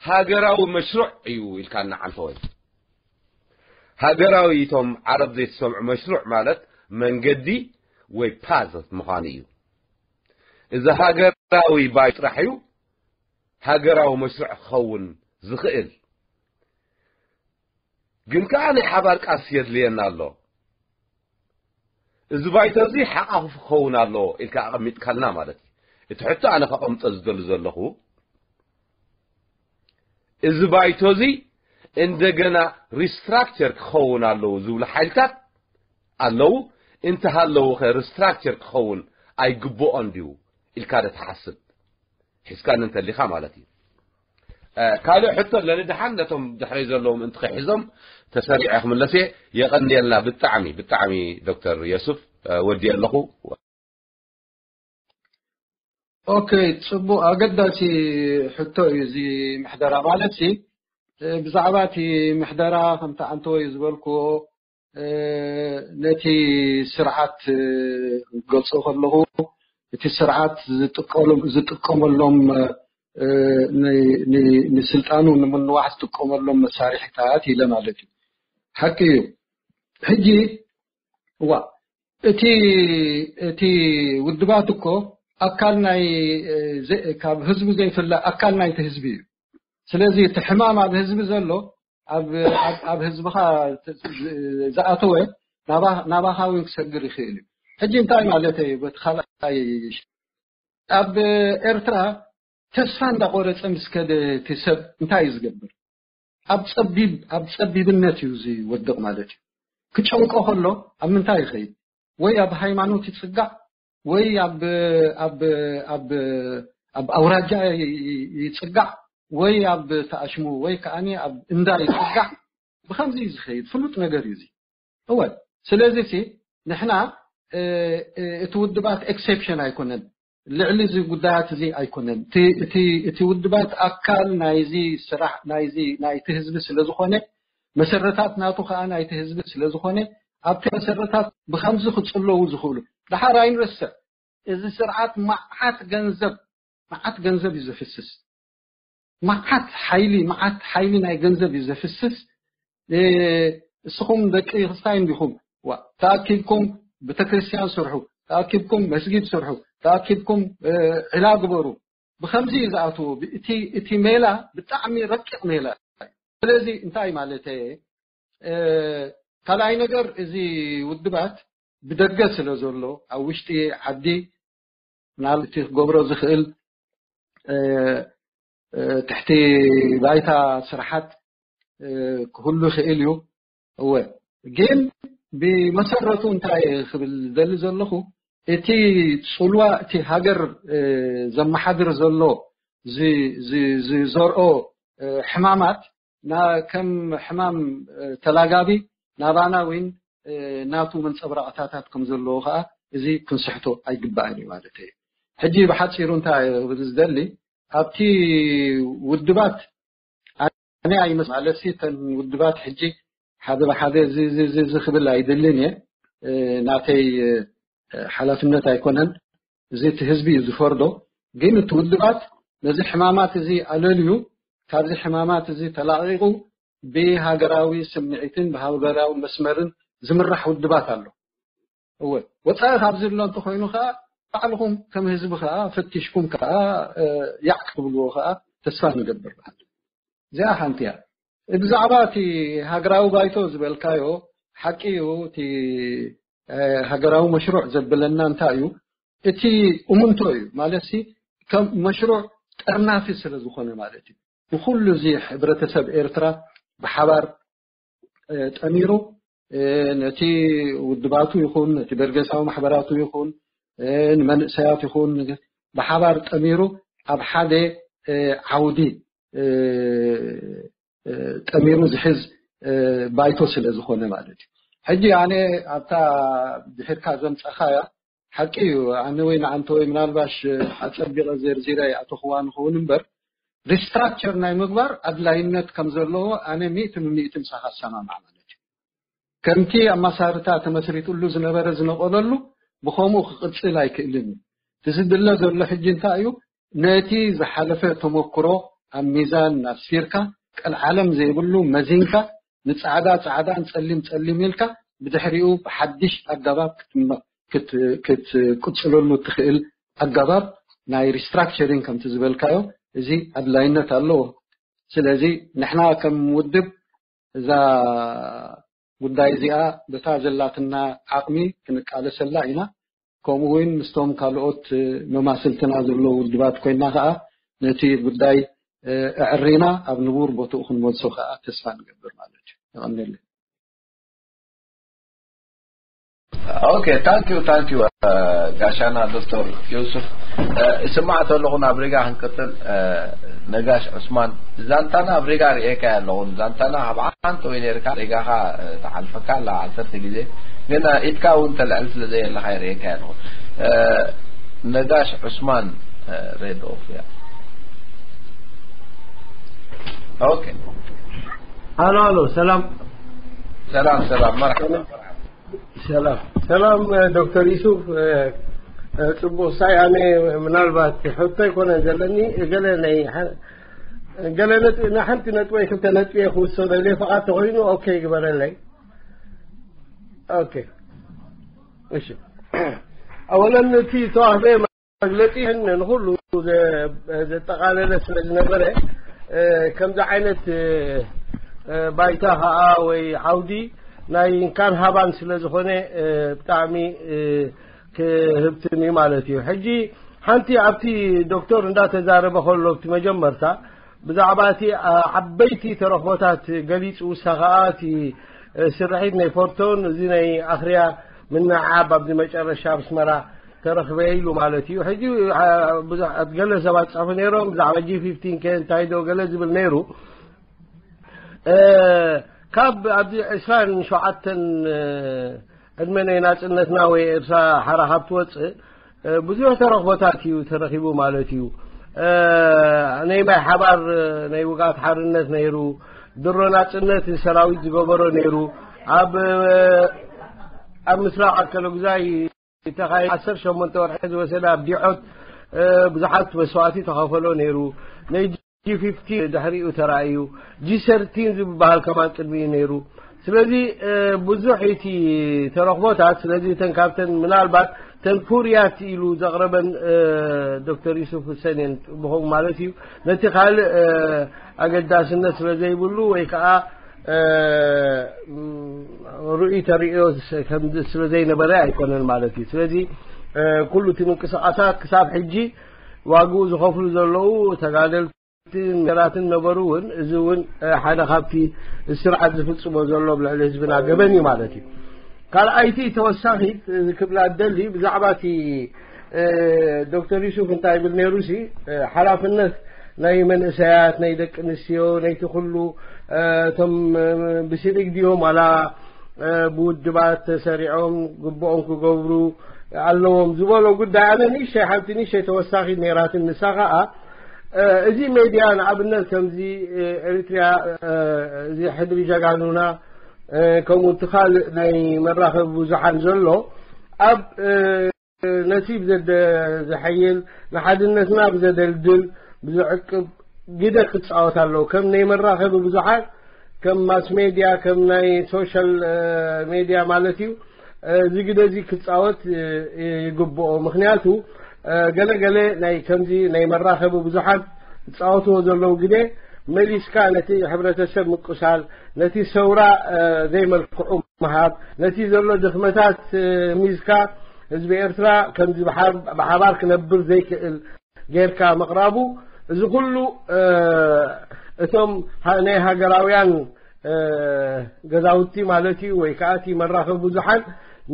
ሃገራዊ መሽሩዕ እዩ ኢልካና ዓንተወይ። ሃገራዊ፣ እቶም ዓረብ ዘይተሰምዑ፣ መሽሩዕ ማለት መንገዲ ወይ ፓዝ ምዃኑ እዩ። እዚ ሃገራዊ ባይቶ ጥራሕ እዩ ሃገራዊ መሽሩዕ ክኸውን ዝኽእል። ግን ከኣ ናይ ሓባር ቃልሲ የድልየና ኣሎ። እዚ ባይቶ እዚ ሓቋፉ ክኸውን ኣለዎ ኢልካ ኣቐሚጥካልና ማለት እዩ። እቲ ሕቶ ኣነ ከቐምጦ ዝደሊ ዘለኹ፣ እዚ ባይቶ እዚ እንደገና ሪስትራክቸር ክኸውን ኣለዎ ዝብሉ ሓይልታት ኣለዉ። እንተሃለዉ ኸ ሪስትራክቸር ክኸውን ኣይግብኦን ድዩ ኢልካ ዶ ትሓስብ? ሒዝካኒ እንተሊኻ ማለት እዩ። እ፣ ካልእ ሕቶ ኣለኒ፣ ደሓን ነቶም ድሕረይ ዘለዉ ምእንቲ ከሒዞም ተሰሪዐ ክምለስ እየ። የቐንየልና ብጣዕሚ፣ ብጣዕሚ ዶክተር የሱፍ፣ እ፣ ወዲየ ኣለኹ። ኦኬ፣ ጽቡቕ ኣገዳሲ ሕቶ እዩ እዚ ምሕደራ ማለት ሲ። እ፣ ብዛዕባ እቲ ምሕደራ ከምቲ ኣንተወይ ዝበልክዎ፣ እ፣ ነቲ ስርዓት፣ እ፣ ክገልጾ ከለኹ፣ እቲ ስርዓት ዝጥቀሉ-፣ ዝጥቀመሎም፣ እ፣ ን-፣ ን-፣ ንስልጣኑ ንምንዋሕ ዝጥቀመሎም መሳርሒታት ኢለ ማለት እዩ። ሓቂ እዩ። ሕጂ፣ እዋ፣ እቲ፣ እቲ ውድባት እኮ ኣካል ናይ፣ እ፣ ዘ-፣ ካብ ህዝቢ ዘይፍለ ኣካል ናይቲ ህዝቢ እዩ። ስለዚ እቲ ሕማም ኣብ ህዝቢ ዘሎ፣ ኣብ፣ ኣብ፣ ኣብ ህዝብኻ ዝ-፣ ዝኣተወ ናባ-፣ ናባኻ እውን ክሰግር ይኽእል እዩ። ሕጂ እንታይ ማለት እዩ? በቲ ካልኣይ፣ ኣብ ኤርትራ ተስፋ እንዳቆረጸ ምስ ከደ እቲ ሰብ እንታይ እዩ ዝገብር? ኣብ ጸቢብ፣ ኣብ ጸቢብነት እዩ ዝወድቕ ማለት እዩ። ክጨንቆ ከሎ ኣብ ምንታይ ይኸይድ? ወይ ኣብ ሃይማኖት ይጽጋዕ፣ ወይ ኣብ፣ ኣብ፣ ኣብ፣ ኣብ ኣውራጃ ይ-፣ ይ-፣ ይጽጋዕ፣ ወይ ኣብ ተኣሽሙ፣ ወይ ከኣኒ ኣብ እንዳ ይጽጋዕ። ብኸምዚ እዩ ዝኸይድ። ፍሉጥ ነገር እዩ እዚ። እወ፣ ስለዚ ሲ ንሕና፣ እ፣ እ፣ እቲ ውድባት ኤክሴፕሽን ኣይኮነን። ልዕሊ እዚ ጉዳያት እዚ ኣይኮነን። እቲ፣ እቲ፣ እቲ ውድባት ኣካል ናይዚ ስራሕ፣ ናይዚ፣ ናይቲ ህዝቢ ስለ ዝኾነ፣ መሰረታት ናቱ ከኣ ናይቲ ህዝቢ ስለ ዝኾነ፣ ኣብቲ መሰረታት ብኸምዚ ክጽለዉ ዝኽእሉ። ደሓር ኣይንረስዕ፣ እዚ ስርዓት መዓት ገንዘብ፣ መዓት ገንዘብ እዩ ዘፍስስ። መዓት ሓይሊ፣ መዓት ሓይሊ ናይ ገንዘብ እዩ ዘፍስስ። እ፣ እስኹም ደቂ ክርስቲያን ዲኹም? ዋ፣ ተኣኪብኩም ቤተክርስትያን ስርሑ፣ ተኣኪብኩም መስጊድ ስርሑ፣ ተኣኪብኩም፣ እ፣ ዒላ ግበሩ። ብኸምዚ እዩ ዝኣትዎ። ብ-፣ እቲ፣ እቲ ሜላ ብጣዕሚ ረቂቕ ሜላ እዩ። ስለዚ እንታይ ማለተይ እየ? እ፣ ካልኣይ ነገር፣ እዚ ውድባት ብደገ ስለ ዘሎ፣ ኣብ ውሽጢ ዓዲ ምናልባት እቲ ክገብሮ ዝኽእል፣ እ፣ እ፣ ትሕቲ ባይታ ስራሓት፣ እ፣ ክህሉ ይኽእል እዩ። እወ፣ ግን ብመሰረቱ እንታይ ክብል ዝደሊ ዘለኹ፣ እቲ ጽልዋ፣ እቲ ሃገር፣ እ፣ ዘመሓድር ዘሎ ዝ-፣ ዝ-፣ ዝዘርኦ፣ እ፣ ሕማማት፣ ና-፣ ከም ሕማም፣ እ፣ ተላጋቢ ናባና እውን፣ እ፣ ናቱ መንጸብራቕታታት ከም ዘለዎ ከኣ እዚ ክንስሕቶ ኣይግባእን እዩ ማለት እዩ። ሕጂ ብሓጺሩ እንታይ ክብል ዝደሊ፣ ኣብቲ ውድባት ኣነ ኣይመስ-፣ ማለት ሲ፣ እተን ውድባት ሕጂ ሓደ ብሓደ እዚ፣ እዚ፣ እዚ፣ እዚ ክብል ኣይደልን እየ። እ፣ ናተይ፣ እ፣ ሓላፍነት ኣይኮነን። እዚ እቲ ህዝቢ እዩ ዝፈርዶ። ግን እቲ ውድባት ነዚ ሕማማት እዚ ኣለልዩ፣ ካብዚ ሕማማት እዚ ተላቒቑ ብሃገራዊ ስምዒትን ብሃገራዊ መስመርን ዝምራሕ ውድባት ኣሎ። እወ፣ ወጻኢ ካብዚ ኣሎ እንተኾይኑ ከኣ ባዕልኹም ከም ህዝቢ ከኣ ፈቲሽኩም ከኣ፣ እ፣ ያዕ ክትብልዎ ከኣ ተስፋ ንገብር። እዚኣ ሓንቲ እያ። ብዛዕባ እቲ ሃገራዊ ባይቶ ዝበልካዮ፣ ሓቂ እዩ። እቲ፣ እ፣ ሃገራዊ መሽሩዕ ዘብለና እንታይ እዩ? እቲ እሙንቶ እዩ። ማለትሲ ከም መሽሩዕ ጠርናፊ ስለ ዝኾነ ማለት እዩ። ንኹሉ እዚ ሕብረተሰብ ኤርትራ ብሓባር፣ እ፣ ጠሚሩ፣ እ፣ ነቲ ውድባቱ ይኹን፣ ነቲ በርገሳዊ ማሕበራቱ ይኹን፣ እ፣ ንመንእሰያት ይኹን፣ ብሓባር ጠሚሩ ኣብ ሓደ፣ እ፣ ዓውዲ፣ እ፣ እ፣ ጠሚሩ ዝሕዝ፣ እ፣ ባይቶ ስለ ዝኾነ ማለት እዩ። ሕጂ ኣነ ኣብታ ድሕርካ ዘምጻኻያ ሓቂ እዩ። ኣነ ወይ ንኣንተ ወይ ምናልባሽ ኣጸቢቐ ዘርዚረ ይኣተኽዋ ንኸውን እምበር፣ ሪስትራክቸር ናይ ምግባር ኣድላይነት ከም ዘለዎ ኣነ ሚእቲ ብሚእቲ ምሳኻ እሰማማዕ ማለት እዩ። ከምቲ ኣማሳርታ ተመስሪትሉ ዝነበረ ዝነቐለሉ ብኸምኡ ክቕጽል ኣይክእልን እዩ። እቲ ዝድለ ዘሎ ሕጂ እንታይ እዩ? ነቲ ዝሓለፈ ተመክሮ ኣብ ሚዛን ኣስፊርካ፣ ቀልዓለም ዘይብሉ መዚንካ፣ ንጻዕዳ ጻዕዳን ጸሊም ጸሊም ኢልካ፣ ብድሕሪኡ ብሓድሽ ኣገባብ ክትመ-፣ ክት-፣ ክትቅጽለሉ እትኽእል ኣገባብ ናይ ሪስትራክቸሪንግ ከምቲ ዝበልካዮ፣ እዚ ኣድላይነት ኣለዎ። ስለዚ ንሕና ከም ውድብ እዛ ጉዳይ እዚኣ በታ ዘላትና ዓቕሚ ክንቃለሰላ ኢና። ከምኡ እውን ምስቶም ካልኦት መማስልትና ዘለዉ ውድባት ኮይና ከኣ ነቲ ጉዳይ ኣዕሪና ኣብ ንቡር ቦትኡ ክንመልሶ ከኣ ተስፋ ንገብር ማለት እዩ። የቐንየለይ። ኦኬ፣ ታንክ ዩ፣ ታንክ ዩ፣ ጋሻና ዶክተር ዮሱፍ። ስማዕ ተለኹ ናብ ሪጋ ክንቅጽል። ነጋሽ ዑስማን፣ ዛንታና ኣብ ሪጋ ርእየካ ኣለኹን። ዛንታና ካብ ዓንተ ወይ ነርካ ሪጋኻ ተሓልፈካ ኣላ ዓሰርተ ግዜ፣ ግን ኢድካ እውን ተልዕል ስለ ዘየለኻ ይርእየካ ኣለኹ። ነጋሽ ዑስማን፣ ሬድ ኦፍ ያ። ኦኬ። ኣሎ፣ ኣሎ፣ ሰላም። ሰላም፣ ሰላም፣ መርሓባ። ሰላም፣ ሰላም፣ ዶክተር ዩሱፍ፣ ጽቡቕ ሳይ። ኣነ ምናልባት ሕቶ ኣይኮነን ዘለኒ፣ ገለ ናይ ሓ-፣ ገለ ነጥ-፣ ንሓንቲ ነጥቢ ወይ ክልተ ነጥቢ እየ ክውስኽ ደልየ፣ ፍቓድ ተኾይኑ ኦኬ ግበረለይ። ኦኬ፣ እሺ። ኣወለን እቲ ተዋህበ መግለጺ ንኹሉ ዘ-፣ ዘጠቓለለ ስለ ዝነበረ፣ ከምዚ ዓይነት ባይታ ኸኣ ወይ ዓውዲ ናይ እንካን ሃባን ስለ ዝኾነ፣ ብጣዕሚ ክህብትም እዩ ማለት እዩ። ሕጂ ሓንቲ ኣብቲ ዶክተር እንዳተዛረበ ከሎ ኣብቲ መጀመርታ ብዛዕባ እቲ ዓበይቲ ተረኽቦታት ገሊጹ፣ ውሳ ኸኣ እቲ ስርሒት ናይ ፎርቶን፣ እዚ ናይ ኣኽርያ ምንዓብ ኣብዚ መጨረሻ ኣብ ኣስመራ ተረኽበ ኢሉ ማለት እዩ። ሕጂ ብዙሓት ገለ ሰባት ጻፉ ነይሮም ብዛዕባ ጂ ፊፍቲን ከ እንታይ ዶ ገለ ዝብል ነይሩ። ካብ ኣብዚ ዕስራን ሸውዓተን ዕድመ ናይ ናጽነትና ወይ ኤርትራ ሓራ ካብ ትወጽእ ብዙሕ ተረኽቦታት እዩ ተረኺቡ ማለት እዩ። ናይ ማይ ሓባር ናይ ውግኣት ሓርነት ነይሩ፣ ድሮ ናጽነት ሰራዊት ዝገበሮ ነይሩ። ኣብ ኣብ ምስራቕ ኣከለጉዛይ ተኻይ ዓሰርተ ሸሞንተ ወርሒ ዝወሰደ ኣብ ዲዖት ብዙሓት መስዋእቲ ተኸፈሎ ነይሩ። ናይ ጂ ፊፍቲን ድሕሪኡ ተራእዩ፣ ጂ ሰርቲን ዝበሃል ከማን ቅድሚኡ ነይሩ። ስለዚ ብዙሕ እቲ ተረኽቦታት፣ ስለዚ እተን ካብተን ምናልባት ተን ፉርያት ኢሉ ዘቕረበን ዶክተር ዩሱፍ ሁሰን እየን ብኸምኡ ማለት እዩ። ነቲ ካልእ ኣገዳስነት ስለ ዘይብሉ ወይ ከዓ ርኡይ ተርእዮ ከም ስለ ዘይነበረ ኣይኮነን ማለት እዩ። ስለዚ ኩሉ እቲ ምንቅስቃሳት ክሳብ ሕጂ ዋግኡ ዝኸፍሉ ዘለዉ ተጋደልቲ ራትን ነበሩ እውን፣ እዚ እውን ሓደ ካብቲ ስርዓት ዝፍጽሞ ዘሎ ኣብ ልዕሊ ህዝብና ገበን እዩ ማለት እዩ። ካልኣይቲ ተወሳኺት ክብላ ደሊ ብዛዕባ እቲ ዶክተር ዩሱፍ እንታይ ይብል ነይሩ ሲ ሓላፍነት ናይ መንእሰያት፣ ናይ ደቂ ኣንስትዮ፣ ናይቲ ኩሉ እቶም ብሲቪክ ድዮም ዋላ ብውድባት ተሰሪዖም ግብኦም ክገብሩ ኣለዎም ዝበሎ ጉዳይ፣ ኣነ ንእሽተይ ሓንቲ ንእሽተይ ተወሳኺት ነይራትን ንሳ ኸኣ እዚ ሜድያ ንኣብነት ከምዚ ኤሪትሪያ እዚ ሕድሪ ጀጋኑና ከምኡ እቲ ካልእ ናይ መራኸቢ ብዙሓን ዘሎ ኣብ ነቲ ብዘደ-፣ ዘሐይል ንሓድነትና ብዘደልድል ብዘዕቅብ ግደ ክጻወት ኣለዎ። ከም ናይ መራኸቢ ብዙሓን ከም ማስ ሜድያ ከም ናይ ሶሻል ሜድያ ማለት እዩ። እዚ ግደ እዚ ክጻወት ይግብኦ። ምኽንያቱ ገለ ገለ ናይ ከምዚ ናይ መራኸቢ ብዙሓን ዝጻወትዎ ዘለዉ ግደ መሊስካ ነቲ ሕብረተሰብ ምቁሳል፣ ነቲ ሰውራ ዘይመልክዑ ምሃብ፣ ነቲ ዘሎ ድኽመታት ሚዝካ ህዝቢ ኤርትራ ከምዚ ብሓ-፣ ብሓባር ክነብር ዘይክእል ጌርካ ምቕራቡ፣ እዚ ኩሉ እቶም ሃ-፣ ናይ ሃገራውያን ገዛውቲ ማለት እዩ፣ ወይ ከዓ እቲ መራኸቢ ብዙሓን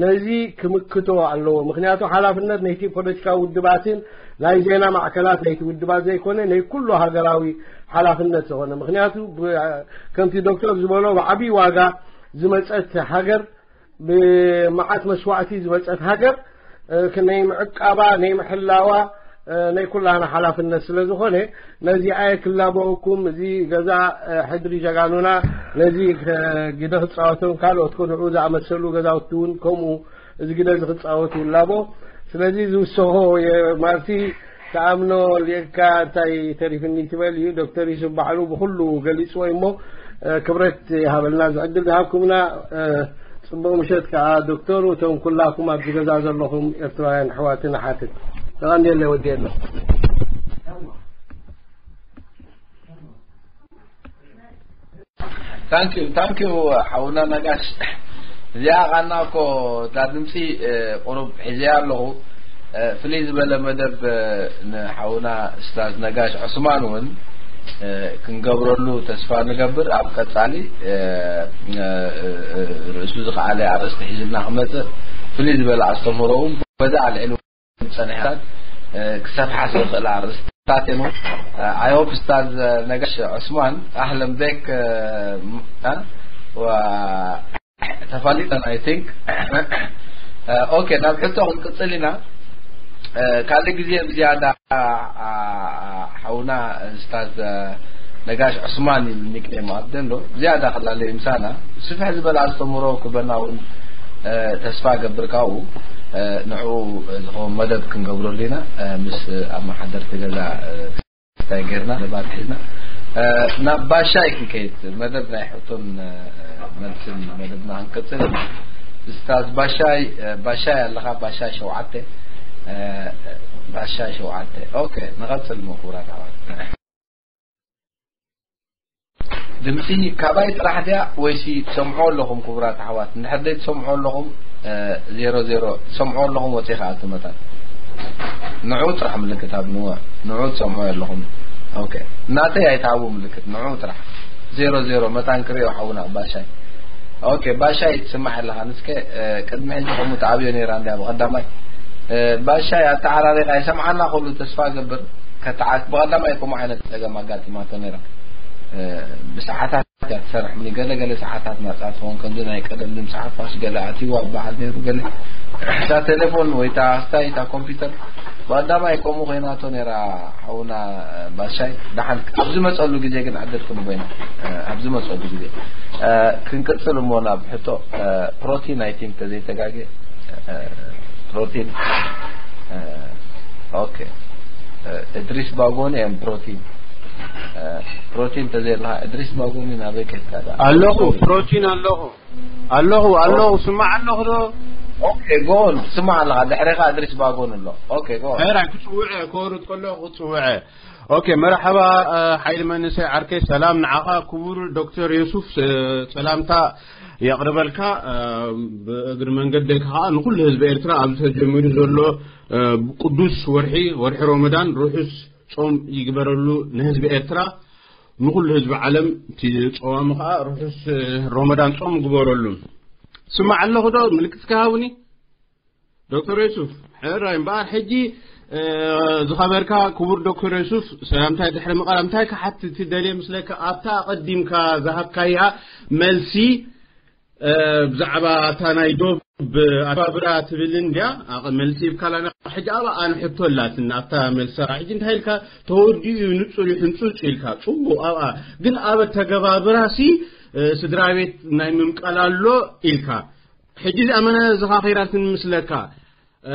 ነዚ ክምክቶ ኣለዎ። ምክንያቱ ሓላፍነት ናይቲ ፖለቲካዊ ውድባትን ናይ ዜና ማዕከላት ናይቲ ውድባት ዘይኮነ ናይ ኩሉ ሃገራዊ ሓላፍነት ዝኾነ። ምክንያቱ ብ-፣ ከምቲ ዶክተር ዝበሎ ብዓብዪ ዋጋ ዝመጸት ሃገር፣ ብመዓት መስዋእቲ ዝመጸት ሃገር፣ እ፣ ክ-፣ ናይ ምዕቃባ፣ ናይ ምሕላዋ፣ ናይ ኩላና ሓላፍነት ስለ ዝኾነ፣ ነዚ ኣየ ክላበወኩም፣ እዚ ገዛ ሕድሪ ጀጋኑና ነዚ ግደ ክፃወቶም፣ ካልኦት ንዑ ዝኣመሰሉ ገዛውቲ እውን ከምኡ እዚ ግደ እዚ ክፃወት ይላቦ። ስለዚ ዝውሰኾ የማርቲ ተኣምኖ ሊእካ እንታይ ተሪፍኒ ትበል እዩ። ዶክተር ዩሱፍ ባዕሉ ብኩሉ ገሊፅዎ እሞ፣ ክብረት ይሃበልና ዝዕድል ዝሃብኩምና። ፅቡቕ ምሸት ከዓ ዶክተር፣ እቶም ኩላኩም ኣብዚ ገዛ ዘለኹም ኤርትራውያን ኣሕዋትን ኣሓትን። ተቐንደለ ወዲ ኣሎ። ታንኪዩ ታንኪዩ ሓውና ነጋሽ። እዚኣ ቃና እኮ እታ ድምፂ ቁሩብ ሒዘያ ኣለኹ። ፍልይ ዝበለ መደብ ንሓውና እስታዝ ነጋሽ ዑስማን እውን ክንገብረሉ ተስፋ ንገብር። ኣብ ቀፃሊ ርእሱ ዝኸኣለ ኣርእስቲ ሒዝና ክመፅእ፣ ፍልይ ዝበለ ኣስተምህሮ እውን በዛ ኣልዒሉ ፀኒሕታት ክሰፍሓ ዝኽእል ኣርእስታት እዮም። I hope እስታዝ ነጋሽ ዑስማን ኣህለን ቤክ ተፋሊጠን I think። ኦኬ፣ ናብ ሕቶ ክንቅፅል ኢና። ካልእ ግዜ ብዝያዳ ሓውና እስታዝ ነጋሽ ዑስማን ይብል ኒክኔም ኣብ ደሎ ዝያዳ ክላለዩ ምሳና ስፍሕ ዝበለ ኣስተምህሮ ክበና እውን ተስፋ ገብር። ካብኡ ንዕኡ ዝኸውን መደብ ክንገብረሉ ኢና። ምስ ኣመሓደርቲ ገዛ እንታይ ጌርና መደባት ሒዝና ናብ ባሻይ ክንከይድ፣ መደብ ናይ ሕቶን መልስን መደብና ክንቅፅል። እስታዝ ባሻይ፣ ባሻይ ኣለኻ? ባሻይ ሸውዓተ፣ ባሻይ ሸውዓተ። ኦኬ፣ ንቐፅል። መኩራት ኣዋት ድምፂ ካባይ ጥራሕ ድያ ወይሲ ትሰምዑ ኣለኹም? ክቡራት ኣሕዋት፣ እንድሕር ደይ ትሰምዑ ኣለኹም፣ ዜሮ ዜሮ ትሰምዑ ኣለኹም፣ ወፂኻ ኣትመታን ንዑ ጥራሕ ምልክት ኣብ ንወ ንዑ ትሰምዑ ኣለኹም። ኦኬ፣ ናተይ ኣይትሃቡ ምልክት፣ ንዑ ጥራሕ። ዜሮ ዜሮ መታን ክሪኦ ሓውና ባሻይ። ኦኬ፣ ባሻይ ትስማዕ ኣለኻ? ንስከ ቅድሚ ሕጂ ከምኡ ተኣብዮ ነይራ እንድያ ብቐዳማይ። ባሻይ ኣተዓራሪቓ ይሰምዓና ኩሉ ተስፋ ገብር። ከተዓስ ብቐዳማይ ከምኡ ዓይነት ጸገም ኣጋጢማቶ ነይራ። ብሰዓታት እያ ትሰርሕ። ገለ ገለ ሰዓታት ናጻ ትኸውን፣ ከምዚ ናይ ቀደም ድምፂ ሓፋሽ ገለ ኣትይዋ በሃል ነይሩ። ገለ እታ ቴሌፎን ወይ እታ ስታይ እታ ኮምፒውተር ብቐዳማይ ከምኡ ኮይናቶ ነይራ። ሓውና ባሻይ ደሓን ኣብ ዝመፀሉ ግዜ ግን ዕድል ክንቦ ኢና። ኣብ ዝመፀሉ ግዜ ክንቅፅል እሞ ናብ ሕቶ ፕሮቲን ኣይ ቲንክ ተዘይተጋገ ፕሮቲን። ኦኬ፣ እድሪስ ባጎኒ ም ፕሮቲን። ፕሮቲን ተዘይላ እድሪስ ባጎኒ ናበይ ከድካ? ኣለኹ፣ ፕሮቲን ኣለኹ። ኣለኹ ኣለኹ። ስማዕ ኣለኹ ዶ? ኦኬ፣ ጎን ስማዕ ኣለኻ። ድሕሬኻ እድሪስ ባጎኒ ኣሎ። ኦኬ፣ ጎን። ሄራይ ክፅውዐ፣ ከወርድ ከለኹ ክፅውዐ። ኦኬ፣ መርሓባ። ሓይሊ መንእሰይ ዓርከይ፣ ሰላም ንዓኻ። ክቡር ዶክተር የሱፍ፣ ሰላምታ የቕርበልካ። ብእግሪ መንገደይ ከዓ ንኩሉ ህዝቢ ኤርትራ ኣብዚ ተጀሚሩ ዘሎ ቅዱስ ወርሒ፣ ወርሒ ሮመዳን ርሑስ ጾም ይግበረሉ። ንህዝቢ ኤርትራ፣ ንኩሉ ህዝቢ ዓለም፣ እቲ ጸዋሚ ከዓ ርሑስ ሮመዳን ጾም ግበረሉ። ስማዕ ኣለኹ ዶ? ምልክት ክሃቡኒ? ዶክተር የሱፍ፣ ሕራይ እምበኣር፣ ሕጂ ዝኸበርካ ክቡር ዶክተር የሱፍ፣ ሰላምታይ ድሕሪ ምቕራብ፣ እንታይ ክሓትት ደልየ ምስለካ፣ ኣብታ ኣቐዲምካ ዝሃብካያ መልሲ ብዛዕባ እታ ናይ ዶብ ኣተባብራ ትብልን ድያ? ኣቐ-፣ መልሲ ይብካላና። ሕጂ ኣብኣ ኣነ ሕቶ ኣላትን ኣብታ መልሳ። ሕጂ እንታይ ኢልካ? ተወዲኡ እዩ፣ ንጹር እዩ፣ ሕንጹጽ ኢልካ። ጽቡቕ፣ ኣብኣ ግን ኣብ ኣተገባብራሲ፣ እ፣ ስድራ ቤት ናይ ምምቃል ኣሎ ኢልካ። ሕጂ እዚኣ መነ ዝኻ ኸይራትን ምስለካ? እ፣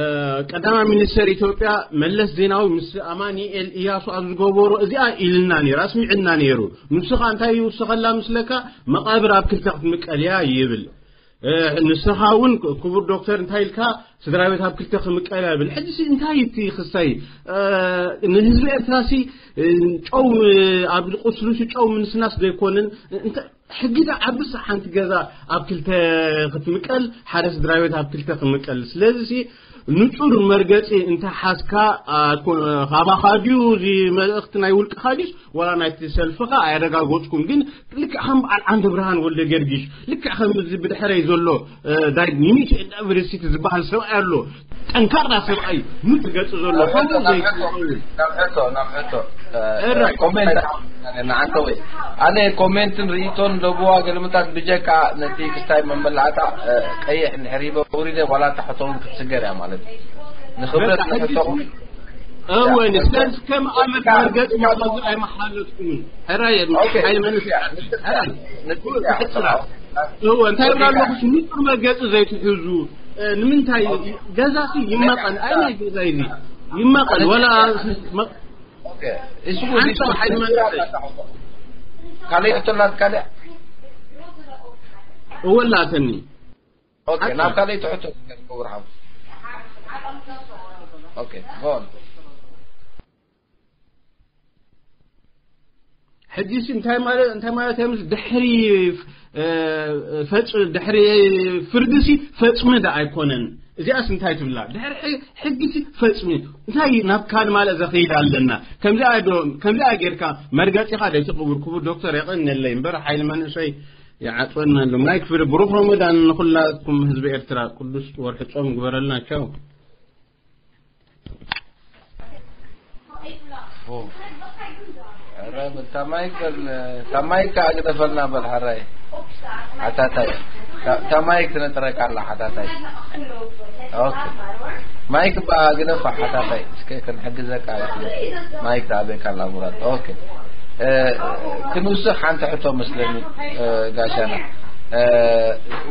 ቀዳማይ ሚኒስተር ኢትዮጵያ መለስ ዜናዊ ምስ ኣማኑኤል እያሱ ኣብ ዝገበሮ እዚኣ ኢልና ነይሩ፣ ኣስሚዕና ነይሩ። ንሱ ኸኣ እንታይ ይውስኸላ ምስለካ? መቓብር ኣብ ክልተ ክትምቀል እያ ይብል። እ፣ ንስኻ እውን ክ-፣ ክቡር ዶክተር እንታይ ኢልካ? ስድራ ቤት ኣብ ክልተ ክምቀል እያ ይብል። ሕጂ ሲ እንታይ እቲ ክሳይ? እ፣ ንህዝቢ ኤርትራ ሲ፣ እ፣ ጨው፣ እ፣ ኣብ ቁስሉ ሲ ጨው ምንስናስ ዘይኮንን? እንተ-፣ ሕጊ ዶ ዓብስ ሓንቲ ገዛ ኣብ ክልተ ክትምቀል፣ ሓደ ስድራ ቤት ኣብ ክልተ ክምቀል? ስለዚ ሲ ንጹር መርገጺ እንተ ሓዝካ፣ ኣ፣ ኮ-፣ ካባኻ ድዩ እዚ መልእኽቲ ናይ ውልቅኻ ድዩስ ዋላ ናይቲ ሰልፍኻ ኣየረጋገጽኩን። ግን ልክዕ ከም በዓል ዓንደ ብርሃን ወልደ ገርጊሽ፣ ልክዕ ከም እዚ ብድሕረይ ዘሎ፣ እ፣ ዳይ ኒሚት ኤንድ ኤቨሪስቲ ዝበሃል ሰብኣይ ኣሎ። ጠንካራ ሰብኣይ፣ ንጹር ገጽ ዘሎ፣ ናብ ሕቶ፣ ከምኡ ናብ ዘይኮነ ሕቶ፣ ናብ ሕቶ፣ ናብ ሕቶ፣ እ፣ ኤረ። ኮሜንት ንዓንተ ወይ ኣነ ኮሜንትን ርእይቶን ለብዋ ገልምታት ብጀካ ነቲ ክስታይ መመላእታ፣ እ፣ ቀይሕ እንድሕር ይበ ውሪደ ዋላ እታ ሕቶ እውን ክትስገር እያ ማለት እዩ። ንኽብረት በቃ፣ ሕጂ ንሕቶ እወ፣ ንስካን ከም ኣመት መርገጽ መርገጽ ኣይመሓለፍኩምን። ሕራይ፣ ኦኬ። ሓይሊ መንስ-፣ ሕራይ። ንስካ-፣ ንስካ-፣ ሕጽራ። እወ፣ እንታይ ይብላ ኣለኹ? ንጹር መገጺ ዘይትሕዙ። እ፣ ንምንታይ? ኦኬ። ገዛሲ ይመቐል። ኣይ፣ ናይ ገዛ እዚ ይመቐል። ወላ መ-፣ ኦኬ። እሱ ሓንሳብ ሓይሊ መንስ-፣ ካልእ ሕቶ ኣላት፣ ካልእ? እወ፣ ኣላትኒ። ኦኬ፣ ኣታ። ናብ ካልእ ትሕቶ ክገብር ሓው። ኦኬ፣ ጎን። ሕጂሲ እንታይ ማለት፣ እንታይ ማለት እዮም? ድሕሪ፣ እ፣ ፈጽ-፣ ድሕሪ ፍርድሲ ፈጽሚ ደኣ ኣይኮነን። እዚኣስ እንታይ ትብላ? ድሕሪ ሕ-፣ ሕጊሲ ፈጽሚ። እንታይ ናብ ካልእ ማለት ዘኽይድ ኣለና? ከምዚኣ ዶ፣ ከምዚኣ ጌርካ መርገጺኻ ዶ ትቕብር? ክቡር ዶክተር፣ የቐንየለይ እምበር፣ ሓይሊ መንእሰይ ይዓጽወና ኣሎ። ማይክ ፍሪ፣ ብሩኽ ረመዳን ንኹላትኩም ህዝቢ ኤርትራ። ቅዱስ ወርሒ ጾም ግበረልና። ቻው። ኦ። ኧረ በል፣ ታማይክ በል፣ ታማይክ ኣግደፈልና በል፣ ሓራይ። ሓታታይ። ታ-፣ ታማይክ ትነጥረካ ኣላ፣ ሓታታይ። ኦኬ። ማይክ በኣ ግደፋ፣ ሓታታይ። እስከ ክንሕግዘካ። ማይክ ተኣበካ ኣላ፣ ሙራድ። ኦኬ። እ፣ ክንውስኽ ሓንቲ ሕቶ መስለኒ፣ እ፣ ጋሻና። እ፣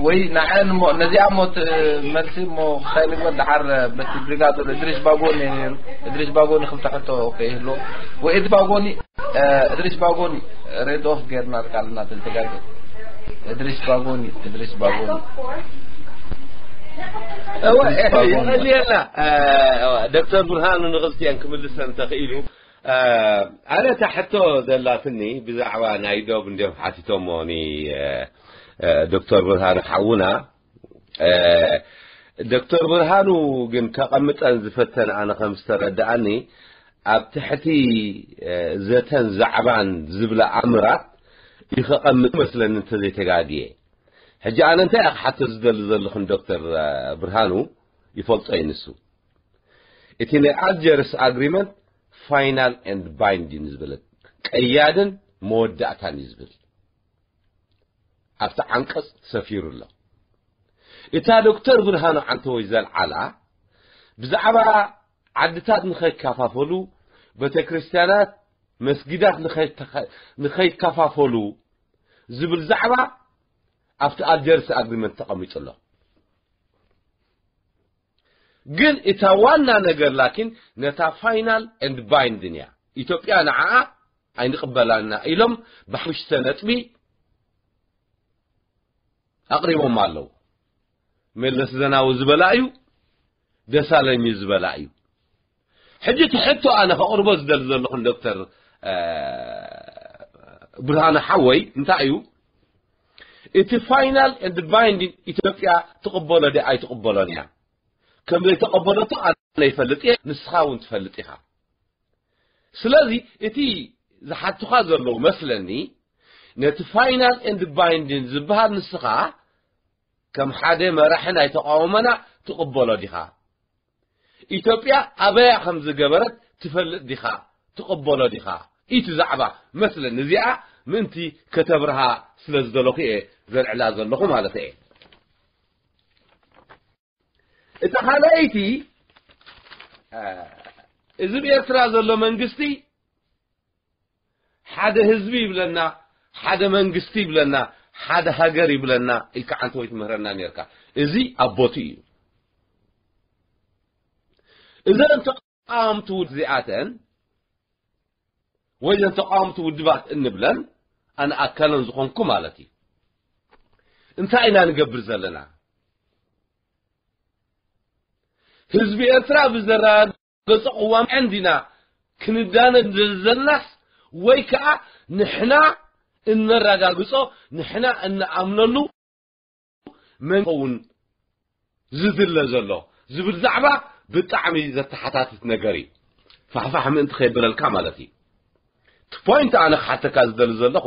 ወይ ንዓን እሞ፣ ነዚኣ እሞ ት-፣ መልሲ እሞ ክሳይ ንግበር ደሓር በቲ ብሪጋደር እድሪስ ባጎኒ ነይሩ። እድሪስ ባጎኒ ክልተ ሕቶ ከይህልዎ። ወይ እድ ባጎኒ፣ እ፣ እድሪስ ባጎኒ ሬድ ኦፍ ጌርና ቃልና ተዘጋጀ። እድሪስ ባጎኒ፣ እድሪስ ባጎኒ። እወ፣ እድሪስ ባጎኒ። የቐልየልና፣ እ፣ ዶክተር ብርሃኑ ንኽልቲኣን ክምልሰን ተኽኢሉ። እ፣ ኣነ እታ ሕቶ ዘላትኒ ብዛዕባ ናይ ዶብ እንዲዮም ሓቲቶሞ ኒ፣ እ፣ እ፣ ዶክተር ብርሃኑ ሓውና። እ፣ ዶክተር ብርሃኑ ግን ከቐምጠን ዝፈተን ኣነ ከም ዝተረድኣኒ ኣብ ትሕቲ፣ እ፣ ዘተን ዛዕባን ዝብላ ኣምራት እዩ ከቐምጥ መስለኒ እንተዘይተጋግየ። ሕጂ ኣነ እንታይ እየ ክሓቶ ዝደሊ ዘለኹ ንዶክተር፣ እ፣ ብርሃኑ ይፈልጦ እዩ ንሱ። እቲ ናይ ኣልጀርስ ኣግሪመንት ፋይናል ኤንድ ባይንዲን ዝብል ቀያድን መወዳእታን እዩ ዝብል ኣብቲ ዓንቀጽ ሰፊሩ ኣሎ። እታ ዶክተር ብርሃኑ ዓንተወይ ዘልዓላ ብዛዕባ ዓድታት ንኸይከፋፈሉ፣ ቤተክርስትያናት፣ መስጊዳት ንኸይተኸ-፣ ንኸይከፋፈሉ ዝብል ዛዕባ ኣብቲ ኣልጀርስ ኣግሪመንት ተቐሚጡ ኣሎ። ግን እታ ዋና ነገር ላኪን ነታ ፋይናል ኤንድ ባይንድን እያ። ኢትዮጵያ ንዓኣ ኣይንቕበላና ኢሎም ብሓሙሽተ ነጥቢ ኣቕሪቦም ኣለዉ። መለስ ዘናዊ ዝበላ እዩ፣ ደሳለኝ ዝበላ እዩ። ሕጂ እቲ ሕቶ ኣነ ከቕርቦ ዝደሊ ዘለኹ ንዶክተር፣ እ፣ ብርሃነ ሓወይ እንታይ እዩ? እቲ ፋይናል ኤንድ ባይንዲንግ ኢትዮጵያ ትቕበሎ ድያ ኣይትቕበሎን እያ? ከም ዘይተቐበለቶ ኣነ ይፈልጥ እየ፣ ንስኻ እውን ትፈልጥ ኢኻ። ስለዚ እቲ ዝሓቱኻ ዘለዉ መስለኒ፣ ነቲ ፋይናል ኤንድ ባይንዲንግ ዝበሃል ንስኻ ከም ሓደ መራሒ ናይ ተቃውሞና ትቕበሎ ዲኻ? ኢትዮጵያ ኣበያ ከም ዝገበረት ትፈልጥ ዲኻ? ትቕበሎ ዲኻ? ኢቲ ዛዕባ መስለኒ እዚኣ ምእንቲ ከተብርሃ ስለ ዝደለኹ እየ ዘልዕላ ዘለኹ ማለት እየ። እታ ካልኣይቲ፣ እ፣ እዚ ብኤርትራ ዘሎ መንግስቲ ሓደ ህዝቢ ይብለና፣ ሓደ መንግስቲ ይብለና፣ ሓደ ሃገር ይብለና ኢልካ ዓንተ ወይ ትምህረና ነርካ። እዚ ኣብ ቦትኡ እዩ። እዘን ተቃወምቲ ውድ-፣ እዚኣተን ወይ ዘን ተቃወምቲ ውድባት እንብለን ኣነ ኣካለን ዝኾንኩ ማለት እዩ። እንታይ ኢና ንገብር ዘለና? ህዝቢ ኤርትራ ብዘረጋገጾ ቅዋም እንዲና ክንዳነ ዘለናስ ወይ ከኣ ንሕና እነረጋግጾ ንሕና እንኣምነሉ መን ክኸውን ዝድለ ዘሎ ዝብል ዛዕባ ብጣዕሚ ዘተሓታትት ነገር እዩ። ፋሕፋሕ ምእንቲ ከይበለልካ ማለት እዩ። እቲ ፖይንት ኣነ ክሓተካ ዝደሊ ዘለኹ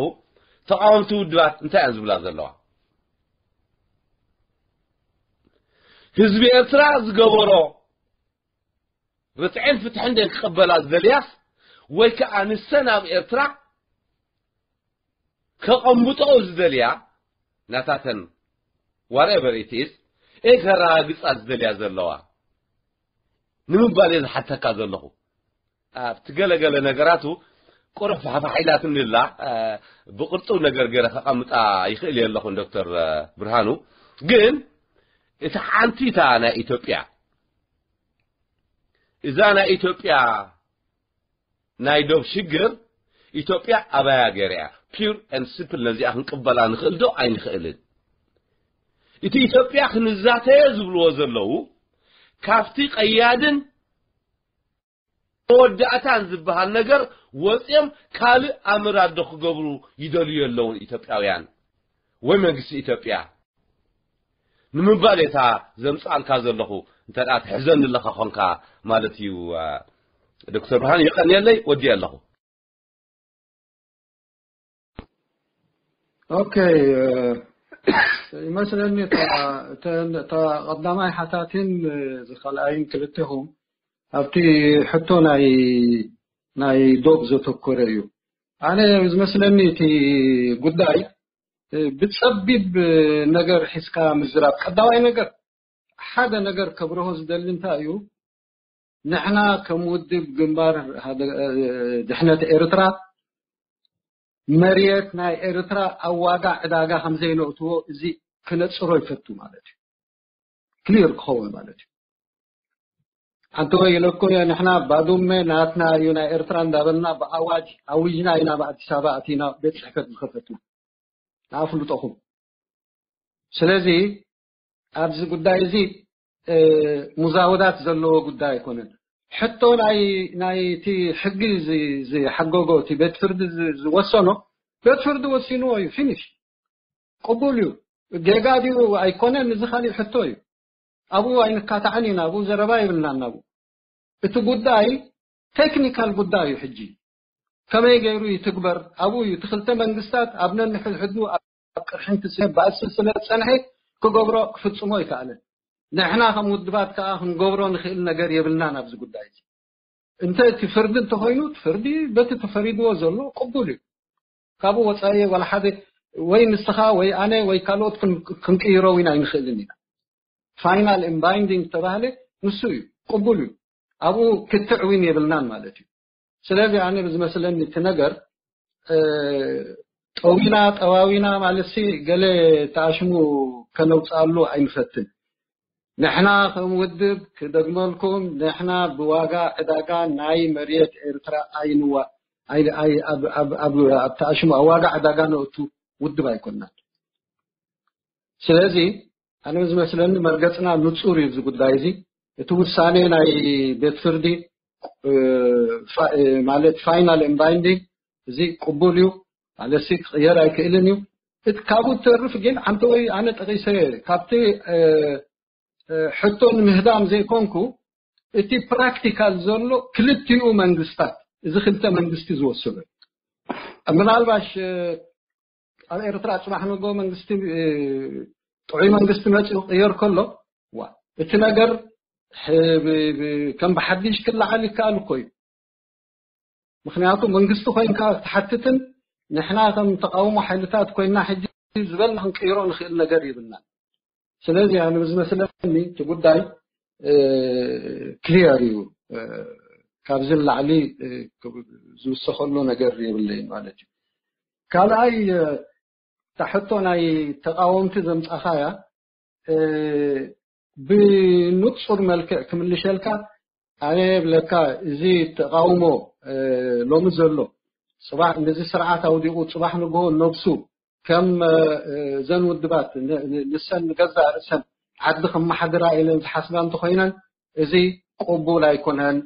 ተቃወምቲ ውድባት እንታይ እየን ዝብላ ዘለዋ? ህዝቢ ኤርትራ ዝገበሮ ርትዕን ፍትሕን ደን ክቕበላ ዝደልያስ ወይ ከኣ ንሰን ኣብ ኤርትራ ከቐምጦ ዝደልያ ናታተን whatever it is እየ ከረጋግጻ ዝደልያ ዘለዋ ንምባል እየ ዝሓተካ ዘለኹ። ኣብቲ ገለገለ ነገራቱ ቁሩብ ፋሕፋሕ ኢላትኒ ኣላ። ብቕርጡ ነገር ገይረ ከቐምጣ ይኽእል እየ ኣለኹ ዶክተር ብርሃኑ። ግን እቲ ሓንቲ እታ ናይ ኢትዮጵያ፣ እዛ ናይ ኢትዮጵያ ናይ ዶብ ሽግር፣ ኢትዮጵያ ኣባያ ገይራ እያ። Pure and simple። ነዚኣ ክንቅበላ ንኽእል ዶ ኣይንኽእልን? እቲ ኢትዮጵያ ክንዛተየ ዝብልዎ ዘለዉ ካብቲ ቀያድን መወዳእታን ዝበሃል ነገር ወፂኦም ካልእ ኣምር ኣዶ ክገብሩ ይደልዩ ኣለውን ኢትዮጵያውያን ወይ መንግስቲ ኢትዮጵያ ንምባል እታ ዘምፃልካ ዘለኹ። እንተ ደኣ ትሕዘኒ ኣለኻ ኾንካ ማለት እዩ። ዶክተር ብርሃን የቐንየለይ፣ ወዲየ ኣለኹ። ኦኬ። ይመስለኒ እታ ቀዳማይ ሓታቲን እዚ ካልኣይን ክልቴኹም ኣብቲ ሕቶ ናይ ናይ ዶብ ዘተኮረ እዩ። ኣነ ዝመስለኒ እቲ ጉዳይ ብጸቢብ ነገር ሒዝካ ምዝራብ። ቀዳማይ ነገር፣ ሓደ ነገር ከብርሆ ዝደሊ እንታይ እዩ፣ ንሕና ከም ውድብ ግንባር ድሕነት ኤርትራ መሬት ናይ ኤርትራ ኣብ ዋጋ ዕዳጋ ከም ዘይነእትዎ እዚ ክነጽሮ ይፈቱ ማለት እዩ። ክሊር ክኸውን ማለት እዩ። ሓንቲ ወይ ኢለኩም እየ፣ ንሕና ባዱመ ናትና እዩ ናይ ኤርትራ እንዳበልና ብኣዋጅ ኣዊጅና ኢና ብኣዲስ ኣበባ ኣቲና ቤት ጽሕፈት ዝኸፈትና። ንኣፍልጦኹም። ስለዚ ኣብዚ ጉዳይ እዚ ሙዛወዳት ዘለዎ ጉዳይ ኣይኮነን። ሕቶ ናይ ናይቲ ሕጊ ዝሓገጎ እቲ ቤት ፍርዲ ዝወሰኖ፣ ቤት ፍርዲ ወሲንዎ እዩ። ፊኒሽ። ቅቡል እዩ። ጌጋ ድዩ ኣይኮነን፣ እዚ ካሊእ ሕቶ እዩ። ኣብኡ ኣይንካታዕን ኢና፣ ኣብኡ ዘረባ የብልናን። ኣብኡ እቲ ጉዳይ ቴክኒካል ጉዳይ እዩ። ሕጂ ከመይ ገይሩ ይትግበር ኣብኡ እዩ። እቲ ክልተ መንግስታት ኣብ ነንሕድሕዱ ኣብ ቅርሕንቲ ባእሲ ስለ ዝጸንሐ ክገብሮ ክፍጽሞ ኣይከኣለን። ንሕና ከም ውድባት ከኣ ክንገብሮ ንኽእል ነገር የብልናን ኣብዚ ጉዳይ እዚ። እንተ እቲ ፍርዲ እንተኾይኑ እቲ ፍርዲ በቲ ተፈሪድዎ ዘሎ ቅቡል እዩ። ካብኡ ወጻኢ ዋላ ሓደ ወይ ንስኻ ወይ ኣነ ወይ ካልኦት ክንቅይሮ እውን ኣይንኽእልን ኢና። ፋይናል ኤንድ ባይንዲንግ ተባህለ ንሱ እዩ፣ ቅቡል እዩ። ኣብኡ ክትዕ እውን የብልናን ማለት እዩ። ስለዚ ኣነ ብዝመስለኒ እቲ ነገር ጠዊና ጠዋዊና ማለትሲ ገለ ተኣሽሙ ከነውፅኣሉ ኣይንፈትን። ንሕና ከም ውድብ ክደግመልኩም፣ ንሕና ብዋጋ ዕዳጋ ናይ መሬት ኤርትራ ኣይንዋ ኣብ ተኣሽሙ ኣብ ዋጋ ዕዳጋ ነእቱ ውድብ ኣይኮንናን። ስለዚ ኣነ ዝመስለኒ መርገፅና ንፁር እዩ። እዚ ጉዳይ እዚ እቲ ውሳኔ ናይ ቤት ፍርዲ ማለት ፋይናል ኤንድ ባይንዲንግ እዚ ቅቡል እዩ። ማለትሲ ክቕየር ኣይክእልን እዩ። እቲ ካብኡ ትተርፍ ግን ሓንቲ ወይ ኣነ ጠቂሰ ካብቲ ሕቶ ንምህዳም ዘይኮንኩ እቲ ፕራክቲካል ዘሎ ክልቲኡ መንግስታት እዚ ክልተ መንግስቲ ዝወሰዶ ምናልባሽ ኣብ ኤርትራ ጽባሕ ንጎ መንግስቲ ጥዑይ መንግስቲ መጽኡ ቅየር ከሎ ዋ እቲ ነገር ከም ብሓድሽ ክለዓል ይከኣል እኮ እዩ። ምክንያቱ መንግስቲ ኮይንካ ትሓትትን ንሕና ከም ተቃውሞ ሓይልታት ኮይና ሕጂ ዝበልና ክንቅይሮ ንኽእል ነገር ይብልና። ስለዚ ኣነ ዝመስለኒ እቲ ጉዳይ ክሊየር እዩ። ካብዚ ንላዕሊ ዝውሰኸሉ ነገር የብለይን ማለት እዩ። ካልኣይ እታ ሕቶ ናይ ተቃወምቲ ዘምጻኻያ ብንጹር መልክዕ ክምልሸልካ ኣነ ብለካ እዚ ተቃውሞ ሎሚ ዘሎ ጽባሕ ነዚ ስርዓት ኣውዲቑ ጽባሕ ንግሆ ነብሱ ከም እዘን ውድባት ንሰን ንገዛእ ርእሰን ዓዲ ከመሓድራ ኢለን ዝሓስባ እንተኮይነን እዚ ቅቡል ኣይኮነን።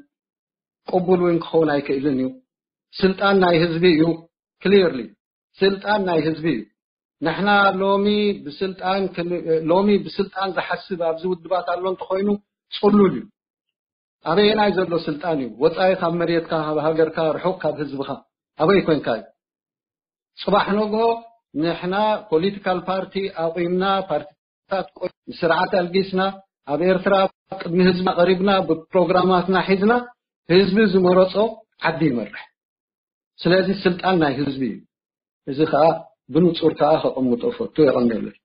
ቅቡል እውን ክኸውን ኣይክእልን እዩ። ስልጣን ናይ ህዝቢ እዩ። ክሊርሊ ስልጣን ናይ ህዝቢ እዩ። ንሕና ሎሚ ብስልጣን ሎሚ ብስልጣን ዝሓስብ ኣብዚ ውድባት ኣሎ እንተኮይኑ ጽሉል እዩ። ኣበየናይ ዘሎ ስልጣን እዩ? ወጻኢ ካብ መሬትካ፣ ካብ ሃገርካ፣ ርሑቕ ካብ ህዝብኻ ኣበይ ኮንካ እዩ? ጽባሕ ንግሆ ንሕና ፖለቲካል ፓርቲ ኣቑምና፣ ፓርቲታት ቆ- ስርዓት ኣልጊስና፣ ኣብ ኤርትራ ቅድሚ ህዝብና ቀሪብና፣ ብፕሮግራማትና ሒዝና፣ ህዝቢ ዝመረጾ ዓዲ ይመርሕ። ስለዚ ስልጣን ናይ ህዝቢ እዩ። እዚ ከኣ ብንጹር ከኣ ከቐምጦ ፈቱ። የቐንየለይ።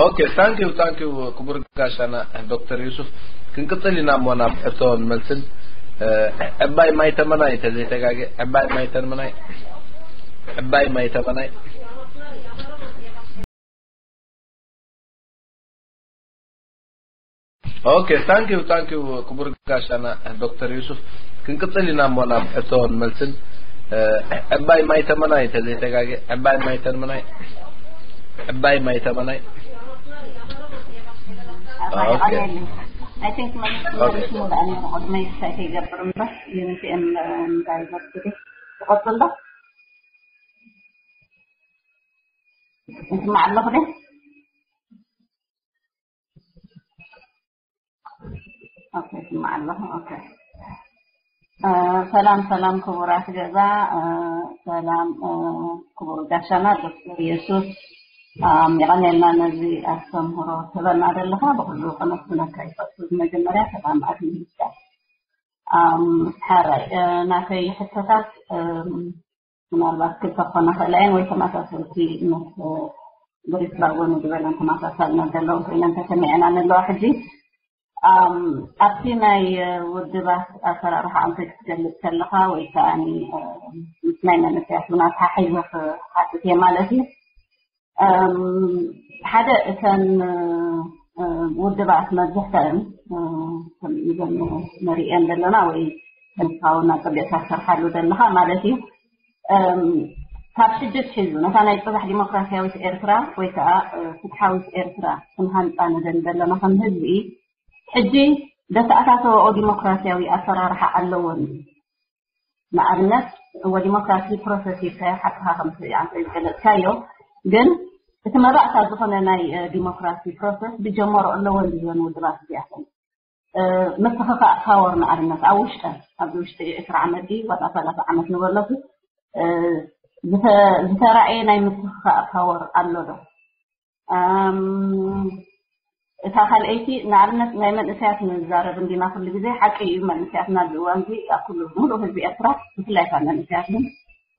Okay, thank you, thank you ክቡር ጋሻና ዶክተር ዩሱፍ። ክንቅጽል ኢና እሞ ናብ ሕቶን መልስን። ዕባይ ማይ ተመናይ ተዘይተጋገ ዕባይ ማይ ተመናይ ዕባይ ማይ ተመናይ። Okay, thank you, thank you ክቡር ጋሻና ዶክተር ዩሱፍ። ክንቅጽል ኢና እሞ ናብ ሕቶን መልስን። ዕባይ ማይ ተመናይ ተዘይተጋገ ዕባይ ማይ ተመናይ ዕባይ ማይ ተመናይ። Okay. I think መሊስ መሊስ ሙዳእኒ ብቕድመይ ክሳይ ከይገብር እምበር ዩኒቲ ኤም እንዳይዘርግዲ ትቐጽል ዶ? እንስማዕ ኣለኹ ደ? ኦኬ፣ ስማዕ ኣለኹ። ኦኬ። ሰላም ሰላም፣ ክቡራት ገዛ። ሰላም ክቡር ጋሻና ዶክተር የሱስ፣ የቐንየልና ነዚ ኣስተምህሮ ትህበና ዘለኻ። ብኩሉ ከመስግነካ ይፈቱ። መጀመርያ ሰላም ኣድሚኒስትራ። ሓራይ ናተይ ሕቶታት ምናልባት ክልተ ክኾና ክእላ እየን፣ ወይ ተመሳሰልቲ ምስ ብሪስ ባጎኒ ዝበለን ተመሳሳልነት ዘለዎም ኮይነን ተሰሚዐና ንለዋ ሕጂ። ኣብቲ ናይ ውድባት ኣሰራርሓ ኣንተ ክትገልጽ ከለኻ ወይ ከዓ ምስ ናይ መንእሰያት እውን ኣተሓሒዘ ክሓትት እየ ማለት እዩ። ሓደ እተን ውድባት መብዝሕተን ከምዘን ንሪኤን ዘለና ወይ ንስኻውን ኣጸቢቕካ ትሰርሓሉ ዘለኻ ማለት እዩ። ካብ ሕጂ ኣትሒዙ ነታ ናይ ጽባሕ ዲሞክራሲያዊት ኤርትራ ወይ ከዓ ፍትሓዊት ኤርትራ ክንሃንጻ ንደሊ ዘለና ከም ህዝቢ ሕጂ ዘተኣታተወኦ ዲሞክራሲያዊ ኣሰራርሓ ኣለዎን እዩ። ንኣብነት እወ ዲሞክራሲ ፕሮሰስ ኢልካዮ ሓቅኻ ከምቲ ኣንተ ዝገለጽካዮ፣ ግን እቲ መባእታ ዝኾነ ናይ ዲሞክራሲ ፕሮሰስ ብጀመሮ ኣለዎ እንዲሆን ውድባት እዚኣተን ምትኽኻእ ፓወር ንኣብነት ኣብ ውሽጠን ኣብዚ ውሽጢ ዕስራ ዓመት ድዩ ዋላ ሰላሳ ዓመት ንበለቱ ዝተራእየ ናይ ምትኽኻእ ፓወር ኣሎ ዶ? እታ ካልኣይቲ ንኣብነት ናይ መንእሰያት ንዛረብ እንዲና ኩሉ ግዜ ሓቂ እዩ። መንእሰያትና ኣብዚ እዋን እዚ ኣብ ኩሉ ሙሉእ ህዝቢ ኤርትራ ብፍላይ እታ መንእሰያት ግን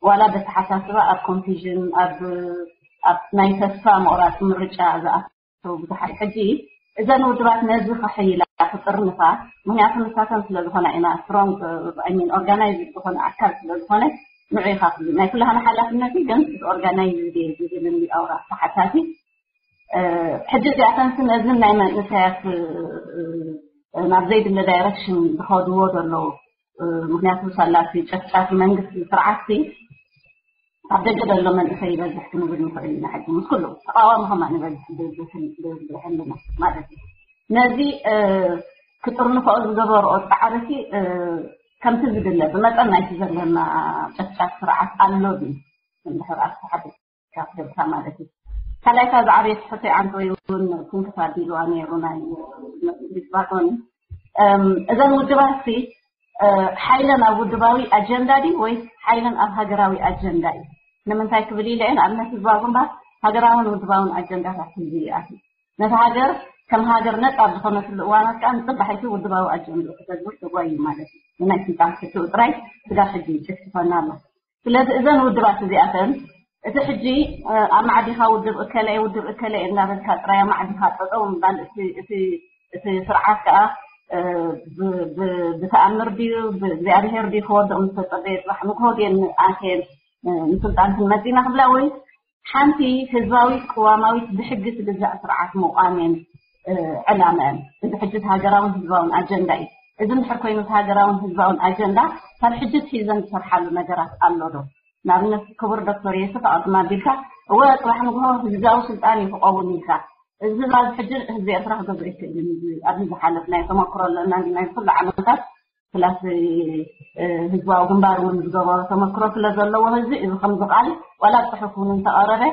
ዋላ በተሓሳስባ ኣብ ኮንፊዥን ኣብ ኣብ ናይ ተስፋ ምቑራፅ ምርጫ ዝኣተው ብዙሓት ሕጂ እዘን ውድባት ነዚ ከሐይላ ክጥርንፋ ምክንያቱ ንሳተን ስለ ዝኾና ኢና ስትሮንግ ሚን ኦርጋናይዝ ዝኾነ ኣካል ስለ ዝኾነ ንዑ ኢኻ ናይ ኩላህና ሓላፍነት ግን ኦርጋናይዝ ዝብል እንዲ ኣውራ ተሓታቲ ሕጂ እዚኣተን ስነዝን ናይ መንእሰያት ናብ ዘይድለ ዳይረክሽን ዝኸድዎ ዘለዉ ምክንያቱ ሳላቲ ጨፍጫፊ መንግስቲ ስርዓትሲ ኣብ ደገ ዘሎ መንእሰይ ይበዝሕ ክንብል ንኽእል ኢና ሕጂ ምስ ኩሉ ተቃዋሚ ከማ ንበዝሕ ብዝሕልና ማለት እዩ ነዚ ክጥርንፈኦ ዝገበርኦ ፃዕርሲ ከምቲ ዝድለ ብመጠን ናይቲ ዘለና ጨፍጫፍ ስርዓት ኣሎ ድዩ እንድሕር ኣስተሓደ ካብ ገብታ ማለት እዩ። ካልኣይ ካብ ዝዓበየ ትሕቶ ኣንተ ወይ እውን ትንክፍ ኣቢልዋ ነይሩ ናይ ሊትባቶኒ እዘን ውድባትሲ ሓይለን ኣብ ውድባዊ ኣጀንዳ ድዩ ወይስ ሓይለን ኣብ ሃገራዊ ኣጀንዳ እዩ? ንምንታይ ክብል ኢለ እየ ንኣብነት ህዝባዊ ግንባር ሃገራውን ውድባውን ኣጀንዳታት ሒዙ ይኣትዩ ነቲ ሃገር ከም ሃገር ነፃ ኣብ ዝኾነትሉ እዋናት ከዓ ንፅባሒቱ ውድባዊ ኣጀንድኡ ክተግብር ተጓዩ ማለት እዩ። ንናይ ስልጣን ክትኡ ጥራይ ስጋብ ሕጂ ይጭፍጭፈና ኣሎ። ስለዚ እዘን ውድባት እዚኣተን እቲ ሕጂ ኣብ ማዕዲኻ ውድብ እከለ ውድብ እከለ እናበልካ ጥራይ ኣብ ማዕዲኻ ጠጠው ምባል እቲ ስርዓት ከዓ ብተኣምር ድዩ ብእግዚኣብሄር ድዩ ክወድቕ ዝተፀበየ ፅባሕ ንግሆ ድየን ኣትየን ንስልጣን ክንመፅእ ኢና ክብላ ወይ ሓንቲ ህዝባዊት ቅዋማዊት ብሕጊ ትግዛእ ስርዓት ምቋም እየን ዕላመአን። እዚ ሕጂ ሃገራውን ህዝባውን ኣጀንዳ እዩ። እዚ እንድሕር ኮይኑ እቲ ሃገራውን ህዝባውን ኣጀንዳ ካብ ሕጂ ትሒዘን ዝሰርሓሉ ነገራት ኣሎ ዶ? ንኣብነት ክቡር ዶክተር የሱፍ ኣቐድም ኣቢልካ እወ ፅባሕ ንግሆ ህዝባዊ ስልጣን እዩ ክኸውን ኢልካ እዚ ህዝባ እዚ ሕጂ ህዝቢ ኤርትራ ክገዝኦ ይክእልን ኣብዚ ዝሓለፍ ናይ ተመክሮ ኣለና ናይ ኩሉ ዓመታት ፕላስ ህዝባዊ ግንባር እውን ዝገበሮ ተመክሮ ስለ ዘለዎ ህዝቢ እዚ ከምዚ ቃል ዋላ ብፅሑፍ እውን እንተቐረበ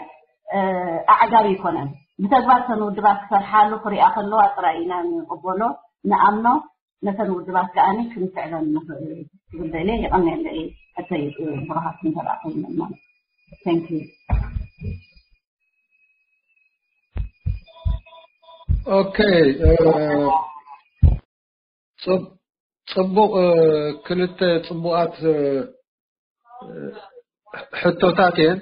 ኣዕጋቢ ይኮነን። ብተግባር ተን ውድባት ክሰርሓሉ ክሪኣ ከለዋ ጥራይ ኢና ንቅበሎ ንኣምኖ ነተን ውድባት ከኣኒ ክንስዕበን ንኽእል ክብል ደልየ የቐንየለይ። ሕተይ ብረኻት እንተደኣ ኮይኑ ማለት thank you። ኦኬ ጽቡቕ ክልተ ጽቡቓት ሕቶታት እየን።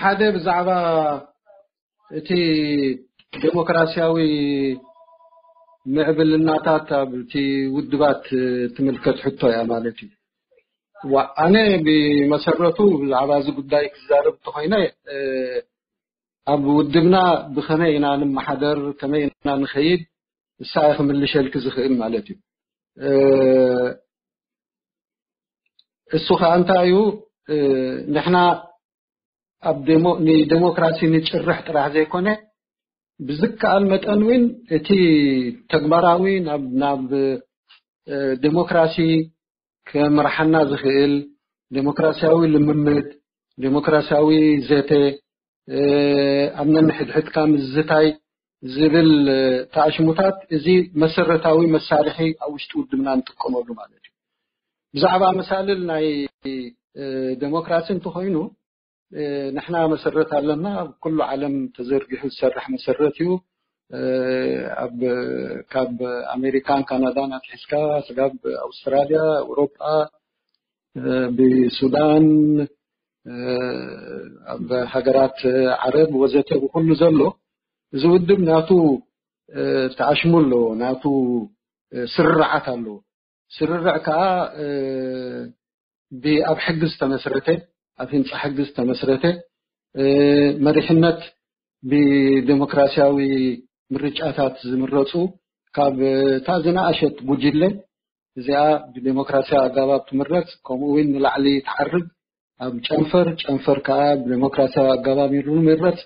ሓደ ብዛዕባ እቲ ዴሞክራሲያዊ ምዕብልናታት ኣብቲ ውድባት ትምልከት ሕቶ እያ ማለት እዩ። ኣነ ብመሰረቱ ብዛዕባ እዚ ጉዳይ ክዛረብ እንተኮይነ ኣብ ውድብና ብከመይ ኢና ንመሓደር፣ ከመይ ኢና ንኸይድ፣ እሳ እየ ክምልሸልኪ ዝኽእል ማለት እዩ። እሱ ከዓ እንታይ እዩ? ንሕና ኣብ ንዴሞክራሲ ንጭርሕ ጥራሕ ዘይኮነ፣ ብዝከኣል መጠን እውን እቲ ተግባራዊ ናብ ዴሞክራሲ ክምርሓና ዝኽእል ዴሞክራሲያዊ ልምምድ፣ ዴሞክራሲያዊ ዘተ፣ ኣብ ነንሕድሕድካ ምዝታይ ዝብል ተኣሽሙታት፣ እዚ መሰረታዊ መሳርሒ ኣብ ውሽጢ ውድብና ንጥቀመሉ ማለት እዩ። ብዛዕባ መሳልል ናይ ዴሞክራሲ እንተኮይኑ፣ ንሕና መሰረት ኣለና። ኣብ ኩሉ ዓለም ተዘርጊሑ ዝሰርሕ መሰረት እዩ። ኣብ ካብ ኣሜሪካን ካናዳን ኣትሒዝካ ስጋብ ኣውስትራልያ፣ ኣውሮጳ፣ ብሱዳን፣ ኣብ ሃገራት ዓረብ ወዘተ ብኩሉ ዘሎ፣ እዚ ውድብ ናቱ ተኣሽሙ ኣለዎ፣ ናቱ ስርርዓት ኣለዎ። ስርርዕ ከዓ ብኣብ ሕጊ ዝተመስረተ፣ ኣብ ህንፃ ሕጊ ዝተመስረተ፣ መሪሕነት ብዴሞክራሲያዊ ምርጫታት ዝምረፁ፣ ካብ እታ ዝነኣሸት ጉጅለ እዚኣ ብዴሞክራሲያዊ ኣገባብ ትምረፅ፣ ከምኡ እውን ንላዕሊ ትዓርግ ኣብ ጨንፈር፣ ጨንፈር ከዓ ብዴሞክራሲያዊ ኣገባብ ይምረፅ።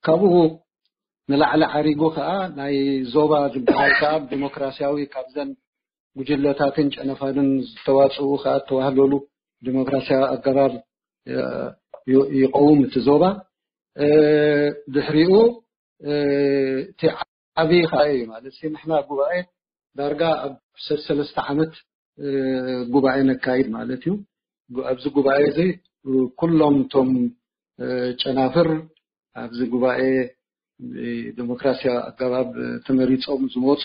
ካብኡ ንላዕሊ ዓሪጉ ከዓ ናይ ዞባ ዝበሃል ከዓ ብዴሞክራሲያዊ ካብዘን ጉጅለታትን ጨነፋርን ዝተዋፅኡ ከዓ እተዋህለሉ ዴሞክራሲያዊ ኣገባብ ይቀውም እቲ ዞባ። ድሕሪኡ እቲ ዓብዪ ከዓ እዩ ማለት ንሕና ጉባኤ ዳርጋ ኣብ ሰለስተ ዓመት ጉባኤ ነካይድ ማለት እዩ። ኣብዚ ጉባኤ እዚ ኩሎም እቶም ጨናፍር ኣብዚ ጉባኤ ብዴሞክራሲያዊ ኣገባብ ተመሪፆም ዝመፁ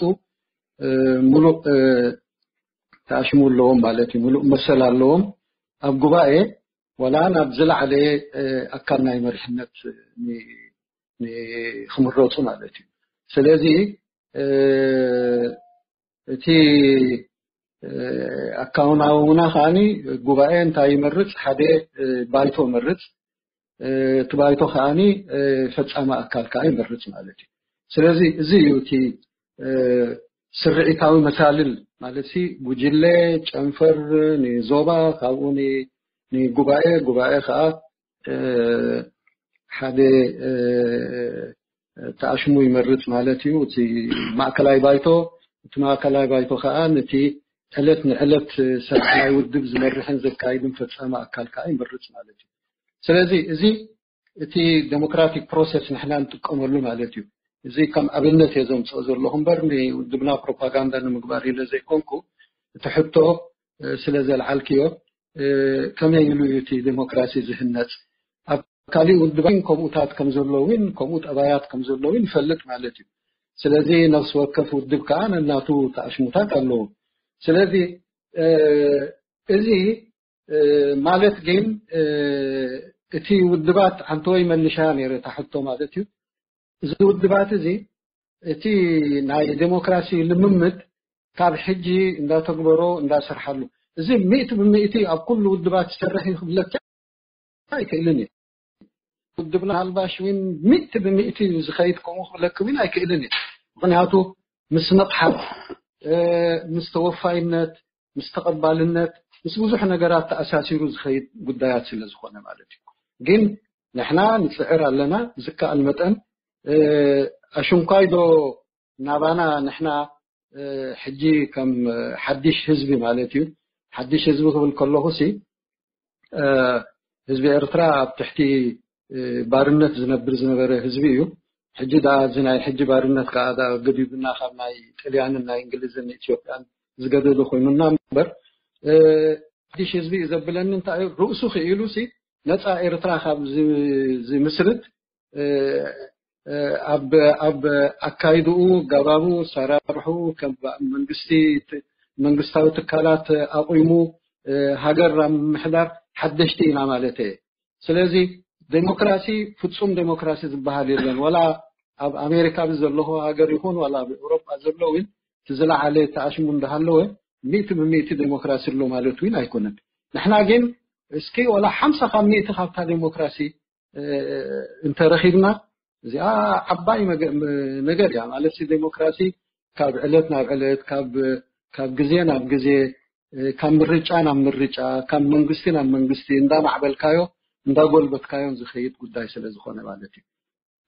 ሙሉእ ተኣሽሙ ኣለዎም ማለት እዩ። ሙሉእ መሰል ኣለዎም ኣብ ጉባኤ ዋላ ናብ ዝለዓለ ኣካል ናይ መሪሕነት ክምረፁ ማለት እዩ። ስለዚ እቲ ኣካውናውና ከዓኒ ጉባኤ እንታይ ይመርፅ? ሓደ ባይቶ መርፅ። እቲ ባይቶ ከዓኒ ፈፃሚ ኣካል ከዓ ይመርፅ ማለት እዩ። ስለዚ እዚ እዩ እቲ ስርዒታዊ መሳልል ማለት ሲ ጉጅለ፣ ጨንፈር፣ ንዞባ፣ ካብኡ ንጉባኤ፣ ጉባኤ ከዓ ሓደ ተኣሽሙ ይመርፅ ማለት እዩ። እቲ ማእከላይ ባይቶ፣ እቲ ማእከላይ ባይቶ ከዓ ነቲ ዕለት ንዕለት ስራሕ ናይ ውድብ ዝመርሕን ዘካይድን ፈፃሚ ኣካል ከዓ ይመርፅ ማለት እዩ። ስለዚ እዚ እቲ ዴሞክራቲክ ፕሮሰስ ንሕና ንጥቀመሉ ማለት እዩ። እዚ ከም ኣብነት እየ ዘምፅኦ ዘለኹ እምበር ንውድብና ፕሮፓጋንዳ ንምግባር ኢለ ዘይኮንኩ፣ እቲ ሕቶ ስለ ዘልዓልክዮ፣ ከመይ ኢሉ እዩ እቲ ዴሞክራሲ ዝህነፅ? ኣብ ካሊእ ውድብ ከምኡታት ከም ዘሎ እውን፣ ከምኡ ጠባያት ከም ዘሎ እውን ይፈልጥ ማለት እዩ። ስለዚ ነፍሲ ወከፍ ውድብ ከዓ ነናቱ ተኣሽሙታት ኣለዎ። ስለዚ እዚ ማለት ግን እቲ ውድባት ኣንተወይ መልሻ ነይረ እታ ሕቶ ማለት እዩ። እዚ ውድባት እዚ እቲ ናይ ዴሞክራሲ ልምምድ ካብ ሕጂ እንዳተግበሮ እንዳሰርሓሉ፣ እዚ ሚእቲ ብሚእቲ ኣብ ኩሉ ውድባት ዝሰርሕ እዩ ክብለካ ኣይክእልን እዩ። ውድብና ኣልባሽ እውን ሚእቲ ብሚእቲ ዝኸይድ ከምኡ ክብለክ እውን ኣይክእልን እዩ። ምክንያቱ ምስ ንቕሓት፣ ምስ ተወፋይነት፣ ምስ ተቐባልነት፣ ምስ ብዙሕ ነገራት ተኣሳሲሩ ዝኸይድ ጉዳያት ስለ ዝኾነ ማለት እዩ። ግን ንሕና ንፅዕር ኣለና፣ ዝከኣል መጠን ኣሽንኳይ ዶ ናባና ንሕና ሕጂ ከም ሓድሽ ህዝቢ ማለት እዩ። ሓድሽ ህዝቢ ክብል ከለኹ ሲ ህዝቢ ኤርትራ ኣብ ትሕቲ ባርነት ዝነብር ዝነበረ ህዝቢ እዩ። ሕጂ ደኣ እዚ ናይ ሕጂ ባርነት ከዓ ደኣ ገዲዱና ካብ ናይ ጥልያንን ናይ እንግሊዝን ኢትዮጵያን ዝገደደ ኮይኑና እምበር፣ ሓድሽ ህዝቢ እዩ ዘብለኒ እንታይ እዩ፣ ርእሱ ክኢሉ ሲ ነፃ ኤርትራ ካብ ዝምስርት ኣብ ኣብ ኣካይድኡ፣ ገባቡ፣ ሰራርሑ፣ መንግስቲ መንግስታዊ ትካላት ኣቑሙ ሃገር ኣብ ምምሕዳር ሓደሽቲ ኢና ማለት እየ። ስለዚ ዴሞክራሲ ፍፁም ዴሞክራሲ ዝበሃል የለን። ዋላ ኣብ ኣሜሪካ ኣብዚ ዘለኹ ሃገር ይኹን ዋላ ኣብ ኤውሮጳ ዘሎ እውን እቲ ዝለዓለ ተኣሽሙ እንዳሃለወ ሚእቲ ብሚእቲ ዴሞክራሲ ኣሎ ማለት እውን ኣይኮነን። ንሕና ግን እስኪ ዋላ ሓምሳ ካብ ሚእቲ ካብታ ዴሞክራሲ እንተረኺብና እዚኣ ዓባይ ነገር እያ። ማለት ዴሞክራሲ ካብ ዕለት ናብ ዕለት ካብ ግዜ ናብ ግዜ ካብ ምርጫ ናብ ምርጫ ካብ መንግስቲ ናብ መንግስቲ እንዳማዕበልካዮ እንዳጎልበትካዮን ዝኸይድ ጉዳይ ስለ ዝኾነ ማለት እዩ።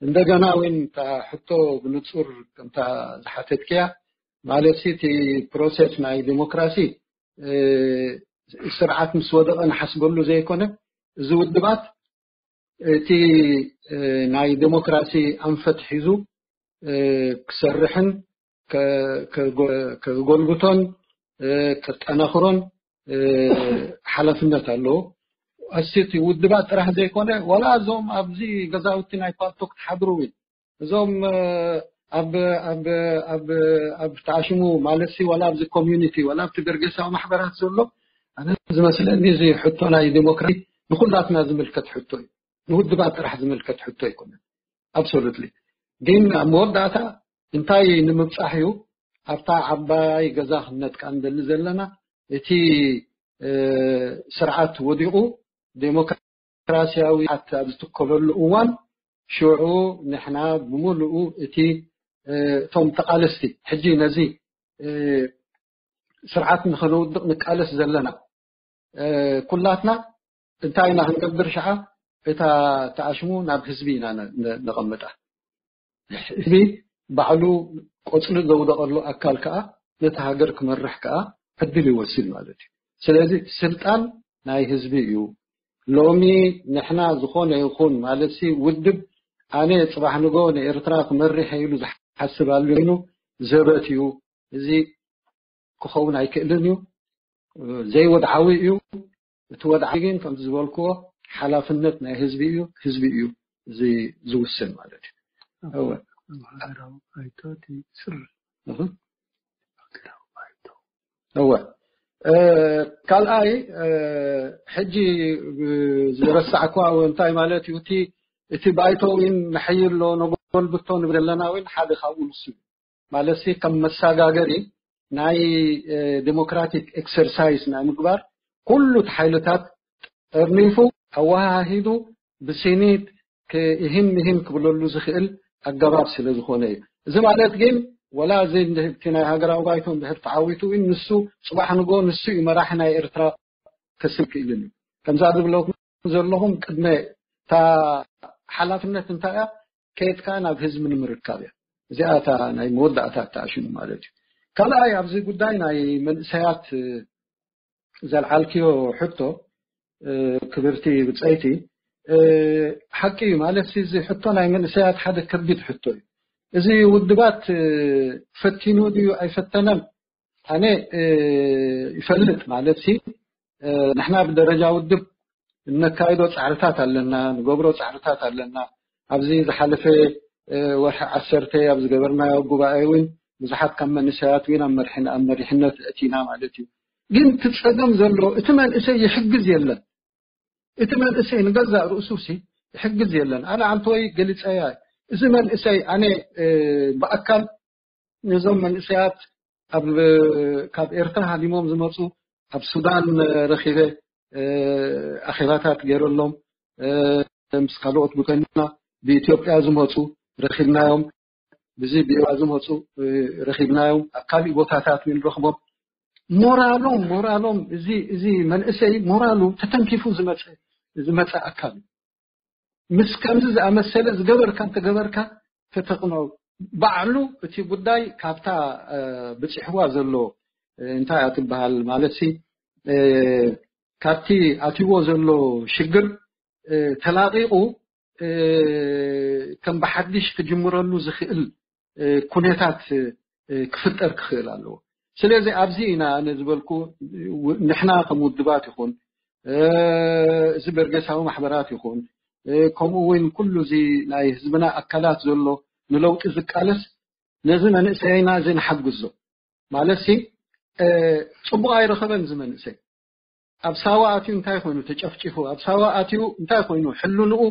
እንደገና እውን እታ ሕቶ ብንጹር ከምታ ዝሓተትክያ ማለት እቲ ፕሮሰስ ናይ ዴሞክራሲ ስርዓት ምስ ወደቐ ንሓስበሉ ዘይኮነ እዚ ውድባት እቲ ናይ ዴሞክራሲ ኣንፈት ሒዙ ክሰርሕን ከጎልብቶን ከጠናኽሮን ሓላፍነት ኣለዎ። እስቲ ውድባት ጥራሕ ዘይኮነ ዋላ እዞም ኣብዚ ገዛውቲ ናይ ፓልቶክ ትሓድሩ እውን እዞም ኣብ ኣብ ኣብ ኣብ ተዓሽሙ ማለት ዋላ ኣብዚ ኮሚዩኒቲ ዋላ ኣብቲ በርጌሳዊ ማሕበራት ዘሎ ኣነ ዝመስለኒ እዚ ሕቶ ናይ ዴሞክራሲ ንኩላትና ዝምልከት ሕቶ እዩ። ንውድባት ጥራሕ ዝምልከት ሕቶ ኣይኮነን። ኣብሶሉትሊ ግን ኣብ መወዳእታ እንታይ ንምብጻሕ እዩ ኣብታ ዓባይ ገዛ ክንነጥቃ ንደሊ ዘለና። እቲ ስርዓት ወዲቑ ዴሞክራሲያዊ ስርዓት ኣብ ዝትከለሉ እዋን ሽዑ ንሕና ብምሉኡ እቲ እቶም ተቓለስቲ ሕጂ ነዚ ስርዓት ንኸነውድቕ ንቃለስ ዘለና ኩላትና እንታይ ኢና ክንገብር ሸዓ እታ ተኣሽሙ ናብ ህዝቢ ኢና ነቐምጣ። ህዝቢ ባዕሉ ቆፅሊ ዘውደቐሉ ኣካል ከዓ ነቲ ሃገር ክመርሕ ከዓ ዕድል ይወስድ ማለት እዩ። ስለዚ ስልጣን ናይ ህዝቢ እዩ። ሎሚ ንሕና ዝኾነ ይኹን ማለት ውድብ ኣነ ፅባሕ ንጎ ንኤርትራ ክመርሕ ኢሉ ዝሓስብ ኣሎ ኮይኑ ዘበት እዩ። እዚ ክኸውን ኣይክእልን እዩ። ዘይወድዓዊ እዩ። እቲ ወድዓዊ ግን ከምዚ ዝበልክዎ ሓላፍነት ናይ ህዝቢ እዩ። ህዝቢ እዩ እዚ ዝውስን ማለት እዩ። እወ። ሃገራዊ ባይቶ እቲ ስር እህ። ሃገራዊ ባይቶ። እወ። ካልኣይ ሕጂ ዝረሳዕኳ እንታይ ማለት እዩ? እቲ ባይቶ እውን ነሐይሎ ነጎልብቶ ንብል ዘለና እውን ሓደ ካብኡ ንሱ እዩ። ማለት ከም መሳጋገሪ ናይ ዴሞክራቲክ ኤክሰርሳይዝ ናይ ምግባር ኩሉ ሓይልታት ጠርኒፉ ኣወሃሂዱ ብሲኒት ክእህን ምሂን ክብለሉ ዝኽእል ኣገባብ ስለ ዝኾነ እዩ። እዚ ማለት ግን ወላ እዚ እቲ ናይ ሃገራዊ ባይቶ እንድሕር ተዓዊቱ ንሱ ፅባሕ ንጎ ንሱ እዩ መራሒ ናይ ኤርትራ ከስብ ክእልን እዩ። ከምዛ ዝብለኩም ዘለኹም ቅድመ እታ ሓላፍነት እንታይ እያ ከየትካ ናብ ህዝቢ ንምርካብ እያ። እዚኣ እታ ናይ መወዳእታ ተኣሽሙ ማለት እዩ። ካልኣይ ኣብዚ ጉዳይ ናይ መንእሰያት ዘልዓልክዮ ሕቶ ክብርቲ ብፀይቲ ሓቂ እዩ ማለት እዚ ሕቶ ናይ መንእሰያት ሓደ ከቢድ ሕቶ እዩ። እዚ ውድባት ፈቲኑ ድዩ ኣይፈተነን ኣነ ይፈልጥ ማለት ንሕና ብደረጃ ውድብ እነካይዶ ፃዕርታት ኣለና፣ ንገብሮ ፃዕርታት ኣለና። ኣብዚ ዝሓለፈ ወርሒ ዓሰርተ ኣብ ዝገበርናዮ ጉባኤ እውን ብዙሓት ካብ መንእሰያት እውን ኣብ መሪሕነት ኣእቲና ማለት እዩ። ግን እቲ ፀገም ዘሎ እቲ መንእሰይ ይሕግዝ የለን። እቲ መንእሰይ ንገዛእ ርእሱ ሲ ይሕግዝ የለን። ኣነ ዓንተወይ ገሊፀያ እዚ መንእሰይ ኣነ ብኣካል ነዞም መንእሰያት ኣብ ካብ ኤርትራ ሃዲሞም ዝመፁ ኣብ ሱዳን ረኺበ ኣኼባታት ገይረሎም ምስ ካልኦት ጉተና ብኢትዮጵያ ዝመፁ ረኺብናዮም። ብዚ ብኤዋ ዝመፁ ረኺብናዮም ኣብ ካልእ ቦታታት ንረኽቦም። ሞራሎም ሞራሎም እዚ እዚ መንእሰይ ሞራሉ ተተንኪፉ ዝመፀ ዝመፀ ኣካል እዩ። ምስ ከምዚ ዝኣመሰለ ዝገበርካ እንተገበርካ ተተቕንዖ ባዕሉ እቲ ጉዳይ ካብታ ብፅሕዋ ዘሎ እንታይ እያ ትበሃል ማለት ሲ ካብቲ ኣትዎ ዘሎ ሽግር ተላቂቑ ከም ብሓድሽ ክጅምረሉ ዝኽእል ኩነታት ክፍጠር ክኽእል ኣለዎ። ስለዚ ኣብዚ ኢና ኣነ ዝበልኩ ንሕና ከም ውድባት ይኹን እዚ በርገሳዊ ማሕበራት ይኹን ከምኡ እውን ኩሉ እዚ ናይ ህዝብና ኣካላት ዘሎ ንለውጢ ዝቃለስ ነዚ መንእሰይና እዚ ንሓግዞ ማለት ሲ ፅቡቕ ኣይረኸበን እዚ መንእሰይ ኣብ ሳዋ ኣትዩ እንታይ ኮይኑ ተጨፍጭፉ ኣብ ሳዋ ኣትዩ እንታይ ኮይኑ ሕልንኡ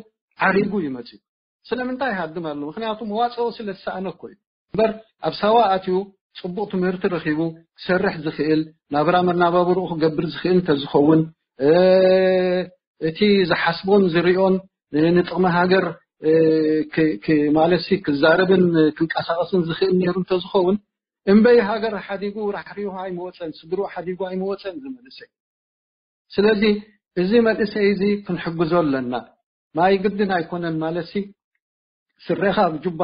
ዓሪጉ ይመፅእ ስለምንታይ ይሃድም ኣሎ? ምክንያቱ መዋፅኦ ስለ ዝሰኣነ እኮ እዩ። እምበር ኣብ ሳዋ ኣትዩ ፅቡቕ ትምህርቲ ረኺቡ ክሰርሕ ዝኽእል፣ ናብራ መናባብርኡ ክገብር ዝኽእል እንተዝኸውን፣ እቲ ዝሓስቦን ዝሪኦን ንጥቕሚ ሃገር ማለትሲ ክዛረብን ክንቀሳቐስን ዝኽእል ነይሩ እንተዝኸውን፣ እምበይ ሃገር ሓዲጉ ራሕሪሁ ኣይመወፀን፣ ስድርኡ ሓዲጉ ኣይመወፀን እዚ መንእሰይ። ስለዚ እዚ መንእሰይ እዚ ክንሕግዞ ኣለና። ማይ ግድን ኣይኮነን ማለትሲ ስረኻ ብጁባ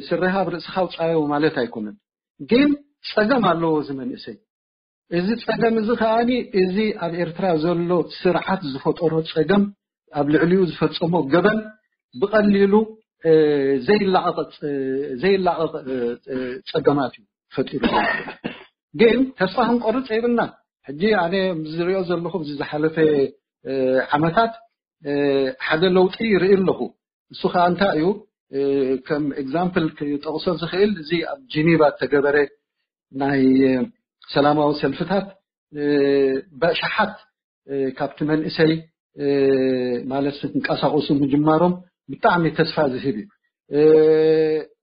ስረኻ ብርእስኻ ውፃዮ ማለት ኣይኮነን። ግን ፀገም ኣለዎ እዚ መንእሰይ። እዚ ፀገም እዚ ከዓኒ እዚ ኣብ ኤርትራ ዘሎ ስርዓት ዝፈጠሮ ፀገም፣ ኣብ ልዕሊኡ ዝፈፀሞ ገበን ብቐሊሉ ዘይላቐቕ ፀገማት እዩ ፈጢሩ። ግን ተስፋ ክንቆርፅ የብልና። ሕጂ ኣነ ዝሪኦ ዘለኹ እዚ ዝሓለፈ ዓመታት ሓደ ለውጢ ይርኢ ኣለኹ። እሱ ከዓ እንታይ እዩ? ከም ኤግዛምፕል ክጠቕሶ ዝኽእል እዚ ኣብ ጂኒቫ እተገበረ ናይ ሰላማዊ ሰልፍታት በእሽሓት ካብቲ መንእሰይ ማለት ክንቀሳቀሱ ምጅማሮም ብጣዕሚ ተስፋ ዝህብ እዩ።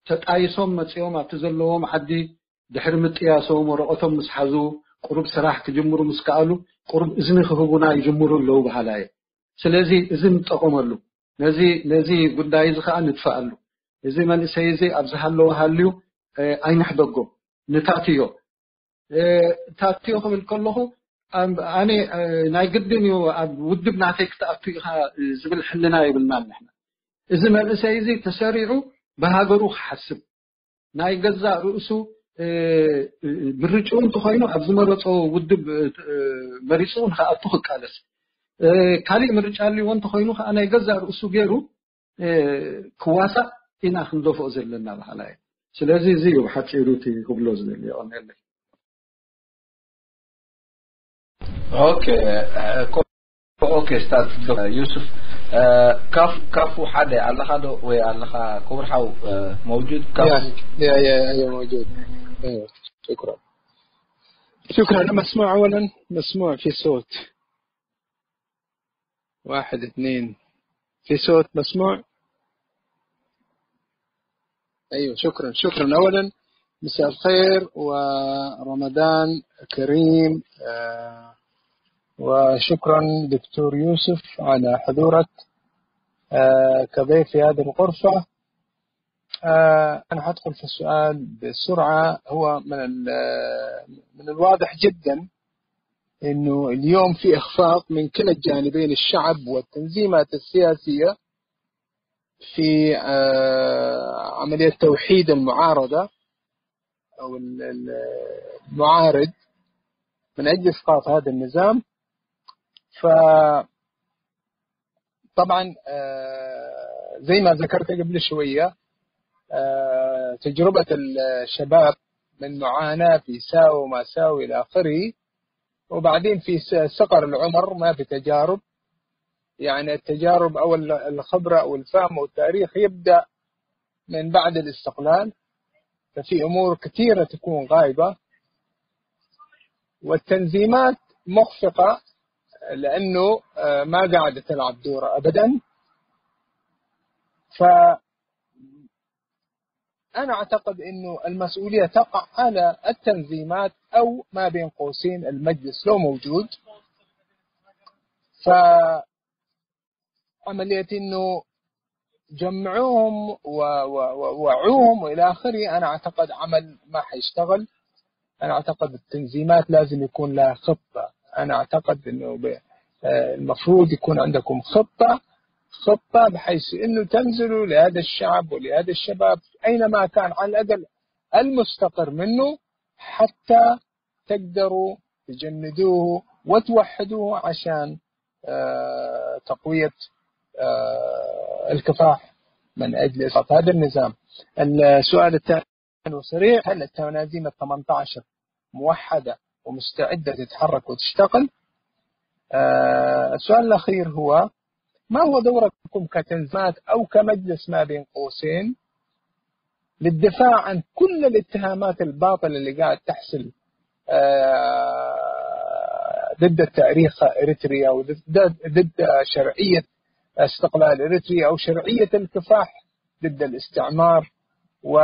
ተጣይሶም መፂኦም ኣብቲ ዘለዎም ዓዲ ድሕሪ ምጥያሶም ወረቐቶም ምስ ሓዙ፣ ቁሩብ ስራሕ ክጅምሩ ምስ ከኣሉ፣ ቁሩብ እዝኒ ክህቡና ይጅምሩ ኣለዉ በሃላይ እየ። ስለዚ እዚ ንጠቐመሉ። ነዚ ነዚ ጉዳይ እዚ ከኣ ንጥፈኣሉ። እዚ መንእሰይ እዚ ኣብ ዝሃለወ ሃልዩ ኣይንሕደጎ፣ ንታትዮ። ታትዮ ክብል ከለኹ ኣነ ናይ ግድን እዩ ኣብ ውድብ ናተይ ክትኣቱ ኢኻ ዝብል ሕልና የብልናን ንሕና። እዚ መንእሰይ እዚ ተሰሪዑ ብሃገሩ ክሓስብ፣ ናይ ገዛእ ርእሱ ምርጭኡ እንተኾይኑ ኣብ ዝመረጾ ውድብ መሪጹ ንክኣቱ ክቃለስ፣ ካሊእ ምርጫ ኣልዎ እንተኾይኑ ከዓ ናይ ገዛእ ርእሱ ገይሩ ክዋሳእ ኢና ክንደፍኦ ዘለና በሃላይ። ስለዚ እዚ እዩ ብሓፂሩ እቲ ክብሎ ዝደሊ። የቐንየለይ። ኦኬ ኦኬ ስታዝ ዩሱፍ ካፍ ካፉ ሓደ ኣለኻ ዶ ወይ ኣለኻ ክቡር ሓው መውጁድ ካፉ يا يا يا موجود ايوه شكرا شكرا مسموع اولا مسموع في صوت واحد اثنين في صوت مسموع ايوه شكرا شكرا اولا مساء الخير ورمضان كريم آه وشكرا دكتور يوسف على حضورك آه كضيف في هذه الغرفة آه أنا حدخل في السؤال بسرعة هو من من الواضح جدا انه اليوم في اخفاق من كلا الجانبين الشعب والتنظيمات السياسيه في عمليه توحيد المعارضه او المعارض من اجل اسقاط هذا النظام. ف طبعا زي ما ذكرت قبل شويه تجربه الشباب من معاناه في ساو وما ساو الى اخره وبعدين في صغر العمر ما في تجارب يعني التجارب او الخبره او الفهم او التاريخ يبدا من بعد الاستقلال. ففي امور كثيره تكون غايبه والتنظيمات مخفقه لانه ما قاعده تلعب دورها ابدا. ف انا اعتقد انه المسؤوليه تقع على التنظيمات او ما بين قوسين المجلس لو موجود. ف عمليه انه جمعوهم ووعوهم والى اخره انا اعتقد عمل ما حيشتغل. انا اعتقد التنظيمات لازم يكون لها خطه. انا اعتقد انه المفروض يكون عندكم خطه خطه بحيث انه تنزلوا لهذا الشعب ولهذا الشباب اينما كان على الاقل المستقر منه حتى تقدروا تجندوه وتوحدوه عشان تقويه الكفاح من اجل اسقاط هذا النظام. السؤال الثاني وسريع، هل التنازيم ال18 موحده ومستعده تتحرك وتشتغل؟ السؤال الاخير هو ما هو دوركم كتنظيمات او كمجلس ما بين قوسين للدفاع عن كل الاتهامات الباطله اللي قاعد تحصل ضد التاريخ اريتريا وضد شرعيه استقلال إريتريا أو شرعية الكفاح ضد الاستعمار و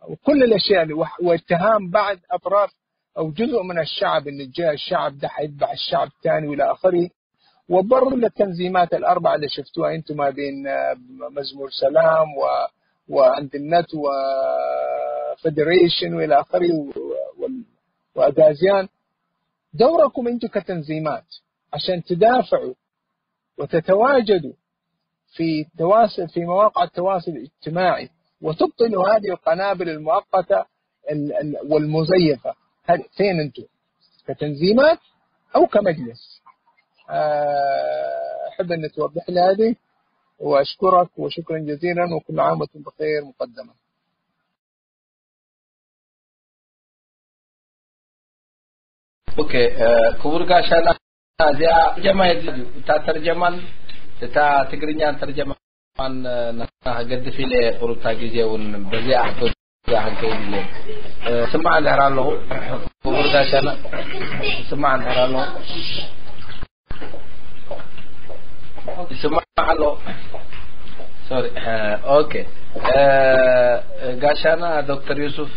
وكل الأشياء اللي وح- واتهام بعض أطراف أو جزء من الشعب إن الج- الشعب ده حيذبح الشعب الثاني وإلى آخره. وبرضه التنظيمات الأربعة اللي شفتوها أنتم ما بين آه، مزمور سلام و وعند النت وفيدريشن وإلى آخره و- وال- وأغازيان. دوركم أنتم كتنظيمات عشان تدافعوا وتتواجدوا في التواصل في مواقع التواصل الاجتماعي وتبطلوا هذه القنابل المؤقتة ال- ال- والمزيفة. هل فين أنتم كتنظيمات أو كمجلس؟ آه، أحب أن توضح لي هذه، وأشكرك وشكرا جزيلا، وكل عام وأنتم بخير مقدما. ኦኬ ክቡር ጋሻና፣ እዚኣ ተርጀማ የድልያ እዩ። እታ ተርጀማን እታ ትግርኛን ተርጀማን ናትና ክገድፍ ኢለ ቁሩብታ ግዜ እውን በዚኣ ሕቶ እዚኣ ክንከይድ ኢለ። ስማዕ እንድሕር ኣለኹ ክቡር ጋሻና፣ ስማዕ እንድሕር ኣለኹ ይስማዕ ኣሎ። ሶሪ። ኦኬ። ጋሻና ዶክተር ዩሱፍ፣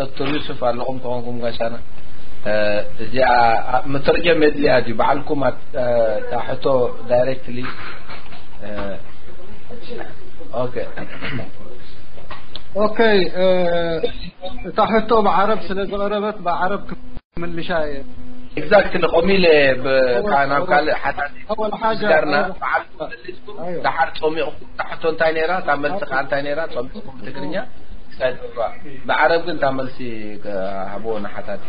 ዶክተር ዩሱፍ ኣለኹም ተኾንኩም ጋሻና፣ እዚኣ መተርጀም የድልያ ድዩ? ባዕልኩም እታ ሕቶ ዳይሬክትሊ። ኦኬ። ኦኬ። እታ ሕቶ ብዓረብ ስለ ዝቐረበት ብዓረብ ክምልሻ እየ። ኤግዛክትሊ ከምኡ ኢለ ካብ ካልእ ሓታቲ ጋርና በዓል መሊስኩም ደሓር ጸሚቕኩም እታ ሕቶ እንታይ ነይራ፣ እታ መልሲ ከዓ እንታይ ነይራ፣ ጸሚቕኩም ብትግርኛ ክሳይ ጽባ ብዓረብ ግን እታ መልሲ ክሃብዎ ንሓታቲ።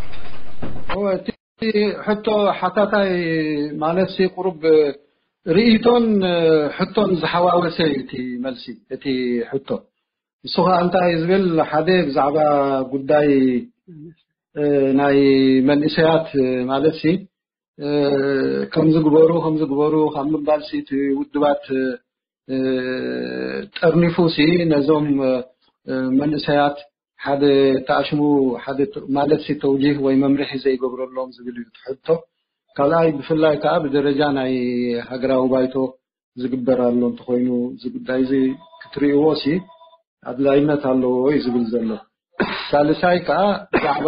እወ፣ እቲ ሕቶ ሓታታይ ማለት ሲ ቁሩብ ርእይቶን ሕቶን ዝሓዋወሰ እዩ እቲ መልሲ፣ እቲ ሕቶ። ንሱ ኸዓ እንታይ እዩ ዝብል፣ ሓደ ብዛዕባ ጉዳይ ናይ መንእሰያት ማለት ሲ ከምዚ ግበሩ ከምዚ ግበሩ ካብ ምባል ሲ እቲ ውድባት ጠርኒፉ ሲ ነዞም መንእሰያት ሓደ ተኣሽሙ ሓደ ማለት ሲ ተውጂህ ወይ መምርሒ ዘይገብረሎም ዝብል እዩ ትሕቶ። ካልኣይ ብፍላይ ከዓ ብደረጃ ናይ ሃገራዊ ባይቶ ዝግበር ኣሎ እንተኾይኑ እዚ ጉዳይ እዚ ክትርእይዎ ሲ ኣድላይነት ኣለዎ እዩ ዝብል ዘሎ። ሳልሳይ ከዓ ብዛዕባ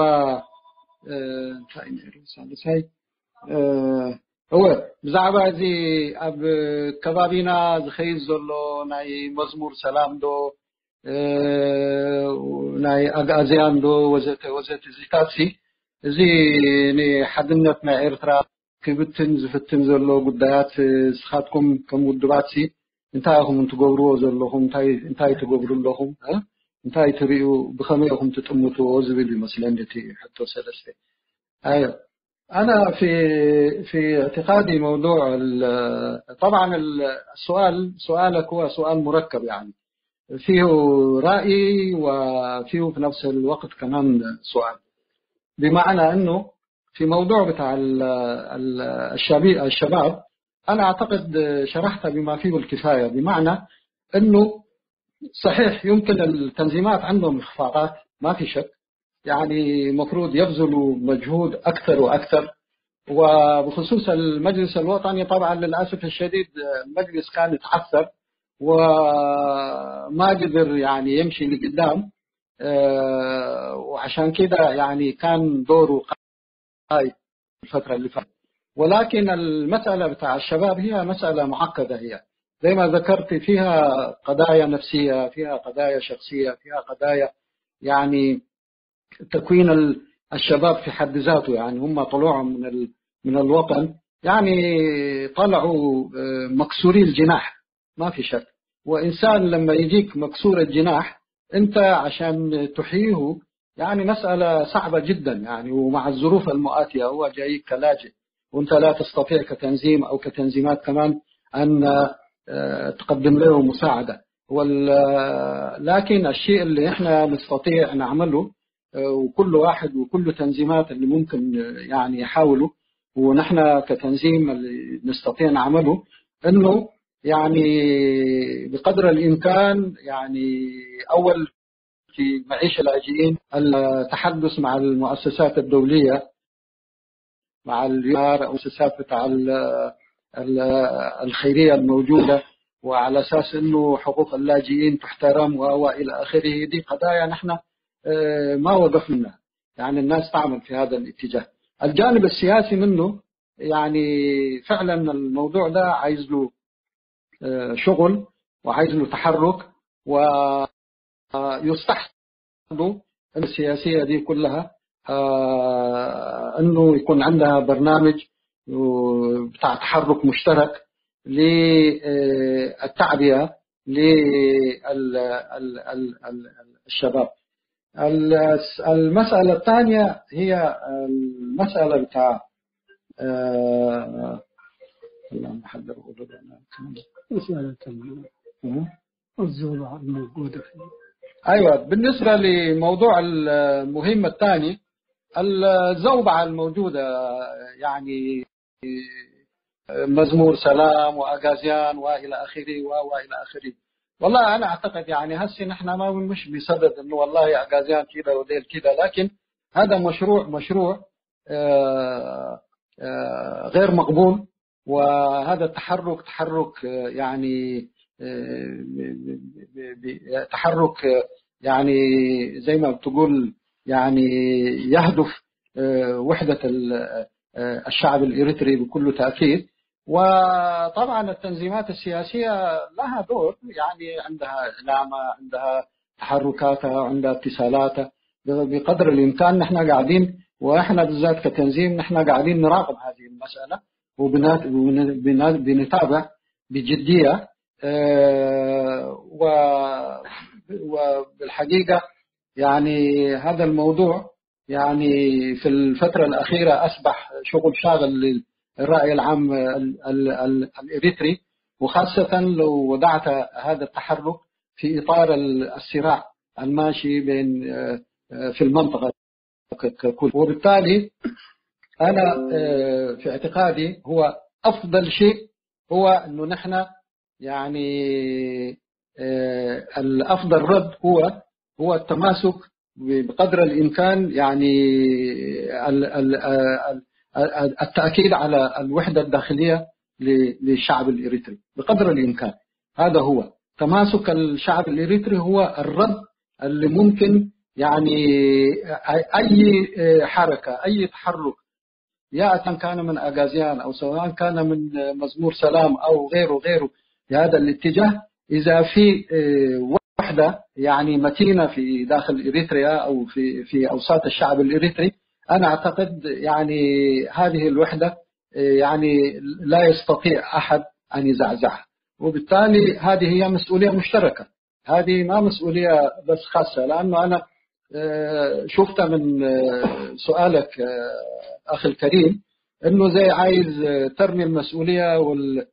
እንታይ ነይሩ ሳልሳይ እወ ብዛዕባ እዚ ኣብ ከባቢና ዝኸይድ ዘሎ ናይ መዝሙር ሰላም ዶ ናይ ኣግኣዝያን ዶ ወዘተ ወዘተ እዚታት ሲ እዚ ንሓድነት ናይ ኤርትራ ክብትን ዝፍትን ዘሎ ጉዳያት ንስኻትኩም ከም ውድባት ሲ እንታይ ኢኹም እንትገብርዎ ዘለኹም እንታይ እንታይ ትገብሩ ኣለኹም እንታይ ትርእዩ ብኸመይ ኢኹም ትጥምትዎ ዝብል ይመስለኒ እቲ ሕቶ ሰለስተ ኣዮ أنا في في اعتقادي موضوع طبعا السؤال سؤالك هو سؤال مركب يعني فيه رأي وفيه في نفس الوقت كمان سؤال بمعنى أنه في موضوع بتاع الشباب أنا أعتقد شرحت بما فيه الكفاية بمعنى أنه صحيح يمكن التنظيمات عندهم إخفاقات ما في شك يعني مفروض يبذلوا مجهود أكثر وأكثر وبخصوص المجلس الوطني طبعا للأسف الشديد المجلس كان يتعثر وما قدر يعني يمشي لقدام وعشان كده يعني كان دوره قائد الفترة اللي فاتت ولكن المسألة بتاع الشباب هي مسألة معقدة هي زي ما ذكرت فيها قضايا نفسية فيها قضايا شخصية فيها قضايا يعني تكوين الشباب في حد ذاته يعني هم طلوعهم من من الوطن يعني طلعوا مكسوري الجناح ما في شك وإنسان لما يجيك مكسور الجناح أنت عشان تحييه يعني مسألة صعبة جدا يعني ومع الظروف المؤاتية هو جايك كلاجئ وأنت لا تستطيع كتنظيم أو كتنظيمات كمان أن تقدم له مساعدة لكن الشيء اللي احنا نستطيع نعمله وكل واحد وكل تنظيمات اللي ممكن يعني يحاولوا ونحن كتنظيم اللي نستطيع نعمله انه يعني بقدر الامكان يعني اول في معيش اللاجئين التحدث مع المؤسسات الدوليه مع اليار أو السياسات بتاع ال- ال- الخيرية الموجودة، وعلى أساس أنه حقوق اللاجئين تحترم و- وإلى آخره. دي قضايا نحن آه، ما وقفنا، يعني الناس تعمل في هذا الاتجاه. الجانب السياسي منه، يعني فعلا الموضوع ده عايز له آه، شغل، وعايز له تحرك، ويستحسن السياسية دي كلها آه، انه يكون عندها برنامج بتاع تحرك مشترك للتعبئة للشباب. المسألة الثانية هي المسألة بتاع آه، اللهم حذر غدونا. مسألة الزوبعة الموجودة في أيوة، بالنسبة لموضوع المهمة الثاني، الزوبعة الموجودة، يعني مزمور سلام وأغازيان وإلى آخره و- وإلى آخره. والله أنا أعتقد يعني هسي نحن ما مش بصدد إنه والله أغازيان كده وديل كده، لكن هذا مشروع مشروع آه، آه، غير مقبول. وهذا التحرك تحرك آه، يعني آه، ب- ب- ب- تحرك آه، يعني زي ما بتقول يعني يهدف آه، وحدة ال- آه، الشعب الإريتري بكل تأكيد. وطبعا التنظيمات السياسية لها دور، يعني عندها إعلامها، عندها تحركاتها، عندها اتصالاتها. بقدر الإمكان نحن قاعدين، وإحنا بالذات كتنظيم نحن قاعدين نراقب هذه المسألة وبنتابع بجدية. آه، و- وبالحقيقة يعني هذا الموضوع يعني في الفترة الأخيرة أصبح شغل شاغل للرأي العام ال- ال- ال- الإريتري، وخاصة لو وضعت هذا التحرك في إطار ال- الصراع الماشي بين آه، آه، في المنطقة ك- ككل. وبالتالي أنا آه، في اعتقادي هو أفضل شيء هو أنه نحن يعني آه، الأفضل رد هو هو التماسك بقدر الإمكان، يعني ال- ال- آه، ال- ال- التأكيد على الوحدة الداخلية ل- للشعب الإريتري بقدر الإمكان. هذا هو تماسك الشعب الإريتري، هو الرد اللي ممكن يعني أي حركة، أي تحرك، يا أن كان من أغازيان أو سواء كان من مزمور سلام أو غيره غيره في هذا الاتجاه، إذا في وحدة يعني متينة في داخل إريتريا أو في في أوساط الشعب الإريتري، أنا أعتقد يعني هذه الوحدة يعني لا يستطيع أحد أن يزعزعها. وبالتالي هذه هي مسؤولية مشتركة، هذه ما مسؤولية بس خاصة. لأنه أنا آه، شفت من آه، سؤالك آه، أخي الكريم أنه زي عايز آه، ترمي المسؤولية وال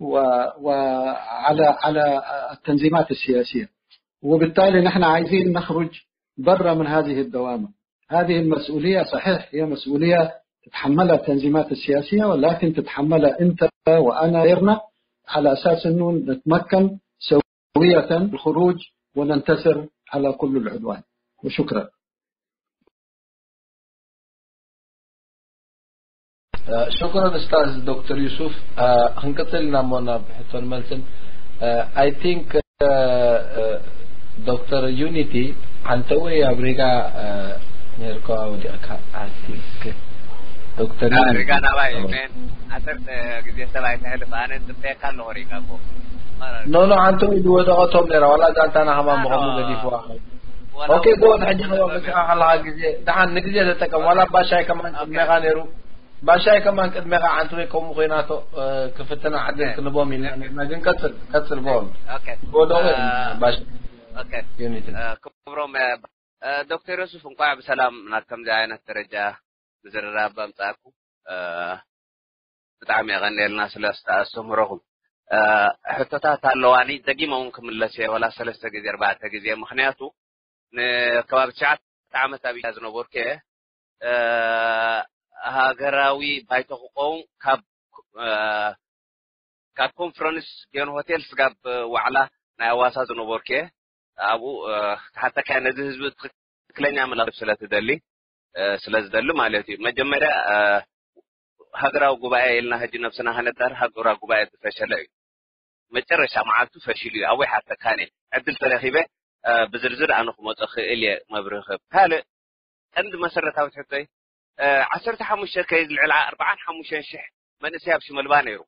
و- وعلى على التنظيمات السياسية، وبالتالي نحن عايزين نخرج برا من هذه الدوامة. هذه المسؤولية صحيح هي مسؤولية تتحملها التنظيمات السياسية، ولكن تتحملها أنت وأنا غيرنا، على أساس أنه نتمكن سوية الخروج وننتصر على كل العدوان. وشكرا. شكرا أستاذ دكتور يوسف. ክንቅፅል ኢና እሞ ናብ ሕቶን መልስን። I think ዶክተር ዩኒቲ፣ ኣንተ ወይ ኣብ ሪጋ ነርካ ወዲቕካ? I think ዶክተር ሪጋ ናባይ ሜን ዓሰርተ ግዜ ሰብ ኣይተሕልፍ፣ ኣነ ፅበየካ ኣለኹ ሪጋ እኮ። ኖ ኖ፣ ኣንተ ወይ ዝወደቐቶም ነራ ዋላ እዛ ኣንታና ከማን ብኸምኡ ገዲፍዋ። ኦኬ ጎድ፣ ሕጂ ከማን መፅኻ ከለኻ ግዜ ደሓን ንግዜ ተጠቀም። ዋላ ባሻይ ከማን ቅድሜኻ ነይሩ፣ ባሻይ ከማን ቅድሜኻ ዓንተ ወይ ከምኡ ኮይናቶ ክፍትና ዕድል ክንቦም ኢልና ነርና። ግን ቀፅል ቀፅል ጎድ። ኦኬ ጎድ ኦኬ ባሻይ ኦኬ ዩኒቲ ክብሮም ዶክተር ዮሱፍ እንኳዕ ብሰላም ናብ ከምዚ ዓይነት ደረጃ ምዝርራብ ኣምፃእኩም። ብጣዕሚ የቐንየልና ስለ ኣስተምህሮኹም። ሕቶታት ኣለዋኒ፣ ደጊመ እውን ክምለስ እየ፣ ወላ ሰለስተ ግዜ ኣርባዕተ ግዜ፣ ምኽንያቱ ንከባቢ ትሽዓተ ዓመት ኣብ ኢትዮጵያ ዝነበርኩ እየ። ሃገራዊ ባይቶ ክኸውን ካብ ካብ ኮንፈረንስ ጊዮን ሆቴል ስጋብ ዋዕላ ናይ ኣዋሳ ዝነበርኩ እየ። ኣብኡ ክሓተካ ነዚ ህዝቢ ትኽክለኛ ምላሽ ስለ ትደሊ ስለ ዝደሊ ማለት እዩ። መጀመርያ ሃገራዊ ጉባኤ ኢልና ሕጂ ነብስና ከነዳር ሃገራዊ ጉባኤ ዝፈሸለ እዩ። መጨረሻ መዓልቱ ፈሽሉ እዩ። ኣብይ ሓተካን እየ ዕድል ተረኺበ ብዝርዝር ኣነ ክመፀ ክእል እየ መብርህ ክህብ። ካልእ ቀንዲ መሰረታዊ ትሕቶይ ዓሰርተ ሓሙሽተ ከይ ዝልዕል ኣርባዓን ሓሙሽተን ሽሕ መንእሰይ ኣብ ሽመልባ ነይሩ።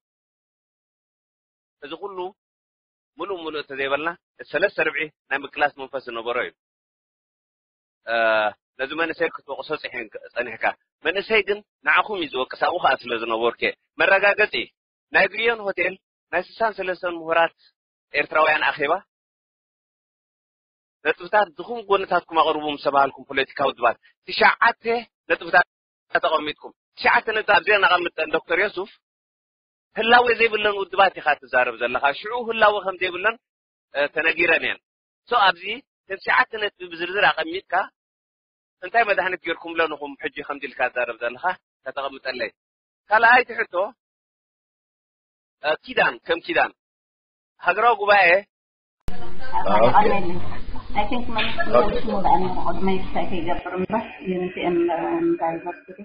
እዚ ኩሉ ምሉእ ምሉእ እንተዘይበልና ሰለስተ ርብዒ ናይ ምቅላስ መንፈስ ዝነበሮ እዩ። ነዚ መንእሰይ ክትወቅሶ ጸኒሕካ፣ መንእሰይ ግን ንዓኹም እዩ ዝወቅስ ኣብኡ ከዓ ስለ ዝነበርኩ። መረጋገጺ ናይ ግዮን ሆቴል ናይ ስሳን ሰለስተን ምሁራት ኤርትራውያን ኣኼባ ነጥብታት ድኹም ጎንታትኩም ኣቕርቡ ምስ ተባሃልኩም ፖለቲካዊ ውድባት ትሽዓተ ነጥብታት ተቐሚጥኩም። ትሽዓተ ነጥቢ ኣብዚኣ ነቐምጠን ዶክተር ዮሱፍ ህላወ ዘይብለን ውድባት ኢኻ ትዛረብ ዘለኻ። ሽዑ ህላወ ከም ዘይብለን ተነጊረን እየን። ሶ ኣብዚ ከም ትሽዓተ ነጥቢ ብዝርዝር ኣቐሚጥካ እንታይ መድሃኒት ጌርኩምለን ኢኹም ሕጂ ከምዚ ኢልካ ትዛረብ ዘለኻ ከተቐምጠለይ። ካልኣይቲ ሕቶ ኪዳን ከም ኪዳን ሃገራዊ ጉባኤ I think መልስ ሽሙ ብኣነ ተቆድመ ይስታይ ከይገብር እምበር ዩኒቲ ኤም ዳይቨርሲቲ